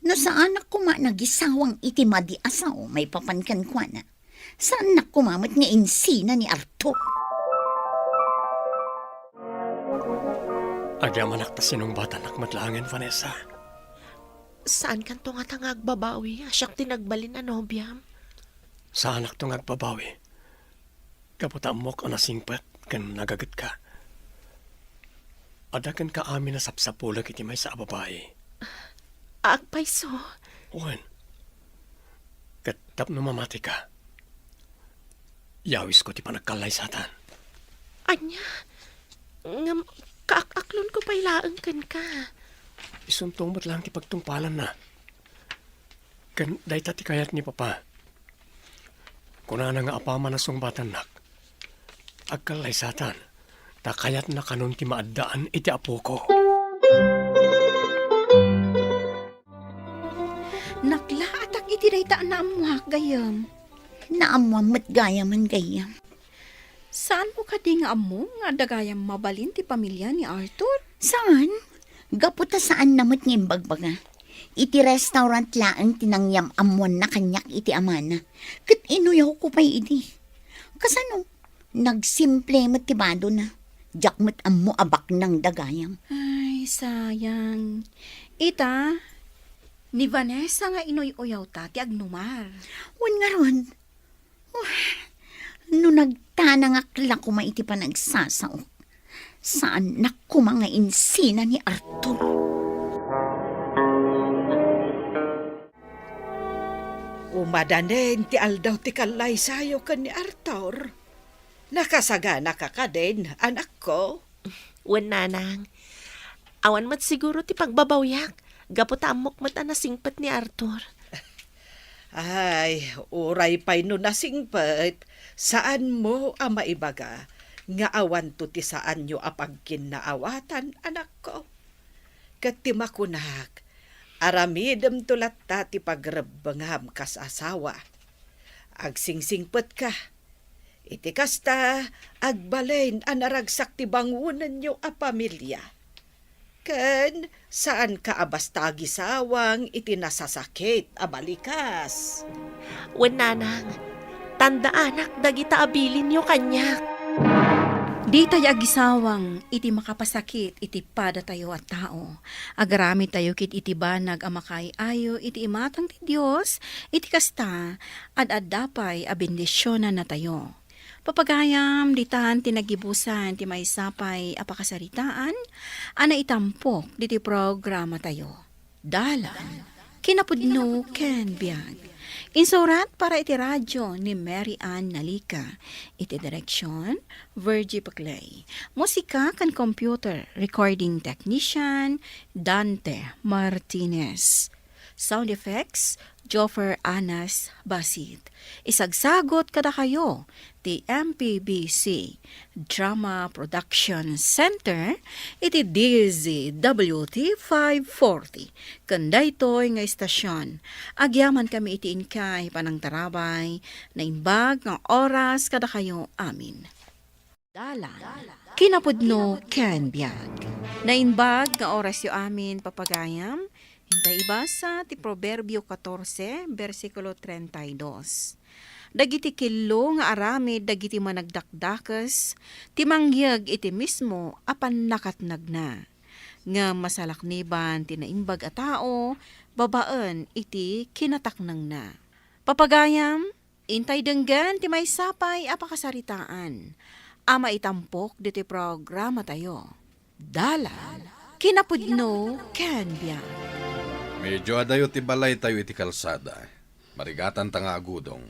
no saanak koma nagisawang iti madi a sao maipapan kenkuana, saannak koma met nga insina ni Arthur. Agyamanak ta sinungbatannak met laengen, Vanessa. Saankanto ngata nga agbabawi a siak ti nagbalin a nobiam? Saanakto nga agbabawi. Gapu ta ammok a nasingpet ken nagagetka. Adda kenka amin a sapsapulek iti maysa a babai. Agpayso? Wen. Ket tapno mamatika, yawisko ti panagkallaysatan. Ania? Ngem kaak-aklonko pay laeng kenka. Isunto met laeng ti pagtungpalanna. Ken dayta ti kayat ni Papa. Kunana nga apaman a sungbatannak, agkallaysatan, ta kayatna kanon ti maaddaan iti apoko. Naklaatak iti dayta a naammoak, gayyem. Naammoam met gayamen, gayyem. Saanmo kadi nga ammo nga adda gayam mabalin ti pamilia ni Arthur? Saan? Gapu ta saanna met nga imbagbaga. Iti restaurant laeng ti nangyam-ammoanna kaniak iti amana. Ket inuyawko pay idi. Kasano? Nagsimple met ti badona. Diak met ammo a baknang da gayam. Ay, sayang. Ita, ni Vanessa nga inuy-uyawta ti agnumar. Wen ngarud, oh, no nagtanangak la koma iti panagsasaok, saannak koma nga insina ni Arthur. Umadanen ti aldaw ti kallaysayo ken ni Arthur. Nakasaganaka kadin, anakko? Wen, nanang. Awan met siguro ti pagbabawiak, gapu ta ammok met a nasingpet ni Arthur. Ay, uray pay no nasingpet, saanmo a maibaga nga awanto ti saanyo a pagkinnaawatan, anakko. Ket ti makunak, aramidemto latta ti pagrebbengam kas asawa. Agsingsingpetka. Iti kasta, agbalin a naragsak ti bangonenyo a pamilia. Ken saanka a basta agisawang iti nasasakit a balikas. Wen, nanang, tandaanak dagita a bilinyo kaniak. Ditayo agisawang iti makapasakit iti padatayo a tao. Agaramidtayo ket iti banag a makaay-ayo iti imatang ti Dios, iti kasta, ad-adda pay a bendisionannatayo. Papagayam, ditan ti nagibusan ti maysa pay a pakasaritaan a naitampok ditoy programatayo. Dalan, kinapudno ken biag. Insurat para iti radio ni Mary Ann Nalica. Iti direksion, Virgie Paclay. Musika ken computer recording technician, Dante Martinez. Sound effects, Joffer Anas Basit. Isagsagot kadakayo ti M P B C Drama Production Center iti D Z W T five forty. Ken daytoy nga istasyon, agyamankami iti inkay panangtarabay, naimbag nga oras kadakayo amin. Dalan, kinapudno ken biag. Naimbag nga orasyo amin, papagayam. Intay ibasa ti Proverbio catorce, bersikulo treinta y dos. Dagiti killo nga aramid dagiti managdakdakes ti mangyeg iti mismo a pannakatnagna. Ngem masalakniban ti naimbag a tao babaen iti kinataknangna. Papagayam, intay denggen ti maysa pay a pakasaritaan a maitampok ditoy programatayo. Dalan, kinapudno ken biag. Medyo adayo ti balaytayo iti kalsada. Marigatanta nga agudong.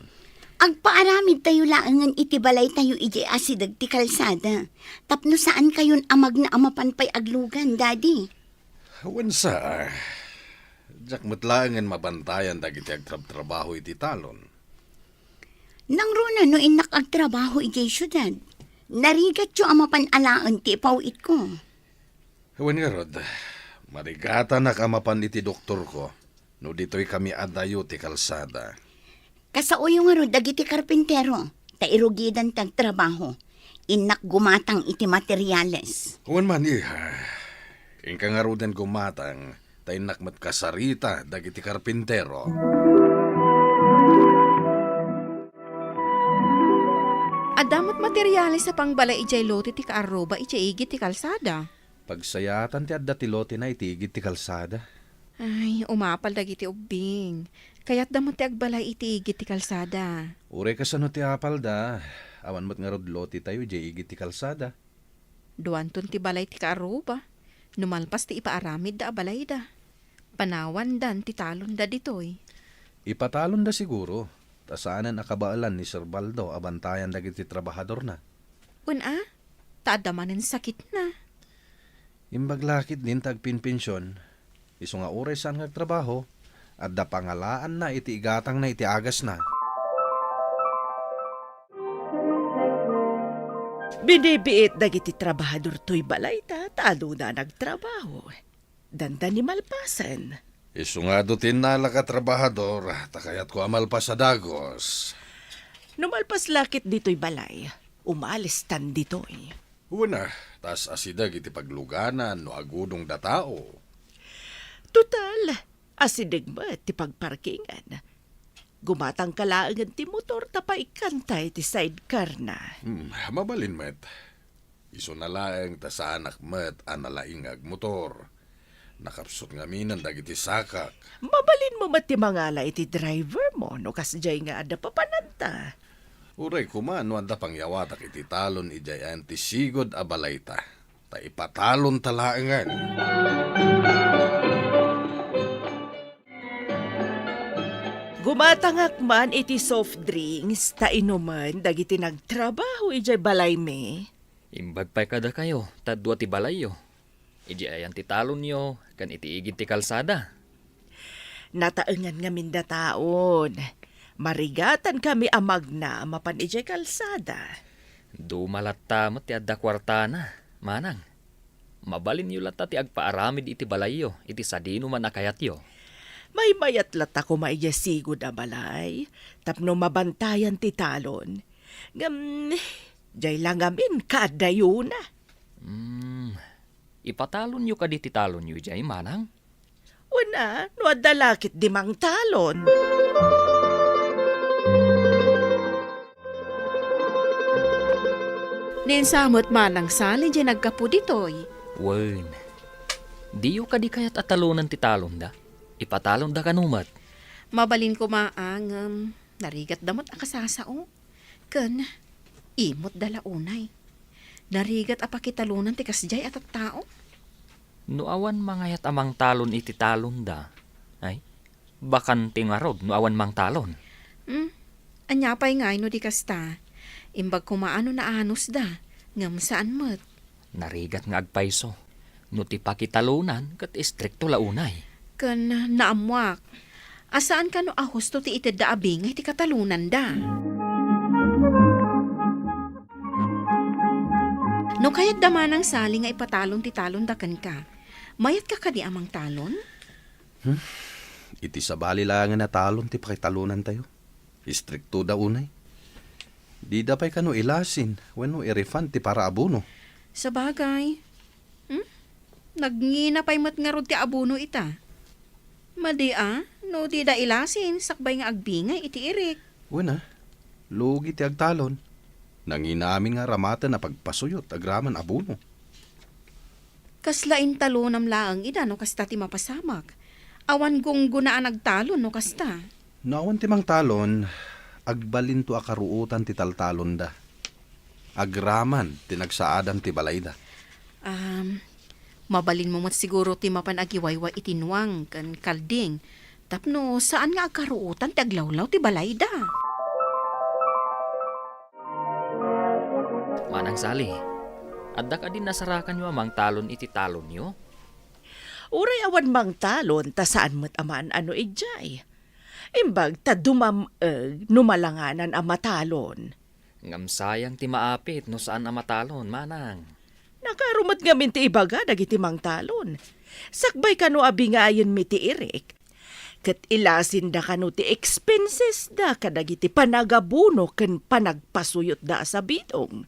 Agpaaramidtayo laengen iti balaytayo idiay asideg ti kalsada, tapno saankayon a magna a mapan pay aglugan, Daddy. Wen sa, diak met laengen mabantayan dagiti agtrabtrabaho iti talon. Nangruna no innak agtrabaho idiay siudad, narigatyo a mapan alaen ti ipaw-itko. Wen ngarud, marigatanak a mapan iti doktorko no ditoy kami adayo ti kalsada. Kasaoyo ngarud dagiti karpintero, ta irugidan ti agtrabaho. Innak gumatang iti materiales. Wen man, iha. Inka ngaruden gumatang, ta innak met kasarita dagiti karpintero. Adda met materiales a pangbalay idiay lote ti kaarruba idiay igid ti kalsada. Pagsayaatan ti adda ti lotena iti igid ti kalsada. Ay, umapal dagiti ubbing. Kayatda met ti agbalay iti igid ti kalsada. Uray kasano ti apalda, awan met ngarud lotetayo idiay igid ti kalsada. Duanton ti balay ti kaarruba. No malpas ti ipaaramidda a balayda, panawandan ti talonda ditoy. Ipatalonda siguro, ta saanen a kabaelan ni Sir Baldo a bantayan dagiti trabahadorna. Wen a, ta adda manen sakitna. Imbag la ketdin ta agpinpension, isu nga uray saan nga agtrabaho, adda pangalaanna iti igatangna iti agasna. Binibiit dagiti trabahador toy balayta ta aduna nagtrabaho. Dandani malpasen. Isu nga adu ti innalak a trabahador, ta kayatko a malpas a dagus. No malpas la ketdi toy balay, umalistan ditoy. Wen a, ta asideg iti pagluganan no agudongda tao. Total, asideg met ti pagparkingan. Gumatangka laengen ti motor ta paikkanta iti sidecarna. Hmm, mabalin met. Isuna laeng ta saanak met a nalaing nga agmotor. Nakapsut ngaminen dagiti sakak. Mabalinmo met ti mangala iti drivermo no kasdiay nga adda papananta. Uray koma no adda pangyawatak iti talon idiay ayan ti sigud a balayta, ta ipatalonta laengen. Gumatangak man iti soft drinks ta inumen dagiti nagtrabaho idiay balaymi. Imbag pay kadakayo ta dua ti balayyo, idiay ayan ti talonyo ken iti igid ti kalsada. Nataengan ngamin dataon. Marigatankami a magna a mapan idiay kalsada. Duma latta met ti adda kuartana, manang. Mabalinyo latta ti agpaaramid iti balayyo iti sadinoman a kayatyo. Maymayat latta koma idiay sigud a balay tapno mabantayan ti talon. Ngem, diay la ngamin kaadayona. Hmm, ipatalonyo kadi ti talonyo idiay, manang? Wen a, no adda la ketdi mangtalon. Ni insa met Manang Sali diay naggapu ditoy? Wen, diyo kadi kayat a talonan ti talonda? Ipatalonda kano met. Mabalin koma a ngem narigatda met a kasasao. Ken imutda la unay. Narigat a pakitalonan ti kasdiay a tattao. No awan mangayat a mangtalon iti talonda, ay, bakante ngarud no awan mangtalon. Hmm? Ania pay ngay no di kasta? Imbag koma a no naanusda, ngem saan met. Narigat nga agpayso. No ti pakitalonan ket istrikto la unay. Ken naammoak a saan kano a husto ti itedda a bingay ti katalonanda. No kayatda Manang Sali nga ipatalon ti talonda kenka, mayatka kadi a mangtalon? Hmm? Iti sabali laengen a talon ti pakitalonantayo. Istriktoda unay. Dida pay kano ilasin wenno i-refund ti para abono. Sabagay. Hmm? Nagngina pay met ngarud ti abono ita. Madi a, no dida ilasin sakbay nga agbingay iti irik. Wen a, lugi ti agtalon. Nangina amin nga aramaten a pagpasuyot agraman abono. Kasla intalonam laeng ida no kasta ti mapasamak. Awan gunggona a nagtalon no kasta. No awan ti mangtalon, agbalinto a karuotan ti taltalonda. Agraman ti nagsaadan ti balayda. Um, mabalinmo met siguro ti mapan agiwaywa iti nuang ken kalding tapno saan nga agkaruotan ti aglawlaw ti balayda. Manang Sali, adda kadi nasarakanyo a mangtalon iti talonyo? Uray awan mangtalon ta saan met a maan-ano idiay. Imbag ta dumam-eg no malanganan a matalon. Ngem sayang ti maapit no saan a matalon, Manang. Nakaro met ngamin ti ibaga dagiti mangtalon. Sakbay kano a bingayenmi ti irik, ket ilasinda kano ti expensesda kadagiti panagabono ken panagpasuyotda a sabidong.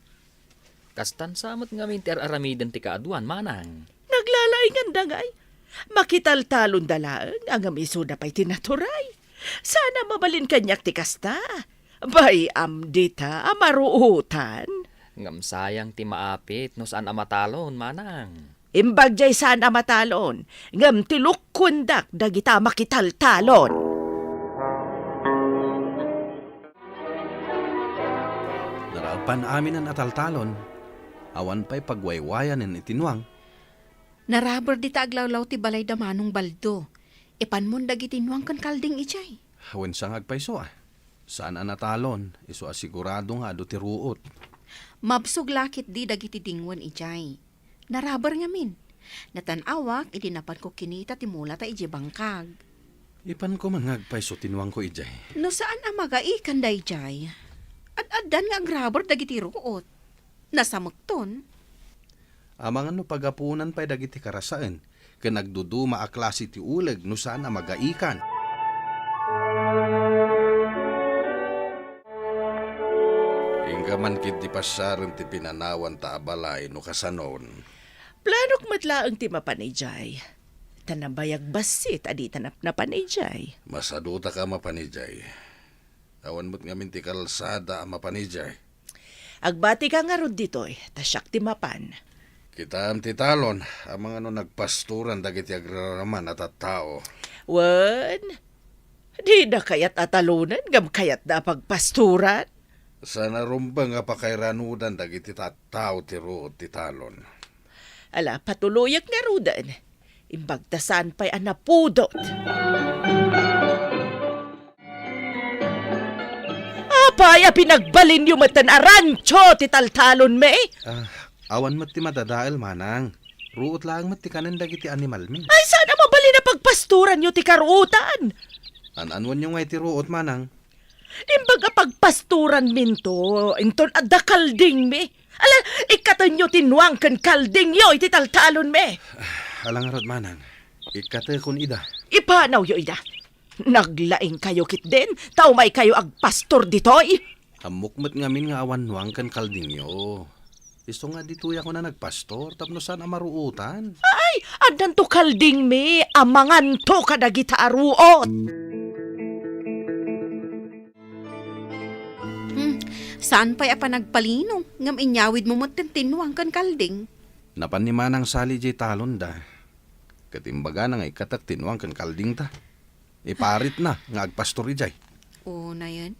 Kastan sa met ngamin ti ar-aramiden ti kaaduan, Manang. Naglalainganda ngay. Makitaltalonda laeng, ngem isuda pay ti naturay. Saan a mabalin kaniak ti kasta. Bay-am dita a maruotan. Ngem sayang ti maapit no saan a matalon, Manang. Imbag jay saan a matalon, ngem ti lukkuendak dagita a makitaltalon. Naralpan aminen a taltalon, awan pay pagwaywayanen iti nuang. Naraber dita aglawlaw ti balayda Manong Baldo. Ipanmon dagiti nuang ken kalding idiay. Wen sa nga agpayso a. Saan a natalon, isu a sigurado nga adu ti ruot. Mabsog la ketdi dagiti dingwen idiay. Naraber ngamin. Natan-awak idi napanko kinita ti mulata idiay bangkag. Ipanko man nga agpayso ti nuangko idiay. No saan a magaikan daydiay, ad-addan nga agraber dagiti ruot. Nasamekton. Amangan no pagapunan pay dagiti karasaen ken agduduma a klase ti uleg no saan a magaikan. Inka man ketdi passaren ti pinanawanta a balay no kasanon. Planok met laeng ti mapan idiay. Ta nabayag bassit a dita napnapan idiay. Masadutaka a mapan idiay. Awan met ngamin ti kalsada a mapan idiay. Agbatika ngarud ditoy, ta siak ti mapan. Kitaem ti talon, amangan no nagpastoran dagiti agraraman a tattao. Wen, dida kayat a talonen, ngem kayatda a pagpastoran? Saan a rumbeng a pakairanudan dagiti tattao ti ruot ti talon. Ala, patuloyek ngaruden. Imbag ta saan pay a napudot. Apay a pinagbalinyo metten a rancho ti taltalonmi? Ah, awan met ti madadael, manang. Ruot laeng met ti kanen dagiti animalmi. Ay, saan a mabalin a pagpastoranyo ti karuotan? An-anuenyo ngay ti ruot, manang? Imbag a pagpastoranminto, inton adda kaldingmi. Ala, ikkatenyo ti nuang ken kaldingyo iti taltalonmi. Ala ngarud, manang. Ikkatekon ida. Ipanawyo ida. Naglaingkayo ketdin, ta umaykayo agpastor ditoy. Ammok met ngamin nga awan nuang ken kaldingyo. Isu nga ditoyak unay nagpastor tapno saan a maruotan. Ay, addanto kaldingmi a manganto kadagita a ruot. Hmm, Saan pay a panagpalino, ngem inyawidmo met ti Nuang ken Kalding. Napan ni Manang Sali idiay talonda. Ket imbagana nga ikkatak ti Nuang ken Kaldingda. Iparitna nga agpastor idiay. Unayen.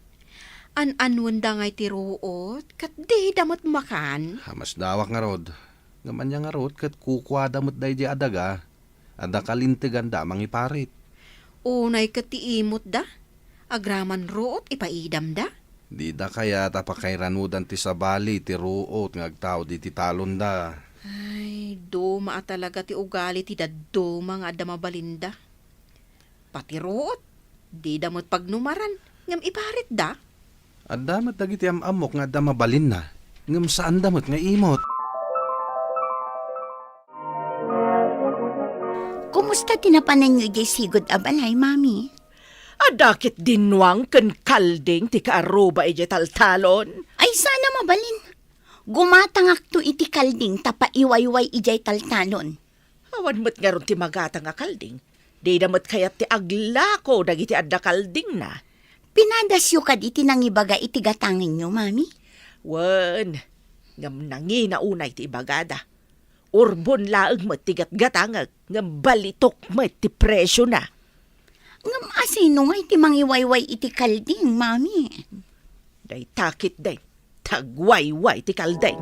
An-anwenda ngay ti ruot, ket dida met makan. Hamasdawak ngarud. Ngem ania ngarud ket kukuada met daydiay a daga a da kalinteganda a mangiparit. Unay ket ti imotda, agraman ruot ipaidamda. Dida kayat a pakairanudan ti sabali ti ruot nga agtaud iti talonda. Ay, duma a talaga ti ugali ti dadduma nga adda mabalinda. Pati ruot, dida met pagnumaran, ngem iparitda. Adda met dagiti am-ammok nga adda mabalinna, ngem saanda met nga imot. Kumusta ti napananyo idiay sigud a balay, Mami? Adda ket ni Nuang ken Kalding ti kaarruba idiay taltalon. Ay, sana mabalin. Gumatangakto iti Kalding ta paiwayway idiay taltalon. Awan met ngarud ti magatang a Kalding. Dida met kayat ti aglako dagiti adda Kaldingna. Pinadasyo kadi ti nangibaga iti gatangenyo, Mami? Wen, ngem nangina unay ti ibagada. Urbon laeng met ti gatgatangek, ngem balitok met ti presiona. Ngem asino ngay ti mangiwayway iti Kalding, Mami? Dayta ketdi, tagwayway ti Kalding.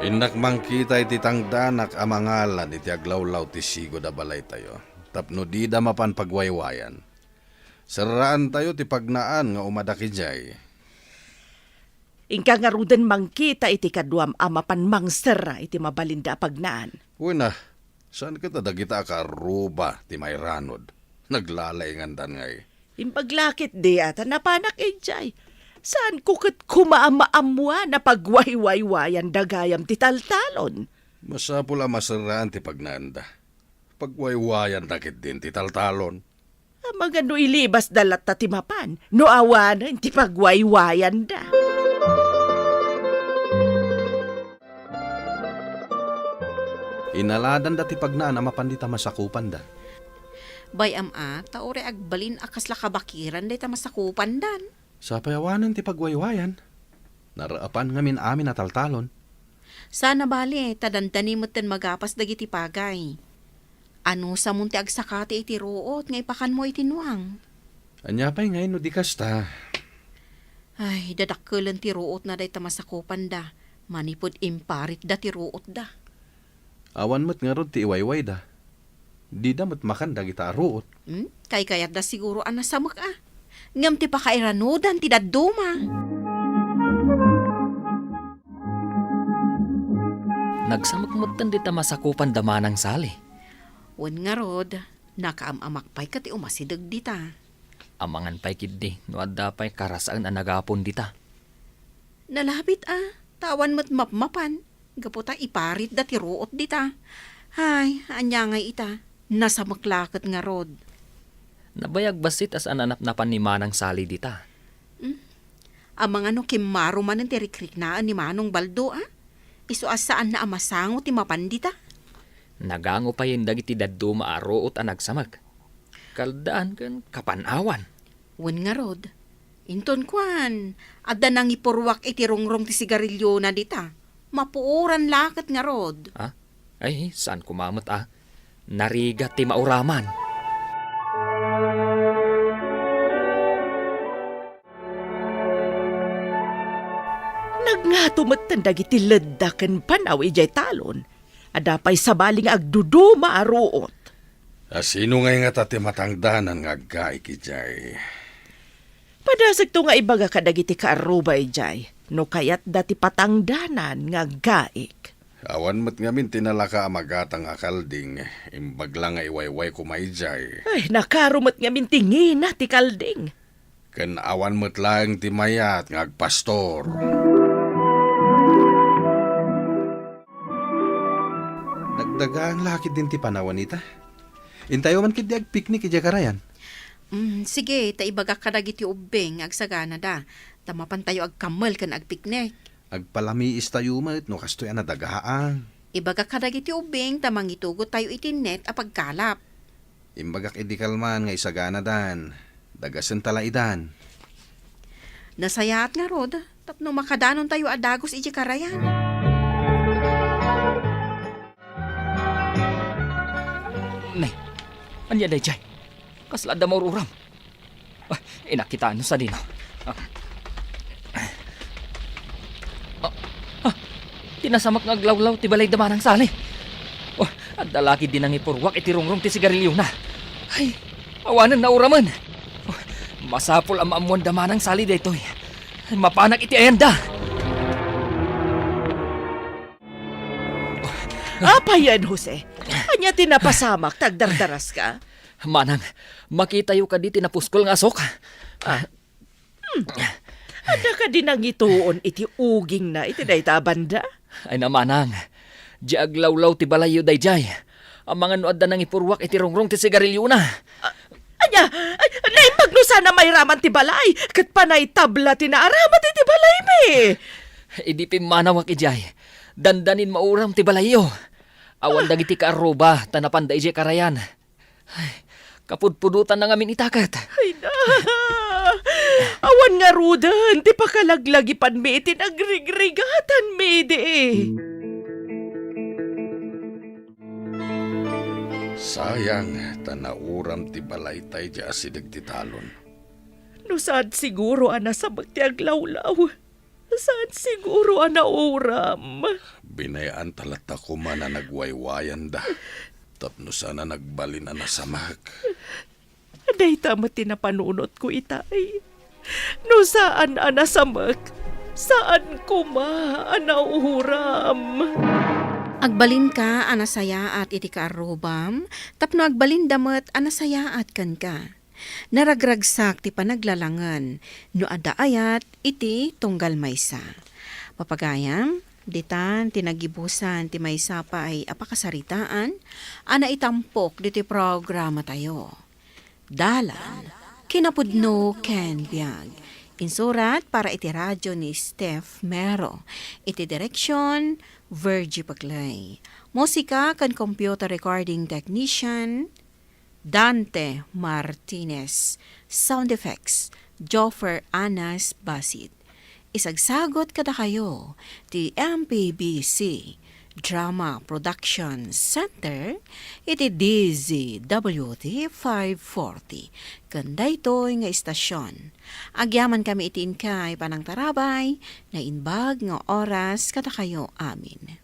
Innak mangkita iti tangdanak a mangalan iti aglawlaw ti sigud a balaytayo, tapno dida mapan pagwaywayan. Serraantayo ti pagnaan nga umadak idiay. Inka ngaruden mangkita iti kaduam a mapan mangserra iti mabalinda a pagnaan. Wen a, saan ket a dagita a kaarruba ti mairanud? Naglalaingandan ngay. Imbag la ketdi a ta napanak idiay. Saanko ket koma a maammoan a pagwaywaywayan da gayam ti taltalon. Masapul a maserraan ti pagnaanda. Pagwaywayanda ketdin ti taltalon. Amangan no ilibasda latta ti mapan, no awanen ti pagwaywayanda. Inaladanda ti pagnaan a mapan dita masakupanda. Bay-am a, ta uray agbalin a kasla kabakiran dayta masakupandan. Sapay awanen ti pagwaywayan. Naraapan ngamin amin a taltalon. Sana bale, ta dandani metten magapas dagiti pagay. Anusamon ti agsakati iti ruot nga ipakanmo iti nuang? Ania pay ngay no di kasta? Ay, dadakkelen ti ruotna dayta masakupanda, manipud imparitda ti ruotda. Awan met ngarud ti iwaywayda. Dida met makan dagita a ruot. Hmm? Kaykayatda siguro a nasamek a. Ngem ti pakairanudan ti dadduma. Nagsamek metten dita masakupan da Manang Sali. Wen ngarud, nakaam-amak pay ket ti umasideg dita. Amangan pay ketdi no adda pay karasaen a nagapon dita. Nalabit a, ta awan met mapmapan, gapu ta iparitda ti ruot dita. Hay, ania ngay ita? Nasamek la ket ngarud. Nabayag bassit a saan a napnapan ni Manang Sali dita. Hmm? Amangan no kimmaro manen ti rikriknaan ni Manong Baldo a? Isu a saanna a masango ti mapan dita. Nagango payen dagiti dadduma a ruot a nagsamek. Kaldaan ken kapan-awan. Wen ngarud, inton kuan, adda nangipurruak iti rungrong ti sigariliona dita. Mapuoran la ket ngarud. Ah? Ay, saan koma met a. Narigat ti mauraman. Nagngato metten dagiti ledda ken panaw idiay talon. Adda pay sabali nga agduduma a ruot. Asino ngay ngata ti matangdanan nga aggaik idiay? Padasekto nga ibaga kadagiti kaarruba idiay, no kayatda ti patangdanan nga aggaik. Awan met ngamin ti nalaka a magatang a kalding, imbag la nga iwayway koma idiay. Ay, nakaro met ngamin ti ngina ti kalding. Ken awan met laeng ti mayat nga agpastor. Dagdagaang la ketdin ti panawan ita. Intayo man ketdi agpiknik idiay karayan. Mm, sige, ta ibagak kadagiti ubbing nga agsaganada, ta mapantayo agkammel ken agpiknik. Agpalamiistayo met no kastoy a nadagaang. Ibagak kadagiti ubbing ta mangitugottayo iti net a pagkalap. Imbagak idi kalman nga isaganadan. Dagasen ta la idan. Nasayaat ngarud tapno makadanontayo a dagus idiay karayan. Ne, ania daydiay? Kasla adda maur-uram? Ah, inakitaanno sadino? Ah. Ah, ah, ti nasamak nga aglawlaw ti balay da Manang Sali. Oh, adda la ketdi nangipurruak iti rungrong ti sigariliona. Ay, awanen nauramen. Oh, masapul a maammuan da Manang Sali daytoy. Mapanak iti ayanda. Apay, Jose? Ania ti napasamak ta agdardaraska? Manang, makitayo kadi ti napuskol nga asok? Ah. Hmm. Adda kadi nangituon iti ugingna iti dayta a banda? Ay na, Manang, diay aglawlaw ti balayyo daydiay. Amangan no adda nangipurruak iti rungrong ti sigariliona. Ah, ania? Ay, naimbag no saan a mairaman ti balay, ket panay tabla ti naaramat iti balaymi. Idi pimmanawak idiay, dandanin mauram ti balayyo. Awan dagiti kaarruba ta napanda idiay karayan. Ay, kapudpudotanna ngamin ita ket. Ay na! Awan ngaruden ti pakalaglagipanmi iti nagrigrigatanmi idi. Sayang ta nauram ti balayta idiay asideg ti talon. No saan siguro a nasamak ti aglawlaw, saan siguro a nauram. Binay-anta latta koma a nagwaywayanda tapno saan a nagbalin a nasamak. Dayta met ti napanunotko itay. No saan a nasamak, saan koma a nauram. Agbalinka a nasayaat iti kaarrubam, tapno agbalinda met a nasayaat kenka. Naragragsak ti panaglalangen no adda ayat iti tunggal maysa. Papagayam, ditan ti nagibusan ti maysa pay a pakasaritaan a naitampok ditoy programatayo. Dalan, kinapudno ken biag. Insurat para iti radio ni Steph Mero. Iti direksyon, Virgie Paclay. Musika ken computer recording technician, Dante Martinez. Sound effects, Joffer Anas Basit. Isagsagut kadakayo ti M P B C Drama Production Center iti D Z W T five forty ken daytoy nga istasion. Agyamankami iti inkay panangtarabay, naimbag nga oras kadakayo amin.